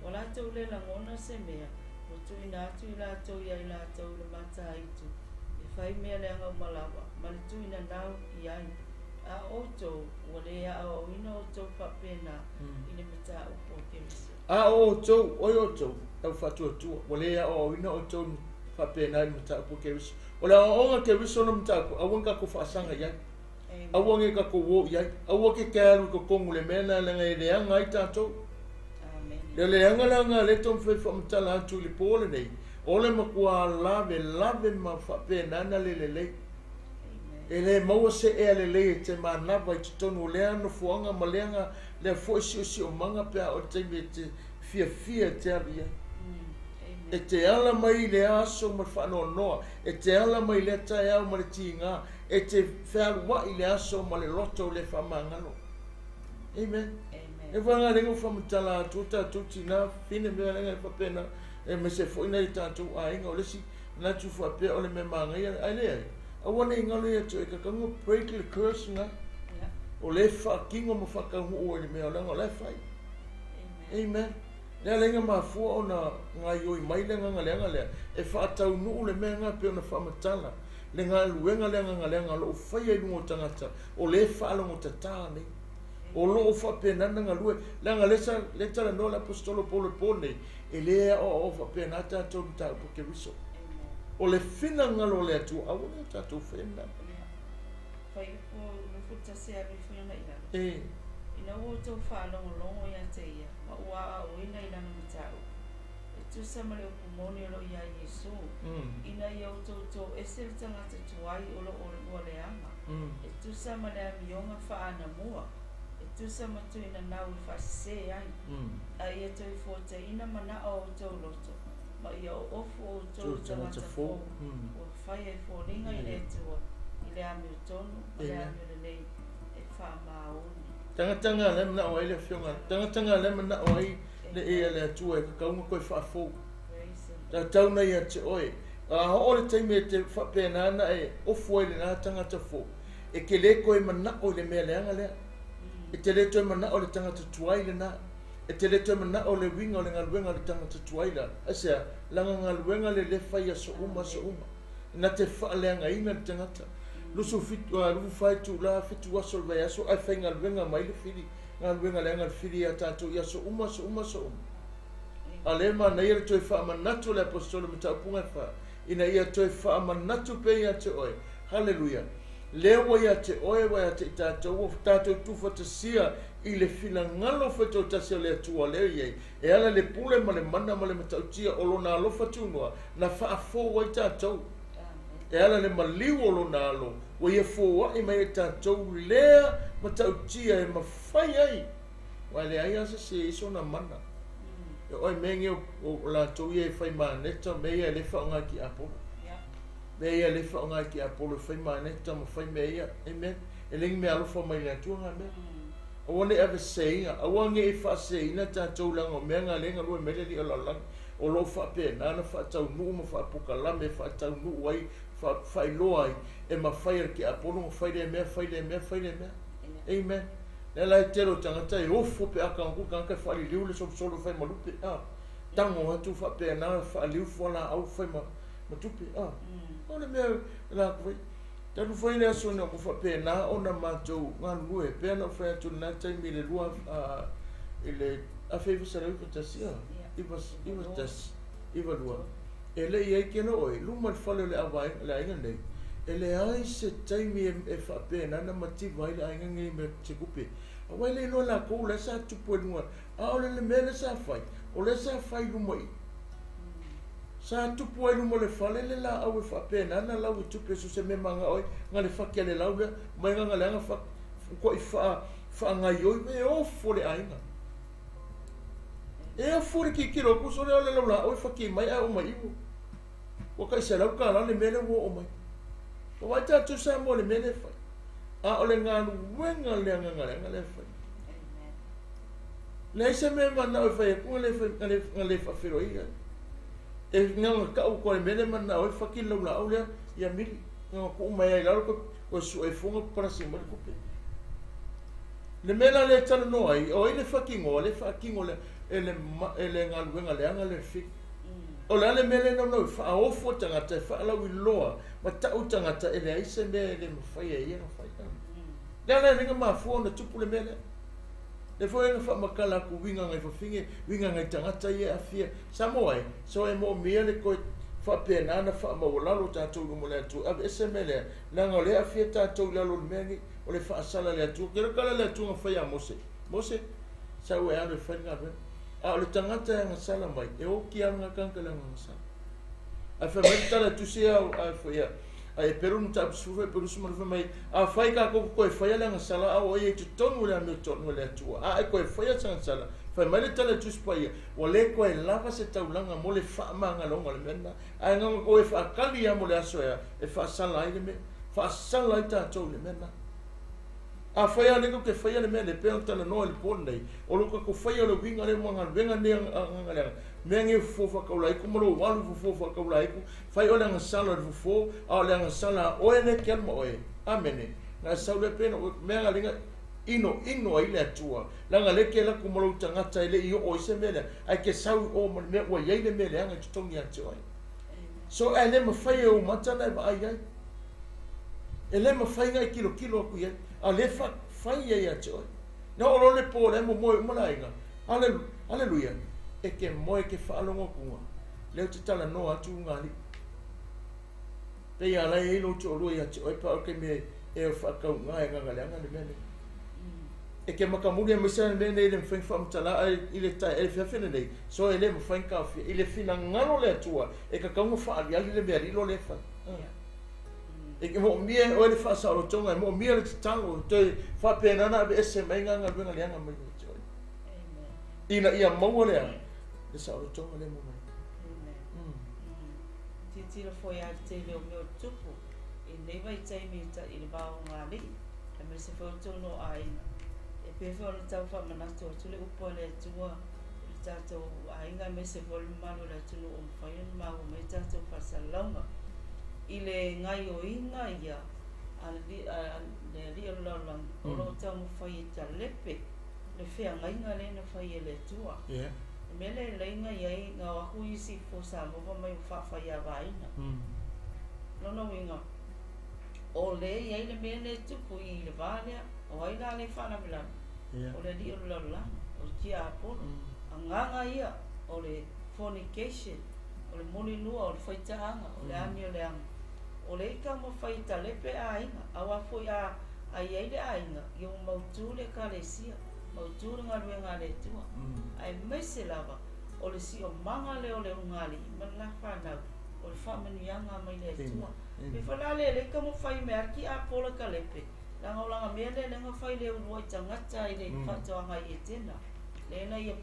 Ua latou le lagona se mea, ua tuuina atu i latou ia i latou i le mataitu, e fai mea leaga uma lava, ma le tuuina nau i ai. A o outou, ua le aoaoina outou faapena i le mataupu a Keriso. A o outou, oi outou, lau faatuatua, ua le aoaoina outou faapena i le mataupu a Keriso. O le aoaoga a Keriso ona mataupu, aua ne tatou faasaga i ai. Aua ne tatou o i ai. Aua ke te alu i totonu i le mea lena leaga e leaga ai tatou. Le leaga leaga lea e taumafai e faamatala atu i le po lenei, o le matua lavelave ma faapena ona le lelei. E le maua se ea lelei e te manava i totonu o lea nofoaga ma lea, lea foi siosiomaga pe a oo i le taimi e te fiafia e te alu i ai. E te ala mai i lea aso ma le faanoanoa, e te ala mai i lea taeao ma le tiga, e te fealuai i le aso ma le loto le faamagalo. Amen. E whanga lenga whamatala atu o tatou tina fine mea lenga e faapena e mese foi nai tatou aiga o le isi manatu faapea o le mea manaia ae leai. Aua ne i galo ia te oe kakaga break le curse na o le faatino ma faataunuu ai le mea leaga o la e fai. Amen. Le ala ai na mafua ona gaoioi mai le agaga leaga lea, e faataunuu le mea lena pei ona faamatala le galuega le agaga leaga o loo faia i luga o tagata o lē faalogotatā nei. O loo faapena ona galue, leaga lea sa lea talanoa le Aposetolo Paulo i le po lenei, e lē aoaoa faapena tatou i mataupu a Keriso. O le finagalo o le Atua, aua ne i o tatou faia lena mea. Fuaiupu 21 e alu ifo i ona i lalo. E. Ina ua outou faalogologo ia te ia, ma ua aoaoina i lana mataupu, e tusa ma le upu moni o lo o iā Iesu, ina ia outou toese le tagata tuai o lo o ua leaga, e tusa ma le amioga faa-anamua, e tusa ma tuinanau e faasesē ai, a ia toe fuataina manao o outou loto, ma ia oofu outou i tagata fou, ua faia e foliga i le Atua, i le amiotonu ma le amiolelei e faamaoni. Tagataga lea manao ai le afioga, tagataga lea manao ai le ia le Atua e tatau ona toe faafou. Praise the Lord. Tatau na ia te oe. A oo le taimi e te faapena ona e ofu ai i lena tagata fou, e te le toe manao i le mea leaga lea. E te le toe manao i le tagata tuai lena. E te le toe manao i le uiga o le galuega a le tagata tuai la. Aisea? Leaga galuega le le fai aso uma aso uma. Na te faaleagaina le tagata. 24 itula, 7 aso o le vaiaso ae faigaluega mai le fili, galuega leaga le fili ia tatou i aso uma aso uma aso uma. A o lea e manaia le toe faamanatu o le Aposetolo i mataupuga e fa, ina ia toe faamanatu pea ia te oe. Haleluia! Lea ua ia te oe, ua ia te i tatou, ua tatou tuufatasia i le finagalo faitoatasi o le Atua lea e i ai, e ala i le pule ma le mana ma le matautia o Lona alofa tunoa, na faafou ai tatou. E ala i le maliu o Lona alo, ua Ia foai mai ai tatou lea matautia e mafai ai, aua e leai lava se isi e i ai sona mana. E oo i mea nei o latou ia e fai maneta, mea ia e le faaaoga e tiapolo. Mea ia e le faaaoga e tiapolo e fai maneta ma fai mea ia. Amen. E le ni mea alofa mai le Atua na mea. Aua ne i aveseseina, aua ne i faaseseina tatou leaga o mea na lea e galue mai le alii o le lalolagi o lo o faapena ona faataunuu ma faapolokalame e faataunuu ai, faailoa ai e mafai e le tiapolo ona fai lea mea, fai lea mea, fai lea mea. Amen. Lea la e tele o tagata e ofo pe a tago atu le tagata e faaliliu le solosolo e fai ma lupe, a. Tago atu faapena faaliu fualaau fai ma tupe, a. O le mea la aku fai. Talu foi le aso ina ua faapena ona matou galulue, pei ona ou fai atu i lena taimi i le lua, i le 1991, a, 91, 92, e le i ai kela oe i luma o le fale o le avaega, le aiga nei, e leai se taimi e faapena ona mativa ai le aiga nei me se tupe. Aua e le iloa e latou o la e sa tupu ai i luga, a o le mea lea sa fai, o lea sa fai i luma i i. Sa tupu ai luma o le fale le laau e faapena na lau i tupe so se mea magao ai na le faki a le lau lea mai na leaga fa koʻi faa faagaioi e ofo le aiga e ofo le tilotilo atu sole o le lau laau e faki mai ae oo mai iu ua tai $100 le mea lea ua oo mai. Ua vaai tatou Samoa i le mea lea e fai a o le galuega le agaga leaga lea e fai. Leai se mea e manao e fai atu na le fai na le faafeiloai ai. E na ona tau atu lava i le mea lea e manao ai faki le laulaau lea ia mili. Na ona tuu mai lava i lalo toe sue ifo ona palasi mai le tupe. Le mea la lea e talanoa ai, o ai le fatinoa, le faatino le e le e le galuega leaga le fili. O le a le mea lea e naunau ai, faaofo tagata e faalauiloa ma tau i tagata e leai se mea e le mafai e ia ona fai. Lea la e le na mafua ona tupu le mea lea. Lea foi na faamatala atu uiga nai fafine, uiga nai tagata ia e aafia. Samoa e, so e moomia le toe faapena ona faamaualalo tatou i luma o le Atua e aveese mea lea, leaga o lea e aafia tatou i lalo o le mea lenei, o le faasala e le Atua. Ke le tala a le Atua na fai ia Mose, Mose, sau e alu e fai le galuega. A o le tagata e agasala mai, e oti lava lena tagata i le agagasala. Ae fai mai le tala e tusi a foi ia, a Eperu mataupu 10 Eperu 12 fai mai, afai tatou te toe faia le agasala a o ia i totonu o le amiotonu a le Atua, a e toe faia se agasala, fai mai le tala e Tusi Paia, ua le toe lava se taulaga mo le faamagaloga o le mea lena, ae na ona toe faatali lava mo le aso e a, e faasala ai le mea, faasala ai tatou i le mea lena. Afai lava o lea tatou te faia le mea lea, pei ona talanoa i le po lenei, o lo tatou faia o le uiga lea ma galuega nei a agaga leaga, mea nei o fofo faataulaiku ma lou alu i fofo faataulaiku, Fai o le agasala o le fofo, a o le agasala a oe lea e te alu ma oe. Amene. Na e sau lea pe na mea na linga Inoino ai le Atua, leaga lea e te alu atu ma lou tagata e le i oo ai se mea leaga, ae te sau i o ma le mea ua i ai le mea leaga i totonu ia te oe. So ae le mafai e ou mata ona e vaai ai. E le mafai ona e tilotilo atu i ai, a o lea e fai ia ia te oe. Na oo loa le po o la e momoe uma le aiga, Aleluia, e te moe e te faalogo atu, lea ou te talanoa atu ugalii. Pei lava la e i ai lou toalua ia te oe pe a o le taimi e faatauga e agaga leaga le mea lenei. E te matamuli aemaise lava le mea lenei e le mafai ona faamatala ae i le afiafi lenei, so e le mafai ona taofia. I le finagalo o le Atua e tatau ona faaaliali le mea lilo lea e fai. E te moomia e oe le faasaolotoga, e moomia le tatalo, e toe faapena ona aveese mai na galuega leaga mai ia te oe. Ina ia maua le a? Le saolotoga lea e maua mai. Tilotilo foi lava i le tele o mea o tutupu i lenei vaitaimi i le va o ugalii, aemaise foi o totonu o aiga. E pei foi ona tau faamanatu atu le upu a le Atua i le tatou aiga aemaise foi le mamalu o le atunuu o mafai ona maua mai a tatou faasalalauga i le gaioiga ia a le Alii o le lalolagi o lo o taumafai e talepe le feagaiga lea na fai e le Atua. Le mea lea e laina i ai na o atu isi fo Samoa fai mai ua faafaiavaina. Lona uiga, o lea e i ai le mea lea e tupu i le va lea, o ai la lea e faalavelave? O le alii o le lalolagi, o le tiapolo. Agaga ia o le fornication, o le mulinua, o le faitaaga, o le amioleaga. O lea e taumafai e talepe aiga, aua foi a i ai le aiga, ia ua mautu le Ekalesia. Mautu le galuega a le Atua, aemaise lava o le siomaga lea o le ulugalii ma le la fanau, o le faamanuiaga mai le Atua. Pei foi la lea lea taumafai mai a tiapola kalepe, leaga o lana mea lea lea na fai le uluai tagata i le faatoaga i Etena, lea na ia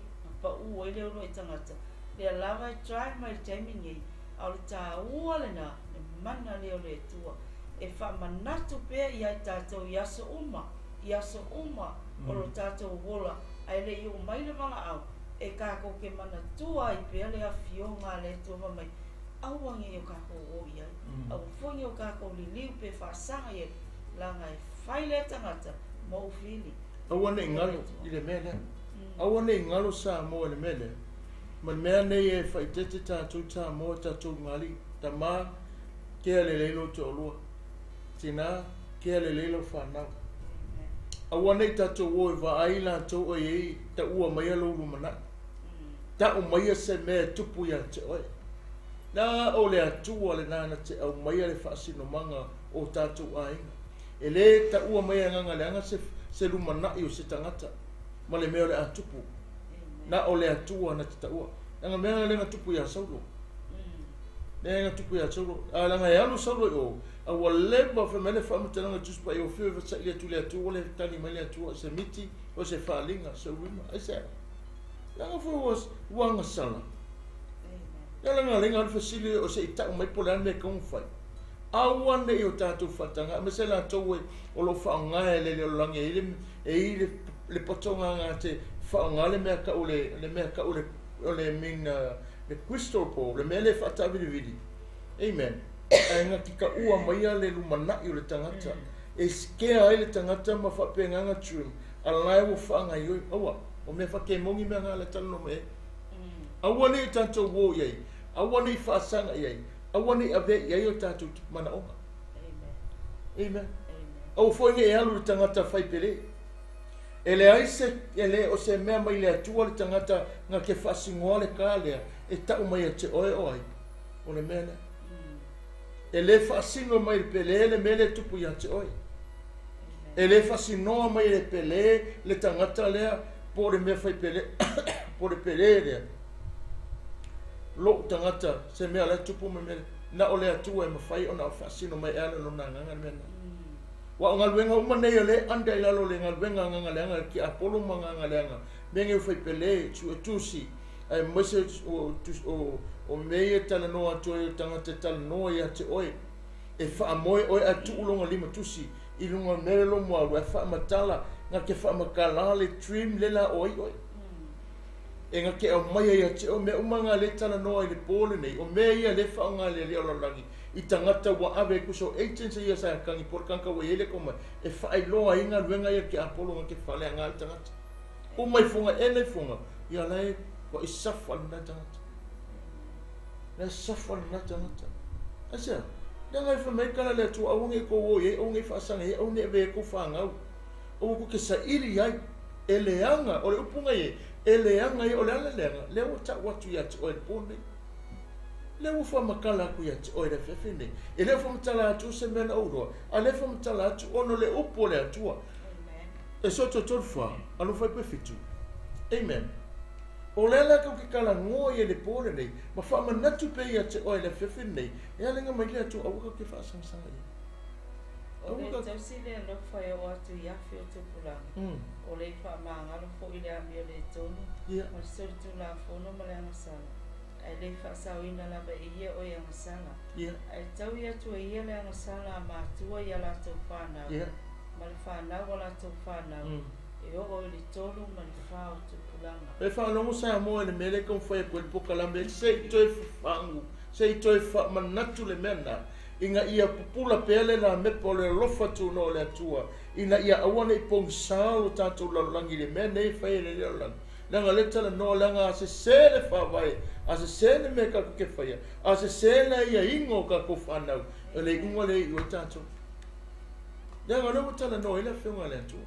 pau ai le uluai tagata, lea lava e try mai i le taimi nei, a o le taua lena, le mana lea o le Atua, e faamanatu pea ia i tatou i aso uma, i aso uma o lo tatou ola, ae le i oo mai le valaau, e tatou te manatua ai pea le Afioga a le Atua fai mai, Aua ne i o tatou o i ai, aua foi ne i o tatou liliu pe faasaga i ai, leaga e fai lea tagata ma ou fili. Aua ne i galo i le mea lea. Aua ne i galo Samoa i le mea lea. Ma le mea nei e faaeteete tatou Samoa, tatou ulugalii, tama, kea lelei lou toalua. Tina, kea lelei lau fanau. Aua ne i tatou o e vaai latou e i ai taua maia lou lumanai. Tau maia se mea e tupu ia te oe. Na o le Atua lena na te aumaia le faasinomaga o tatou aiga. E le taua mai e agaga leaga se, se lumanai o se tagata ma le mea o le a tupu. Na o le Atua na te taua. Leaga mea lea na tupu ia Saulo. Lea na tupu ia Saulo. A leaga e alu Saulo i o, a ua leva fai mai le faamatalaga Tusi Paia ua fiu e fasaili atu i le Atua, ua le tali mai le Atua i se miti, o se faaaliga, se uima, aisea? Leaga foi ua, ua agasala. Lea la na alu fesili o se i tau mai po o le a le mea e tatau ona fai. Aua ne i o tatou faataga, aemaise latou e o lo o faaaoga e le lalolagi e i ai le, e i ai le, le potoga na te faaaoga le mea tau le, le mea tau le, o le mean, le crystal ball, le mea lea e faataavilivili. Amen. Ae na te taua maia le lumanai o le tagata, e scare ai le tagata ma faapena dream, a la e ua faagaioi. Aua, o mea faakemoni mea na le talanoa mai ai. Aua ne i tatou o i ai, aua ne i faasaga i ai, aua ne i avea i ai o tatou manaoga. Amen. Aua foi ne i alu le tagata fai pele. E leai se, e le o se mea mai le Atua le tagata na te faasinoa le ka lea e tau mai ia te oe o ai. O le mea lea. E le faasino mai le pele le mea lea e tupu ia te oe. E le faasinoa mai le pele le tagata lea po o le mea fai pele, po o le pele lea. Lou tagata, se mea la e tupu mai mea lea. Na o le Atua e mafai ona faasino mai e ala lona agaga le mea lena. Aua o galuega uma nei o lea e under i lalo o le galuega a agaga leaga, le tiapolo ma agaga leaga, mea nei o fai pele, suetusi, aemaise o mea ia e talanoa atu ai o le tagata e talanoa ia te oe, e faamoe oe ae tuu lona limatusi i luga o le mea lea lou muaulu ae faamatala, na te faamatala le dream le la o ai oe. E na te aumaia ia te oe mea uma na lea e talanoa i le po lenei, o mea ia lea e faaaoga e le Alii o le lalolagi. I tagata ua ave ai kuso agents ia sa kangi po kanka ua iai le koma e faailoa ai galuega ia ke apolo ga ke faaleaga le tagata. O mai funga e nei funga ia lai wa i safa le tagata. Le safa le tagata. Asia, le ngai fa mai kala le atu au ngai ko o ye au ngai fa sanga ye au ne ve ko fa ngau. O ku ke sa iri ai e leanga o le upunga ye e leanga ye o le ala leanga le o ta watu ia te o le pone. Le ua whamakala aku ia te oe le fefine. E le whamatala atu se mea uroa. A le whamatala atu ono le upo le atua. E soto tolu wha, alo whai pe fitu. Amen. O le ala kau ke kala ngoa i le pōle nei, ma whamanatu pe ia te oe le fefine nei, e alenga mai le atua aua kau ke whaasangasanga ia. O le tausi le alofa e o atu i afi o tupulaga. O le whaamangalo fo i le ami o le tonu. Ma le solitulafono ma le agasala. Ai le whaasauina lava e ia o i agasala. Ai tau i atu e ia le agasala a mātua i a latou whanau. Ma le whanau a latou whanau. E o i le tolu ma le wha o tupulaga. E whanongo sa moa le mele kau whai koe le pokalame se i toe whangu, se i toe wha manatu le mena. Inga ia pupula pele la mepa o le alofa tūno o le atua. Ina ia aua nei pongsa o tātou lalolagi le mea nei whai le lalolagi. Langa le tala noa langa a se se le whawai, a se se le mea kako ke whaia, a se se le ia ingo kako whanau, le ingo le i o tātou. Langa le tala noa i le whionga le atua.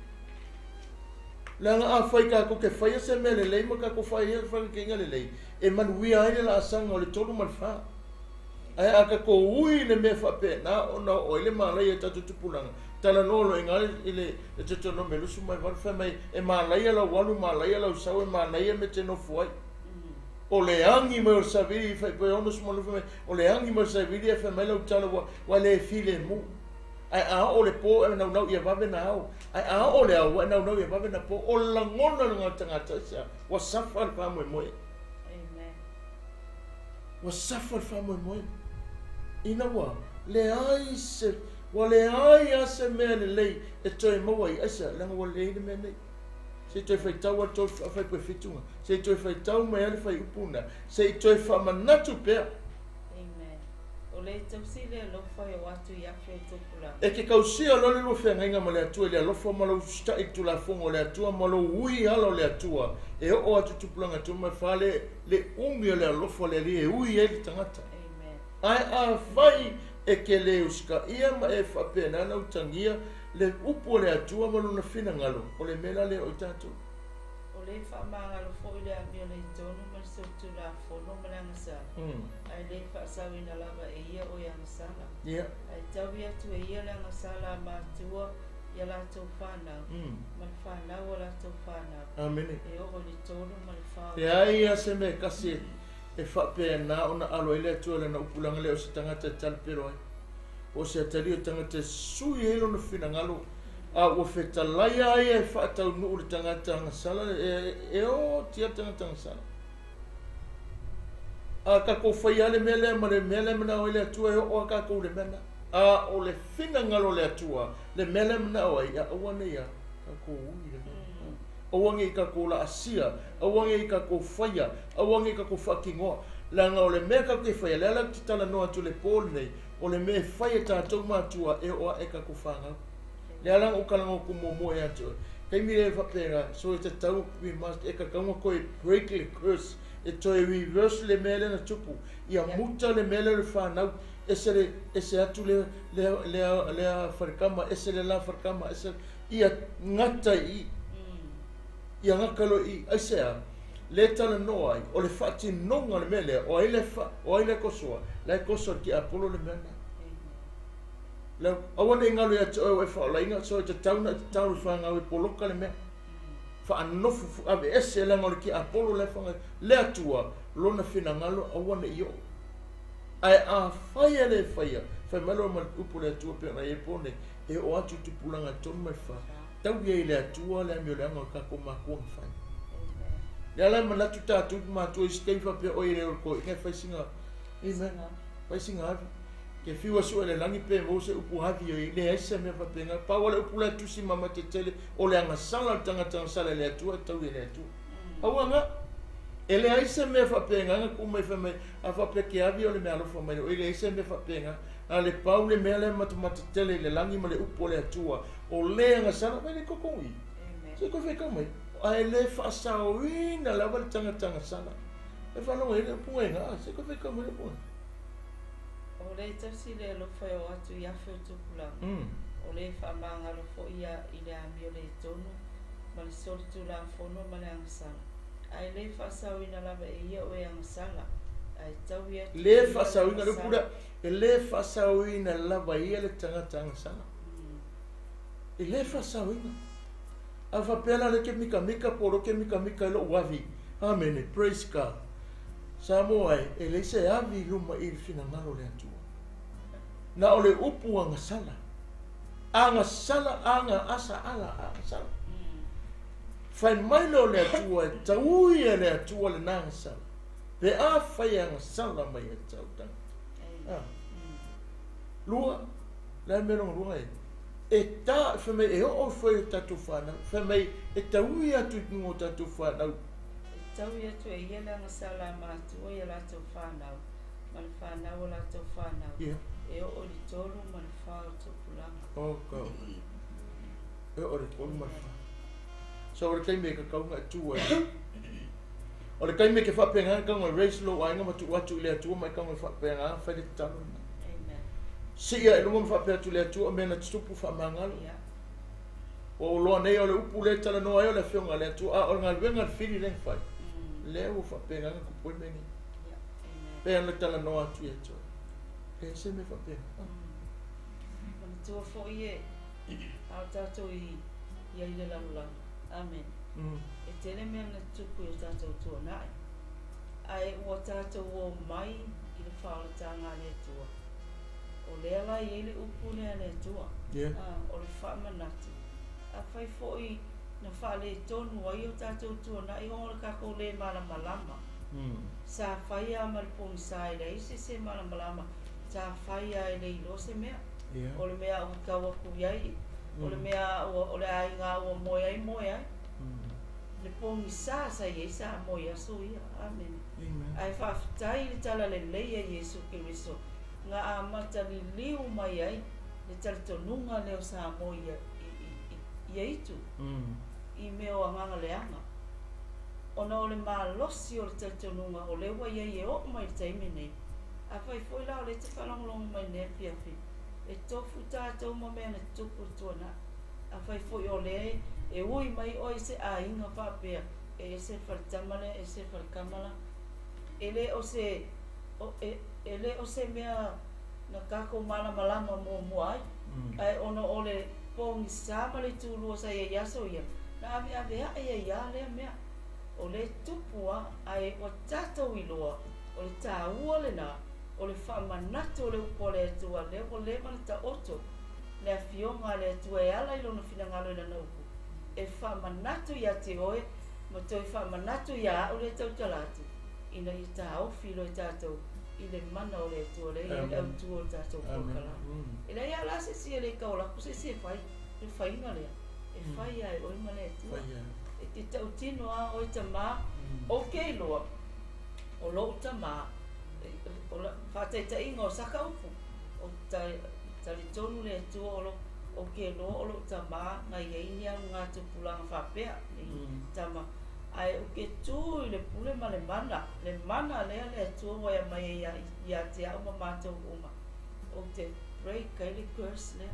Langa a whai kako ke whaia se mea le lei ma kako whaia whai ke inga le lei. E manuia ai le la asanga o le tolu ma le wha. Ai a kako ui le mea whape nā ona o ile mālai e tātou tupulanga. Tala noa lo inga i le te no me lusu mai walu whai mai e mālai ala walu mālai ala usau e mālai e me te nofu ai. O le angi mai o saviri whai pe ono sumalu whai mai o le angi mai o saviri e whai mai lau tala wa le file mu. Ai a o le po e nau nau ia wawe na au. Ai a o le au e nau nau ia wawe na po. O langona ngā tangata sia. Wa safa le wha moe moe. Amen. Wa safa le wha moe moe. Ina wa, le ai se, wa le ai a se mea le lei e toe maua i aisa, langa wa le le mea nei. Se toe whai tau a toe whai pe fitunga, se toe whai tau mai ale whai upuna, se toe wha manatu pea. Amen. O le tausi le alofa e o atu i afi o tupulaga. E ke kausia lo le lo whengainga ma le atua, le alofa ma lo usta i tulafongo le atua, ma lo ui ala o le atua. E o atu tupulaga tu mai whale le umi o le alofa le li e ui e le tangata. Ai a whai e ke le uska ia ma e whapena na utangia le upu le atua ma luna whina ngalo o le mela le o tātou. O le whaamangalo fo i le ami o le tonu ma le solitulafono ma le agasala. Ai le whaasauina lava e ia o i agasala. Ai tau i atu e ia le agasala a mātua i a latou whanau. Ma le whanau o latou whanau. Amene. E o le tonu ma le whao. Te ai a se me kasi e whapea nā ona alo ile atua le na upulanga le o se tangata e talipero ai. O se atali o tangata e sui e lona whina ngalo. A ua whetalaia ai e whaatau nuu le tangata hangasala e o tia tangata hangasala. A kako whai ale mea lea ma le mea lea mana o ile atua e o a kako le mea na. A o le whina ngalo le atua le mea lea mana o ai a aua nei a kako ui le mea. Aua nge i kako la asia, aua nge i kako whaia, aua nge i kako whakingoa. Langa o le mea kako e whaia, le ala te tala noa atu le pōle nei, o le mea whaia tātou mātua e oa e kako whangau. Le ala o kalanga ku momo e atu. Kei mire e whapera, so e te tau, we must e kakaunga koe break le curse, e toe reverse le mea le na tupu, ia muta le mea le le whanau, e se atu le wharekama, e se le la wharekama, e se ia ngata i, ia ngakalo i aisea, le tala noa ai, o le whaati nonga le mea lea, o ai le wha, o ai le kosoa, le kosoa ki apolo le mea na. Le, aua nei ngalo ia te oe whaolainga, so e te tauna, te tauna whangau e poloka le mea. Whaanofu, ave ese langa o le ki apolo le whanga, le atua, lona whina ngalo, aua nei o. Ai a whaia le whaia, whai malo ma upu le atua pena e pone, e o atu tupulanga tonu mai wha. Tau ia i le atua le ami o le anga o kako mākua ngawhai. Le ala manatu tātou mātua i stei whapea o i le oro ko inga whaisinga. Amen. Whaisinga avi. Ke whiwa sua le langi pe mou se upu havi o i le aisa mea whapenga. Pau le upu le tusi mama te tele o le anga sala le tangata sala le atua tau i le atua. Au anga e le aisa mea whapenga nga kumai whamai a whapea ke avi o le mea alofa mai o i le aisa mea whapenga Na le pau le mea lea matamata tele i le lagi ma le upu o le Atua, o le agasala mai le koko i. Se koe whaikau mai. Ae le faasaoina lava le tagata agasala. E faalogo ai le upu e ngā, se koe whaikau mai le upu. O le tausi le alofa e o atu i afe o tupulaga. O le faamagalo foi ia i le amio le tonu ma le solitulafono ma le agasala. Ae le faasaoina lava e ia o e agasala. Ae taui atu Le faasaoina le upu lea, e le faasaoina lava ia le tagata agasala. E le faasaoina. A faapea la le ke mikamika po lo ke mikamika i lou avi. Amene, praise God. Samoa e, e leai se avi i luma i le finagalo o le Atua. Na o le upu agasala. Agasala, aga, asa, ala, agasala. Fai mai lea o le Atua e taui e le Atua lena agasala. Pe a fai agasala mai ia te au tagata. Lua, le a le mea lona lua e? E ta, fai mai e oo ifo i o tatou fanau. Fai mai e taui atu i luga o tatou fanau. E taui atu e ia le agasala a matua i a latou fanau, ma le fanau o latou fanau, e oo i le 3 ma le 4 o tupulaga. Oh God. E oo i le 3 ma le 4. So o le taimi e kakauga e tu ai. O le taimi e ke faapena e kauga e raise lou aiga ma tuu atu i le Atua ma e kauga e faapena fai le tatalo lena. Sii ae luga ma faapea atu i le Atua o mea na tutupu faamagalo. Ua ou loa nei o le upu lea e talanoa ai o le afioga a le Atua, a o le galuega a le fili lea na fai, lea ua faapena ona tupu ai mea nei. Pei ona talanoa atu ia te oe. E se mea faapena. Manatua foi e a o tatou i ai le lalolagi. Amen. E tele mea na tutupu i o tatou tuanai. Ae ua tatou o mai i le faaolataga a le Atua. O lea la e i ai le upu lea a le Atua. O le faamanatu. Afai foi na faaletonu ai o tatou tuanai ona o le tatou le malamalama. Sa fai lava ma le pogisa e leai se se malamalama. Sa fai lava e le iloa se mea. O le mea ua tau atu i ai, o le mea o le aiga ua moe ai, moe ai. Le pogisa sa i ai sa moe i aso ia. Amene. Ae faafetai i le talalelei a Iesu Keriso na amata liliu mai ai le talitonuga lea o Samoa ia itu i mea o agaga leaga. Ona o le malosi o le talitonuga o lea ua i ai e oo mai i le taimi nei. Afai foi la o lea e te faalogologo mai i lenei afiafi, e tofu tatou ma mea na tutupu i le tuanai. Afai foi o lea e ui mai oe i se aiga faapea, e ese le faletama lea, ese le falekama la. E le o se, e le o se mea na tatou malamalama muamua ai, ae ona o le pogisa ma le itulua sa i ai i aso ia, na aveaveai ai lava lea mea. O lea e tupu lava, ae ua tatou iloa, o le taua lena, o le faamanatu o le upu a le Atua, lea ua leva ona taoto le afioga a le Atua e ala i lona finagalo i lana upu, e faamanatu ia te oe ma toe faamanatu ia au lea e tautala atu, ina ia taofi loa e tatou i le mana o le Atua lea e i ai le autu o le tatou polokalame. E leai lava la se isi e le taola atu se isi e fai le faiga lea, e fai lava e oe ma le Atua. E te tautino lava oe tamā, ou te iloa o lou tamā, o le faataitaiga o saka upu, ou te talitonu le Atua o lou, ou te iloa o lou tamā na i ai ni alugatupulaga faapea, ni tama, ae ou te tu i le pule ma le mana, le mana lea le Atua ua e aumai ai ia te au ma matou uma, ou te break ai le curse lea,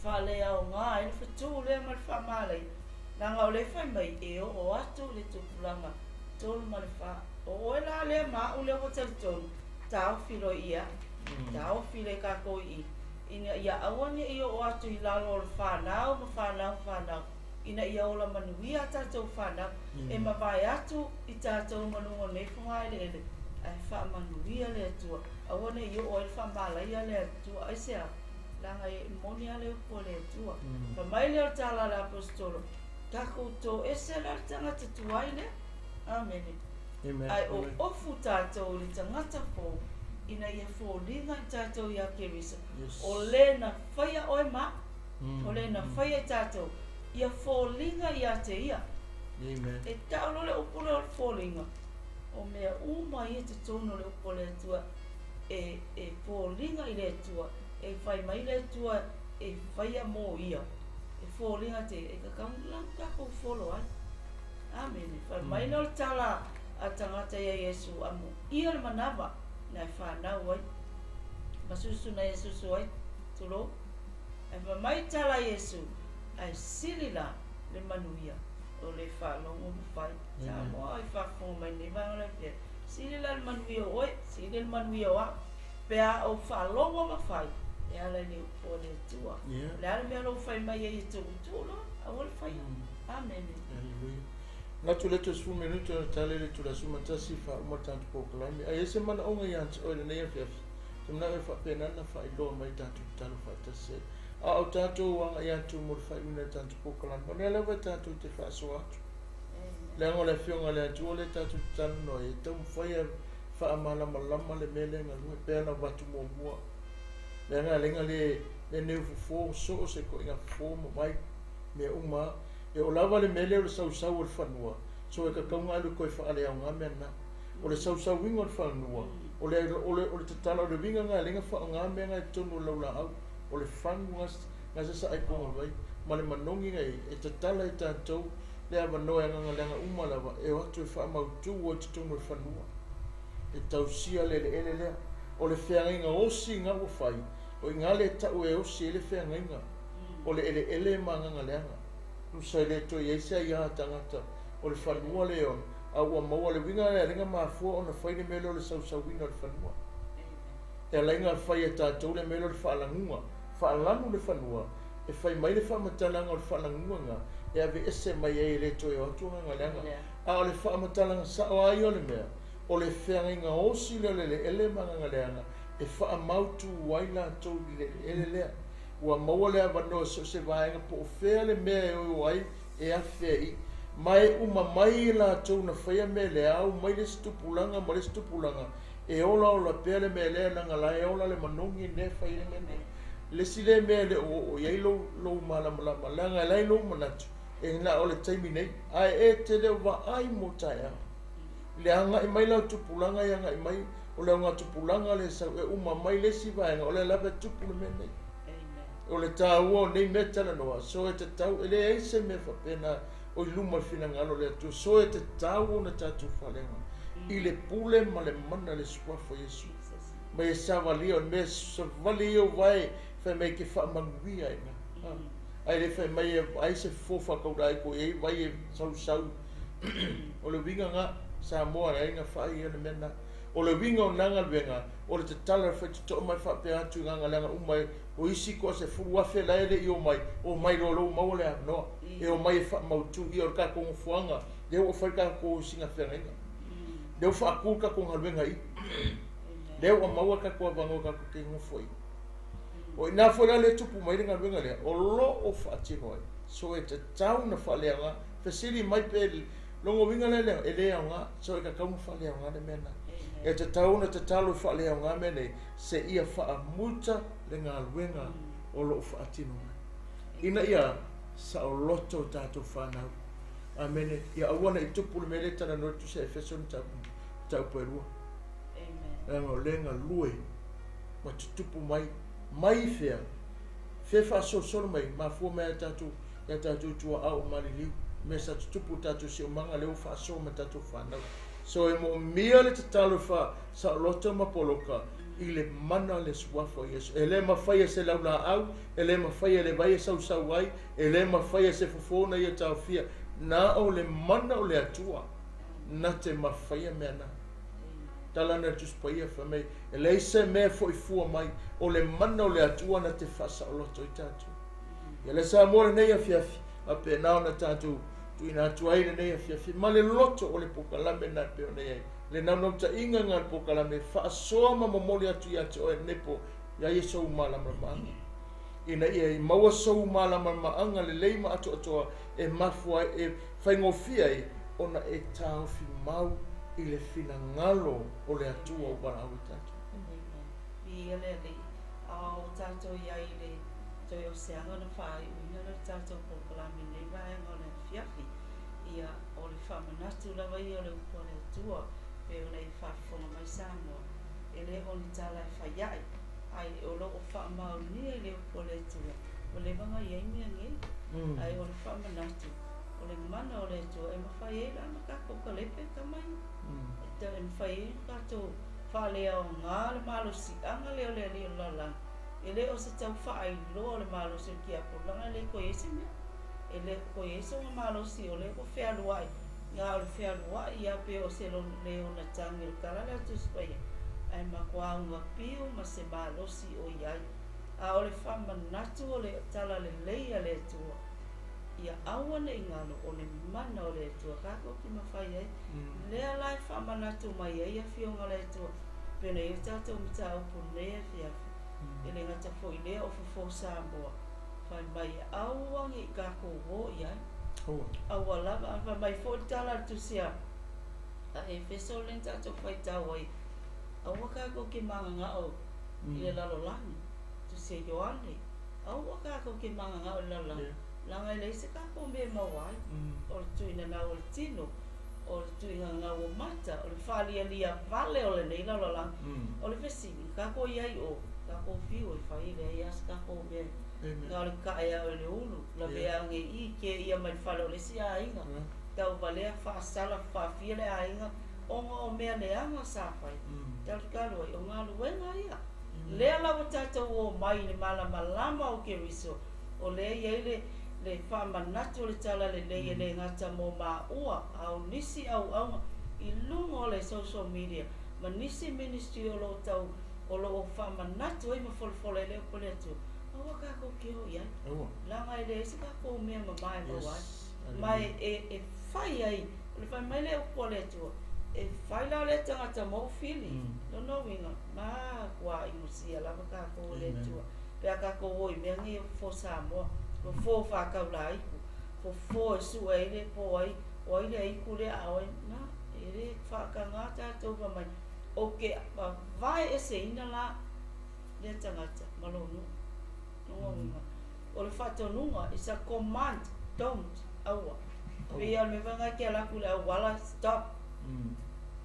faaleaoga ai le fetu lea ma le faamalaia, leaga o lea e fai mai e oo atu i le tupulaga 3 ma le 4. O oe la lea ma au lea ua talitonu, taofi loa i au, taofi le tatou i i, ina ia aua ne i oo atu i lalo o le fanau ma fanau ma fanau, ina ia ola manuia a tatou fanau, e mavae atu i tatou ma luga o lenei fogaeleele, ae faamanuia le Atua, aua ne i oo ai le faamalaia le Atua, aisea? Leaga e moni lava le upu a le Atua. Fai mai lea o le tala a le Aposetolo, tatou toese la le tagata tuai lea. Amene. Ae oofu tatou i le tagata fou, ina ia foliga i tatou ia Keriso, o le na faia oe ma au, o le na faia i tatou, ia foliga ia te ia. E tau loa le upu lea o le foliga, o mea uma ia i totonu o le upu a le Atua, e foliga i le Atua, E fai mai le Atua e faia mō ia, e foliga te, e tatau la ona tatou folo ai. Amene. Fai mai lea o le tala a tagata ia Iesu, amuia le manava na e fanau ai, ma susu na ia susu ai, tulou. Ae fai mai tala a Iesu, ae sili la le manuia o le faalogo ma fai. Samoa i faafofoga mai nei vaega o le afiafi, sili la le manuia o oe, sili le manuia o au, pe a ou faalogo ma fai e ala i le upu a le Atua. O le a le mea o lo o fai mai ai e tuutuu loa, aua le faia. Amene. Hallelujah. Manatu le 30 minute ona tali le itula 11 faauma le tatou polokalame. Ae i ai se manaoga ia te oe i lenei afiafi, ou te manao e faapena ona faailoa mai tatou tatalo faatasi ai. A o tatou agai atu mo le faaiuina o le tatou polokalame, o lea lava tatou te faasoa atu. Leaga o le Afioga a le Atua lea tatou te talanoa ai, e taumafai e faamalamalama le mea lea e galue, pei ona avatu muamua. Leaga a le lenei fofo, so o se ituaiga fofo ma vai, mea uma lava. E oo lava le mea lea o le sausau o le fanua, so e tatau ona alu e toe faaleaoga mea na. O le sausauina o le fanua, o le, o le, o le tatala, o le uiga lena e ala ai ona faaaoga mea na i totonu o le laulaau, o le fagu na sasaa i totonu o le vai, ma le manogi na i ai, e tatala e tatou le avanoa e agaga leaga uma lava e o atu e faamautu ai i totonu o le fanua, e tausia le eleele lea. O le feagaiga osi na ua fai, o i ina le tau e osi ai le feagaiga o le eleele ma agaga leaga. Tusa e le toe i ai se aia tagata o le fanua le ona, a ua maua le uiga lea e ala ai ona mafua ona fai le mea lea o le sausauina o le fanua. E ala ai ona fai e tatou le mea lea o le faalaguga, faalanu le fanua, e fai mai le faamatalaga o le faalaguga na e aveese mai ai e le toe o atu agaga leaga. A o le faamatalaga sao lava ia o le mea, o le feagaiga osi lea o le eleele ma agaga leaga e faamautu ai latou i le eleele lea. Ua maua le avanoa i so o se vaega po o fea le mea e o ai e afe ai i. Ma e uma mai i latou na faia mea lea, au mai le isi tupulaga ma le isi tupulaga, e olaola pea le mea lea leaga la e ola le manogi lea e fai ai le mea nei. Le isi lea mea e le o oo i ai lou, lou malamalama, leaga e la i lou manatu, e na o le taimi nei, ae e te le o vaai mo taeao. I le agai mai la o tupulaga e agai mai, o le augatupulaga lea e sau, e uma mai le isi vaega, o lea lava e tupu le mea nei. O le taua o nei mea talanoa, so e tatau, e leai se mea faapena o i luma o le finagalo o le Atua, so e tatau ona tatou faaleaga i le pule ma le mana le Suafa o Iesu. Ma ia savalia, o le mea savali ia o vae, fai mai ke faamanuia ai na. Ae le fai mai e ai se fofo faataulai ai ko i ai vai e sausau. O le uiga na, Samoa e ai na fai ia le mea na. O le uiga o na galuega, o le tatala o le faitotoa mai faapea atu i gagaleaga uma e o isi toa 10,000 la e le i omai, omai loa lou maua le avanoa. E omai e faamautu ia o le tatou nofoaga, lea ua fai le tatou sina feagaiga. Lea ua faatu le tatou galuega i i. Lea ua maua le tatou avanoa tatou te nofo ai. O ina foi la le tupu mai le galuega lea, o lo o faatino ai. So e tatau na faaleaoga, fesili mai pe logo uiga lea lea, e le aoga, so e tatau na faaleaoga le mea na. E tatau ona tatalo e faaleaoga mea nei, se ia faamuta le galuega o lo o faatino mai. Ina ia saoloto o tatou fanau. Amene. Ia aua ne i tupu le mea lea e talanoa atu se Efeso ni mataupu e lua. Leaga o lea e galue ma tutupu mai, mai i fea, fea faasolosolo mai, mafua mai ia tatou, ia tatou tuaau o maliliu, mea sa tutupu i tatou siomaga lea ua faasoa ma tatou fanau. So e moomia le tatalo e faasaoloto ma poloka i le mana le Suafa o Iesu. E le mafai e se laulaau, e le mafai e le vai e sausau ai, e le mafai e se fofo ona ia taofia. Na o le mana o le Atua na te mafaia mea na. Tala na le Tusi Paia fai mai, e leai se mea e foi fua mai, o le mana o le Atua na te faasaoloto ai tatou. Ia le Samoa lenei afiafi, faapena ona tatou tuuina atu ai lenei afiafi ma le loto o le polokalame na e pei ona i ai. Le naunautaiga na o le polokalame e faasoa ma momoli atu ia te oe lenei po, ia ia sou malamalamaaga. Ina ia i maua sou malamalamaaga lelei ma atoatoa e mafua ai, e faigofie ai ona e taofi mau i le finagalo o le Atua ua valaau ai tatou. Amen. Viia le Alii. A o tatou i ai i le toe o se aga na faaiuina lea o le tatou polokalame i lenei vaega o le afiafi, ia, o le faamanatu lava ia o le upu a le Atua, pei ona e faafofoga mai Samoa, e le o ni tala e fai a'i, Ae o loo faamaonia i le upu a le Atua, ua leva ona i ai mea nei. Ae o le faamanatu, o le mana o le Atua e mafai ai la ona tatou kalepe tama ia. E mafai ai ona tatou faaleaoga le malosiaga lea o le alii o le lalolagi. E le o se tau faailoa o le malosi o le tiapolo, leaga e le toe i ai se mea. E le toe i ai sona malosi o lea ua fealuai, na o le fealuai lava pei o se leona tagi o le tala lea a le Tusi Paia, ae matua augapiu ma se malosi o i ai. A o le faamanatu o le tala lelei a le Atua, ia aua ne i galo o le mana o le Atua tatou te mafai ai. Lea la e faamanatu mai ai afioga a le Atua, pei ona i ai le tatou mataupu i lenei afiafi. E le gata foi i lea o fofo Samoa, fai mai e aua ne i tatou o i ai. Aua lava, fai mai foi le tala a le Tusi a Efeso lea na tatou faitau ai, aua tatou te magagao i le lalolagi. Tusi a Ioane, aua tatou te magagao i le lalolagi, leaga e leai se tatou mea e maua ai. O le tuuina o le tino, o le tuuina o mata, o le faalialia vale o lenei lalolagi. O le fesili, tatou i ai o, tatou fiu e fai e leai lava se tatou mea. Na o le tae o le ulu, lavea ane i ke ia mai le fale o le isi aiga. Tauvalea faasala faafia le aiga, ona o mea leaga sa fai. Talutalu ai, o galuega ia. Lea la ua tatou o mai i le malamalama o Keriso, o lea i ai le faamanatu o le tala lelei e le gata mo maua, a o nisi auauga i luga o le social media, ma nisi ministry o loo tau, o loo faamanatu ai ma folafola ai le upu a le Atua. Aua tatou te o i ai. Leaga e leai se tatou mea mama e maua ai. Ma e fai ai, o le fai mai le upu a le Atua, e fai la lea tagata mo fili. Lona uiga, matua inosia lava tatou e le Atua. Pe a tatou o i mea nei o fofo Samoa, fofo faataulaiku, fofo e sue ai le po ai, o ai le aiku lea a oe, na, e le faataga tatou fai mai. Ou te vavae eseina la lea tagata ma lou nuu. Lona uiga, o le faatonuga, is a command, don't, aua. Pei lava o le mea foi lena e te alu atu i le auala, stop.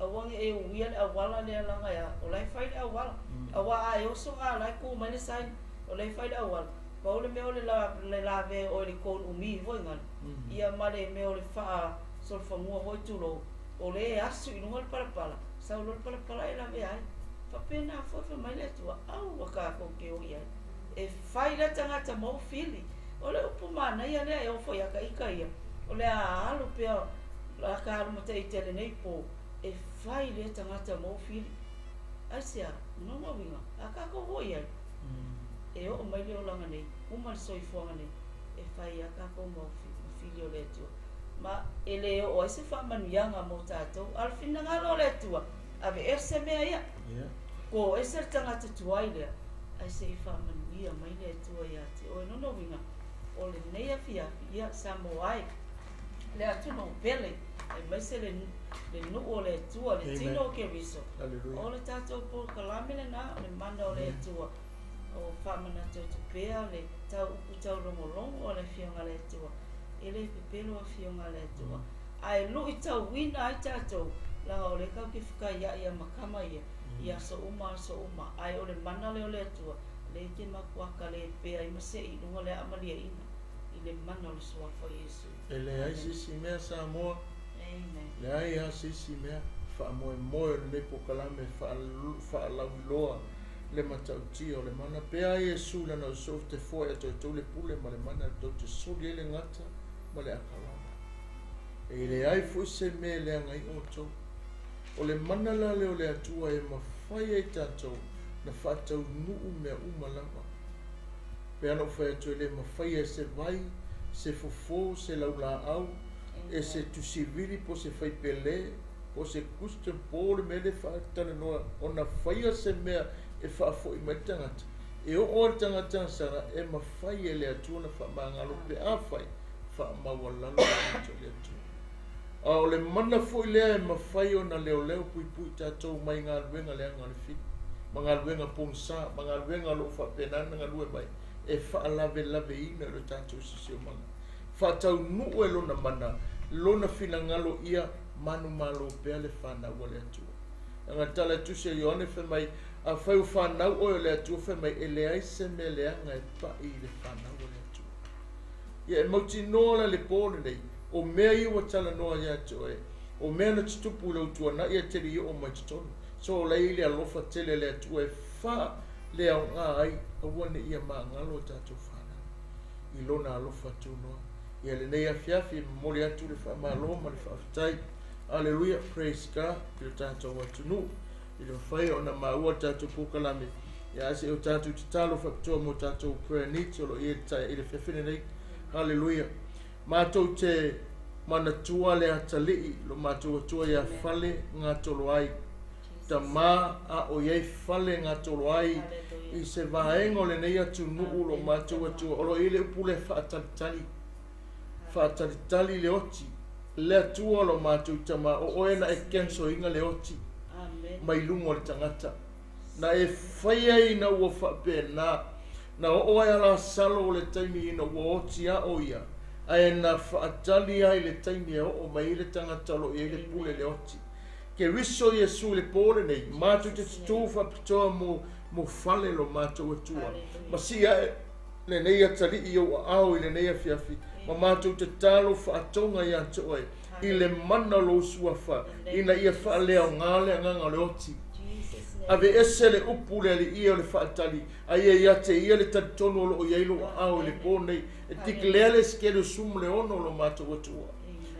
Aua ne i e uia le auala lea leaga e a, o la e fai le auala. Aua a e oso a la e tu mai le sign, o la e fai le auala. Pau le mea o le lavea o le cone umi foi ngale. Ia ma le mea o le faasolofanua foi tulou, o le e asu i luga o le palapala, sau loa le palapala e lavea ai. Faapena foi fai mai le Atua, aua tatou te o i ai. E fai lea tagata mo fili. O le upu manaia lea e ofo ia ka ika ia, o le a alu pea la ka alu ma te lenei po, e fai lea tagata mo fili. Ai se a, lona uiga, a tatou o i ai. E oo mai le olaga nei, uma le soifuaga nei, e fai a tatou ma fili o le Atua. Ma e le oo ai se faamanuiaga mo tatou. A o le finagalo o le Atua, ave ese mea ia. Ko ese le tagata tuai lea, ai se i faamanuia mai le Atua ia te oe. Lona uiga, o lenei afiafi, ia Samoa ai, le atunuu pele, aemaise le nuu o le Atua, le tino o Keriso. O le tatou polokalame lena, o le mana o le Atua. O faamanatu atu pea le tau upu taulogologo o le afioga a le Atua. E le pepelo afioga a le Atua. Ae luitauina ai tatou, leaga o lea tatou te fekaiai ia ma tama ia, i aso uma aso uma. Ae o le mana lea o le Atua, lea e te matua kalepea ai ma sei i luga o le aamaliaina, i le mana o le suafa o Iesu. E leai se isi mea Samoa, Amen. leai lava se isi mea faamoemoe o lenei polokalame faalauiloa le matautia o le mana. Pea ai Iesu lana uso te foa ia toutou le pule ma le mana tou te soli ai le gata ma le akalala. E leai foi se mea e leaga ai outou. O le mana la lea o le Atua e mafai ai tatou na faataunuu mea uma lava. Pe ana ou fai atu e le mafai e se vai, se fofo, se laulaau, e se tusivili po se faipele, po se custom po le mea le faatalanoa ona faia se mea e faafoi mai le tagata. E oo le tagata sala e mafai e le Atua na faamagalo pe a fai faamaualalo le atu le Atua. A o le mana foi lea e mafai ona leoleo puipui tatou mai galuega leaga o le fili, ma galuega pogisa, ma galuega o loo faapena ona galue mai e faalavelaveina i lo tatou siosiomaga. Faataunuu e lona mana, lona finagalo ia manumalo pea le fanau a le Atua. Leaga tala e Tusi a Ioane fai mai, Afai ua fanau oe o le Atua fai mai e leai se mea leaga e pa'i i le fanau a le Atua. Ia e mautinoa la i le po lenei, o mea ia ua talanoa ia te oe, o mea na tutupu i lou tuana'i ae te le i oo mai totonu. So o la e i ai le alofa tele a le Atua e faaleaoga ai, aua ne i ia magalo a tatou fanau i Lona alofa tunoa. Ia lenei afiafi e momoli atu le faamalo ma le faafetai. Aleluia, praise God i lo tatou atunuu. I le mafai ona maua le tatou polokalame, ia ae se i o tatou tatalo faapitoa mo tatou prayer needs o lo o i ai i le afiafi lenei. Haleluia. Matou te manatua le atalii lo matou Atua ia Fale gatolo ai. Tama a o i ai Fale gatolo ai i se vaega o lenei atunuu lo matou Atua. O lo o i ai le upu lea faatalitali. Faatalitali le oti. Le Atua lo matou Tama, o oe na e cancel ina le oti mai luga o le tagata. Na e faia ina ua faapena, na oo ai a Lasalo o le taimi ina ua oti a o ia, ae na faatali ai le taimi e oo mai ai le tagata o lo o i ai le pule le oti. Keriso Iesu i le po lenei, matou te tutū faapitoa mo, mo fale lo matou Atua. Ma sii ae lenei atalii i ou aao i lenei afiafi, ma matou tatalo faatoga ia te oe, i le mana o lou suafa, ina ia faaleaoga le agaga o le oti. Aveese le upu le aliia o le faatali, a ia ia te ia le talitonu o lo o i ai lou aao i le po nei. E declare le Esekiele 16 o lo matou Atua.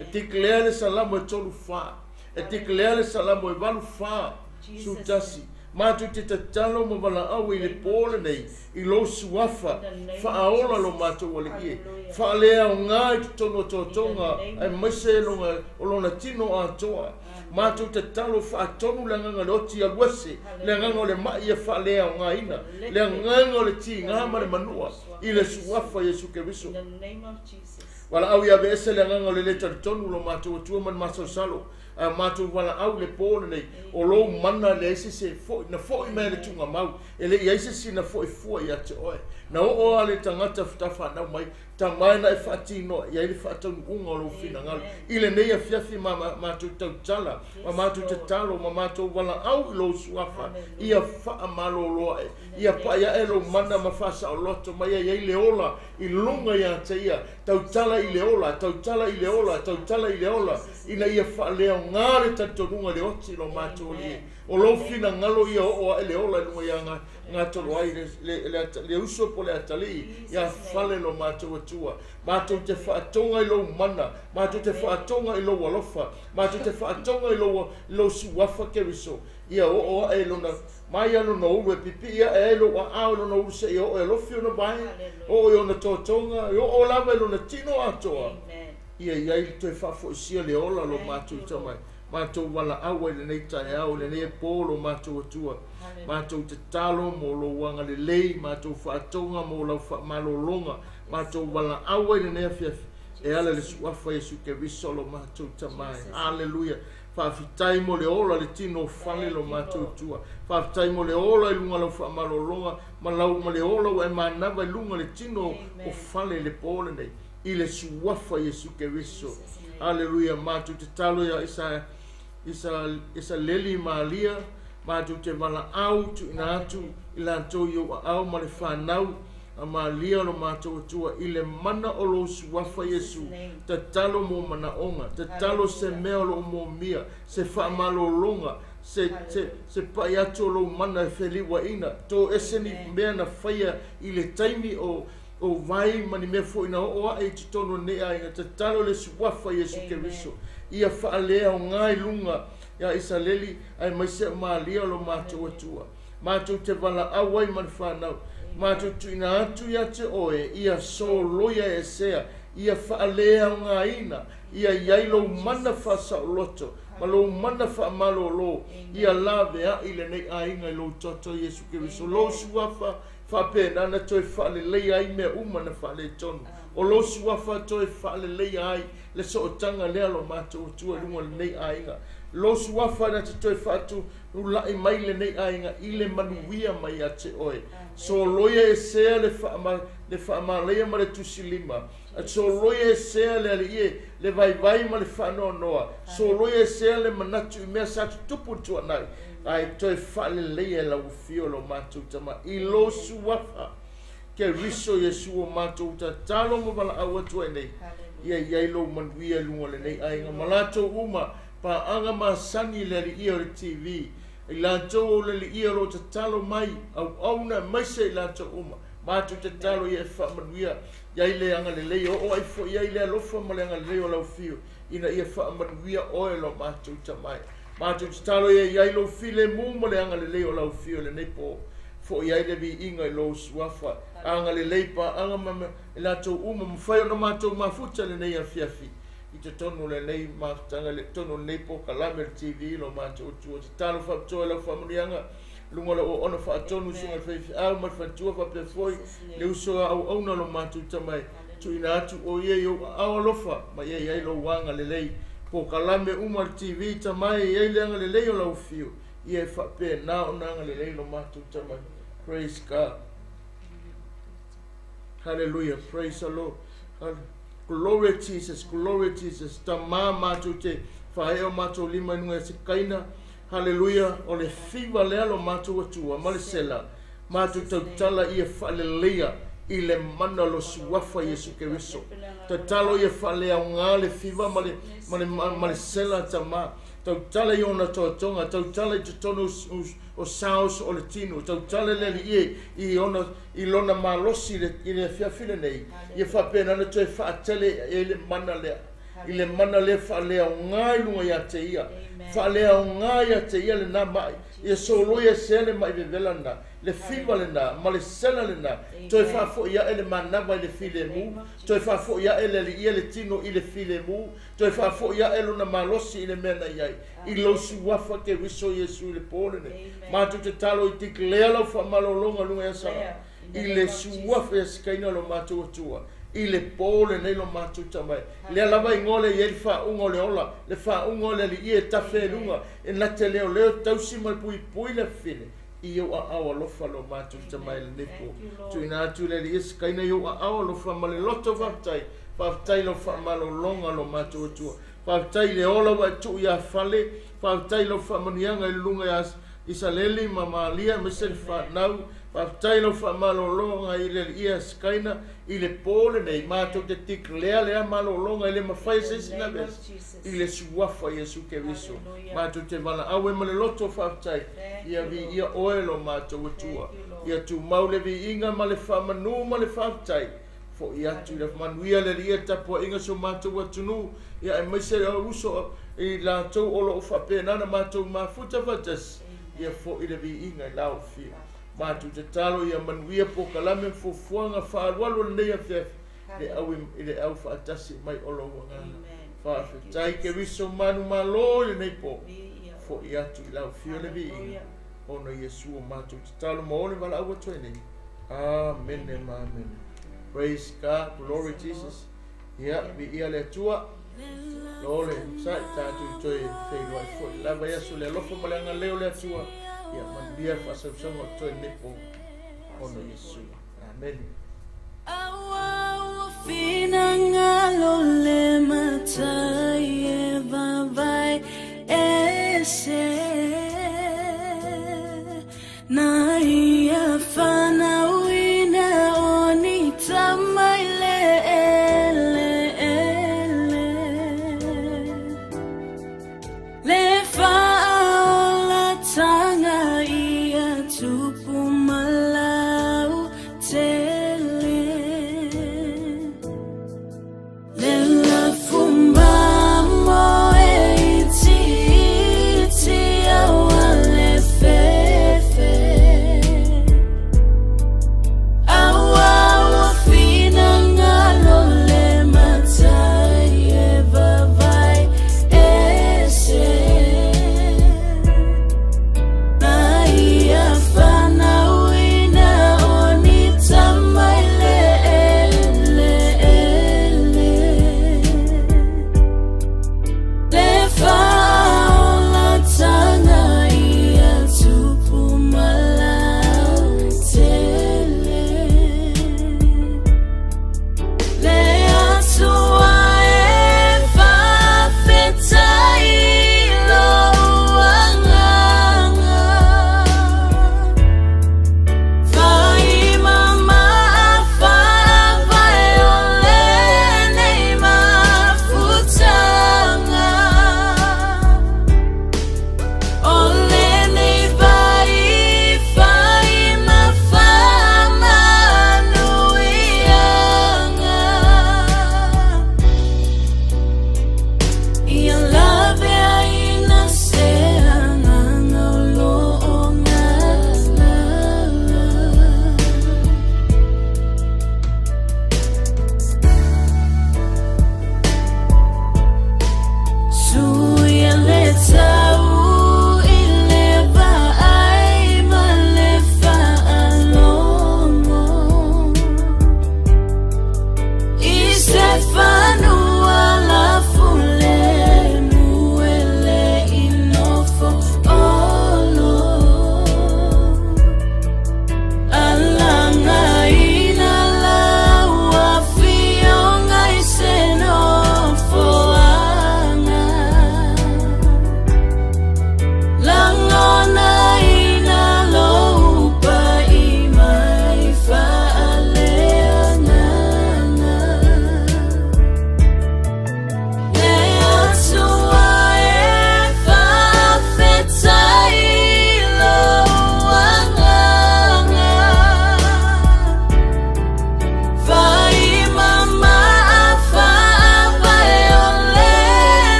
E declare le Salamo e 34. E declare le Salamo e 84, 11. Matou te tatalo ma valaau i le po lenei i lou suafa, faaola lo matou alii e. Faaleaoga i totonu o totoga aemaise lona, o lona tino atoa. Matou tatalo faatonu le agaga o le oti alu ese, le agaga o le ma'i ia faaleaogaina, le agaga o le tiga ma le manua i le suafa Iesu Keriso. Valaau ia aveese le agaga o le le talitonu lo matou Atua ma le masalosalo. A matou valaau i le po lenei, o lou mana e leai se isi e foi, na foi mai le tuugamau, e le i ai se isi na foi fua ia te oe. Na oo lava le tagata faatoa mai, tama e na e faatinoa i ai le faataunuuga o lou finagalo. I lenei afiafi ma matou tautala, ma matou tatalo, ma matou valaau i lou suafa, ia faamalolo ae, ia pai ae lou mana ma faasaoloto mai ai ai le ola i luga ia te ia. Tautala i le ola, tautala i le ola, tautala i le ola, ina ia faaleaoga le talitonuga i le oti lo matou alii. O lou finagalo ia oo ae le ola i luga ia gatolo ai le uso po o le atalii ia fale lo matou Atua. Matou te faatoga i lou mana, matou te faatoga i lou alofa, matou te faatoga i lou suafa Keriso, ia oo ae lona mai a lona ulu e pipii ae ai lou aao i lona ulu seia oo e alofi ona vae, oo i ona totoga, e oo lava i lona tino atoa. Ia i ai le toe faafoisia le ola lo matou tamai. Matou valaau ai i lenei taeao, i lenei po lo matou Atua. Matou tatalo mo lou agalelei, matou faatoga mo lau faamalologa, matou valaau ai i lenei afiafi, e ala i le suafa Iesu Keriso lo matou Tama. Haleluia. Faafetai mo le ola le tino o fale lo matou Atua. Faafetai mo le ola i luga lau faamalologa ma lau ma le ola ua e manava i luga le tino o fale i le po lenei, i le suafa Iesu Keriso. Haleluia. Matou tatalo ia Isa Isa Isaleli Malia, matou te valaau tuuina atu i latou i ou aao ma le fanau a Malia lo matou Atua i le mana o lou suafa Iesu. Tatalo mo manaoga, tatalo se mea o lo o moomia, se faamalologa, se, se, se pai atu o lou mana e feliuaina. Toese ni mea na faia i le taimi o o vai ma ni mea foi na oo ae i totonu o lenei aiga. Tatalo le suafa Iesu Keriso ia faaleaoga i luga ia Isaleli aemaise o Malia lo matou Atua. Matou te valaau ai ma le fanau, matou tuuina atu ia te oe, ia soloia esea, ia faaleaogaina, ia i ai lou mana faasaoloto ma lou mana faamalolo, ia laveai lenei aiga i lou toto Iesu Keriso, lou suafa faapena na toe faaleleia ai mea uma na faaletonu. O lou suafa toe faaleleia ai le sootaga lea lo matou Atua i luga o lenei aiga. Lou suafa na te toe faatulai mai lenei aiga i le manuia mai ia te oe. Soloia esea le le faamalaia ma le tusilima. Soloia esea le alii e, le vaivai ma le faanoanoa. Soloia esea le manatu i mea sa tutupu i le tuanai. Ae toe faaleleia e lau Afio lo matou Tama i lo Suafa Keriso Iesu o matou tatalo ma valaau atu ai nei. Ia i ai lou manuia i luga o lenei aiga ma latou uma, paaga masani i le Aliia o le TV, i latou o le Aliia o lo o tatalo mai, auauna aemaise i latou uma. Matou tatalo ia e faamanuia i ai le agalelei, oo ai foi i ai le alofa ma le agalelei o lau Afio, ina ia faamanuia oe lo matou Tama e. Matou tatalo ia i ai lou filemu ma le agalelei o lau Afio i lenei po, foi ai le viiga i lou Suafa. Agalelei paaga ma i latou uma, mafai ona matou mafuta i lenei afiafi i totonu o lenei mafutaga, i totonu o lenei polokalame o le TV lo matou Atua. Tatalo faapitoa i lau faamanuiaga luga o lau auauna faatonu, susuga i le faifeau ma le faletua, faapea foi le uso a auauna lo matou Tama e tuuina atu o ia i ou aao alofa, ma ia i ai lou agalelei. Polokalame uma o le TV Tama e i ai le agalelei o lau Afio, ia e faapena ona agalelei lo matou Tama. Praise God. Hallelujah. Praise the Lord. Glory Jesus, glory Jesus. Tama matou te whaeo matou lima i lunga e se kaina. Hallelujah. O le fiva lea lo matou Atua ma le sela. Matou tautala ia faaleleia i le mana lo Suafa Iesu Keriso. Tatalo ia faaleaoga le fiva ma le, ma le, ma le sela Tama. Tautala i ona toatoga, tautala i totonu o saos o le tino, tautala le Alii e i ona i lona malosi i le afiafi lenei, ia faapena ona toe faatele ai le mana lea, i le mana lea faaleaoga i luga ia te ia, faaleaoga ia te ia lena mai, ia soloia sea le mai vevela lena, le fiva lena, ma le sela lena, toe faafoi ae le manava i le filemu, toe faafoi ae le Alii le tino i le filemu, toe faafoi ae lona malosi i le mea na i ai, i lou Suafa Keriso Iesu i le po lenei. Matou tatalo i declare lau faamalologa luga ia Sala, i le Suafa ia sikaina lo matou Atua, i le po lenei lo matou Tama e. Lea lava igoa le i ai le faauga o le ola, le faauga o le Alii e tafe e luga, e na te leoleo tausi ma le puipui le afine, i ou aao alofa lo matou Tama e lenei po. Tuuina atu le Alii e sikaina i ou aao alofa ma le loto faafetai. Faafetai lau faamalologa lo matou Atua. Faafetai i le ola ua e tuu ia Fale. Faafetai i lau faamanuiaga i luga ia Isaleli ma Malia aemaise le fanau. Faafetai i lau faamalologa i le Alii ia Sikaina i le po lenei. Matou te declare lea malologa e le mafai e se isi ona aveese i le Suafa Iesu Keriso. Matou te valaau ai ma le loto faafetai. Ia viia oe lo matou Atua. Ia tumau le viiga ma le faamanu ma le faafetai. Foi atu i le manuia le Alii e tapuaiga so matou atunuu, ia aemaise le uso i latou o lo o faapena na matou mafuta faatasi, ia foi le viiga i lau Afio. Matou tatalo ia manuia polokalame ma fuafuaga faaalualu o lenei afiafi, le au i le au faatasi mai o lou Agaga. Faafetai Keriso manumalo i lenei po, foi atu i lau Afio le viiga, ona Iesu o matou tatalo ma o le valaau atu ai nei. Amene ma amene. Praise God, glory Jesus. Ia, viia le Atua. Lole, sai tatou toe feiloai foi. Lava ia aso le alofa ma le agalelei o le Atua. Ia, manuia le faasausauga o totoe lenei po. Ona Iesu. Amene. Finagalo le matai e vavae ese na ia fanauina o ni tama i le eleele. Le faaolatanga ia tupu ma lautele.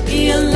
Ia.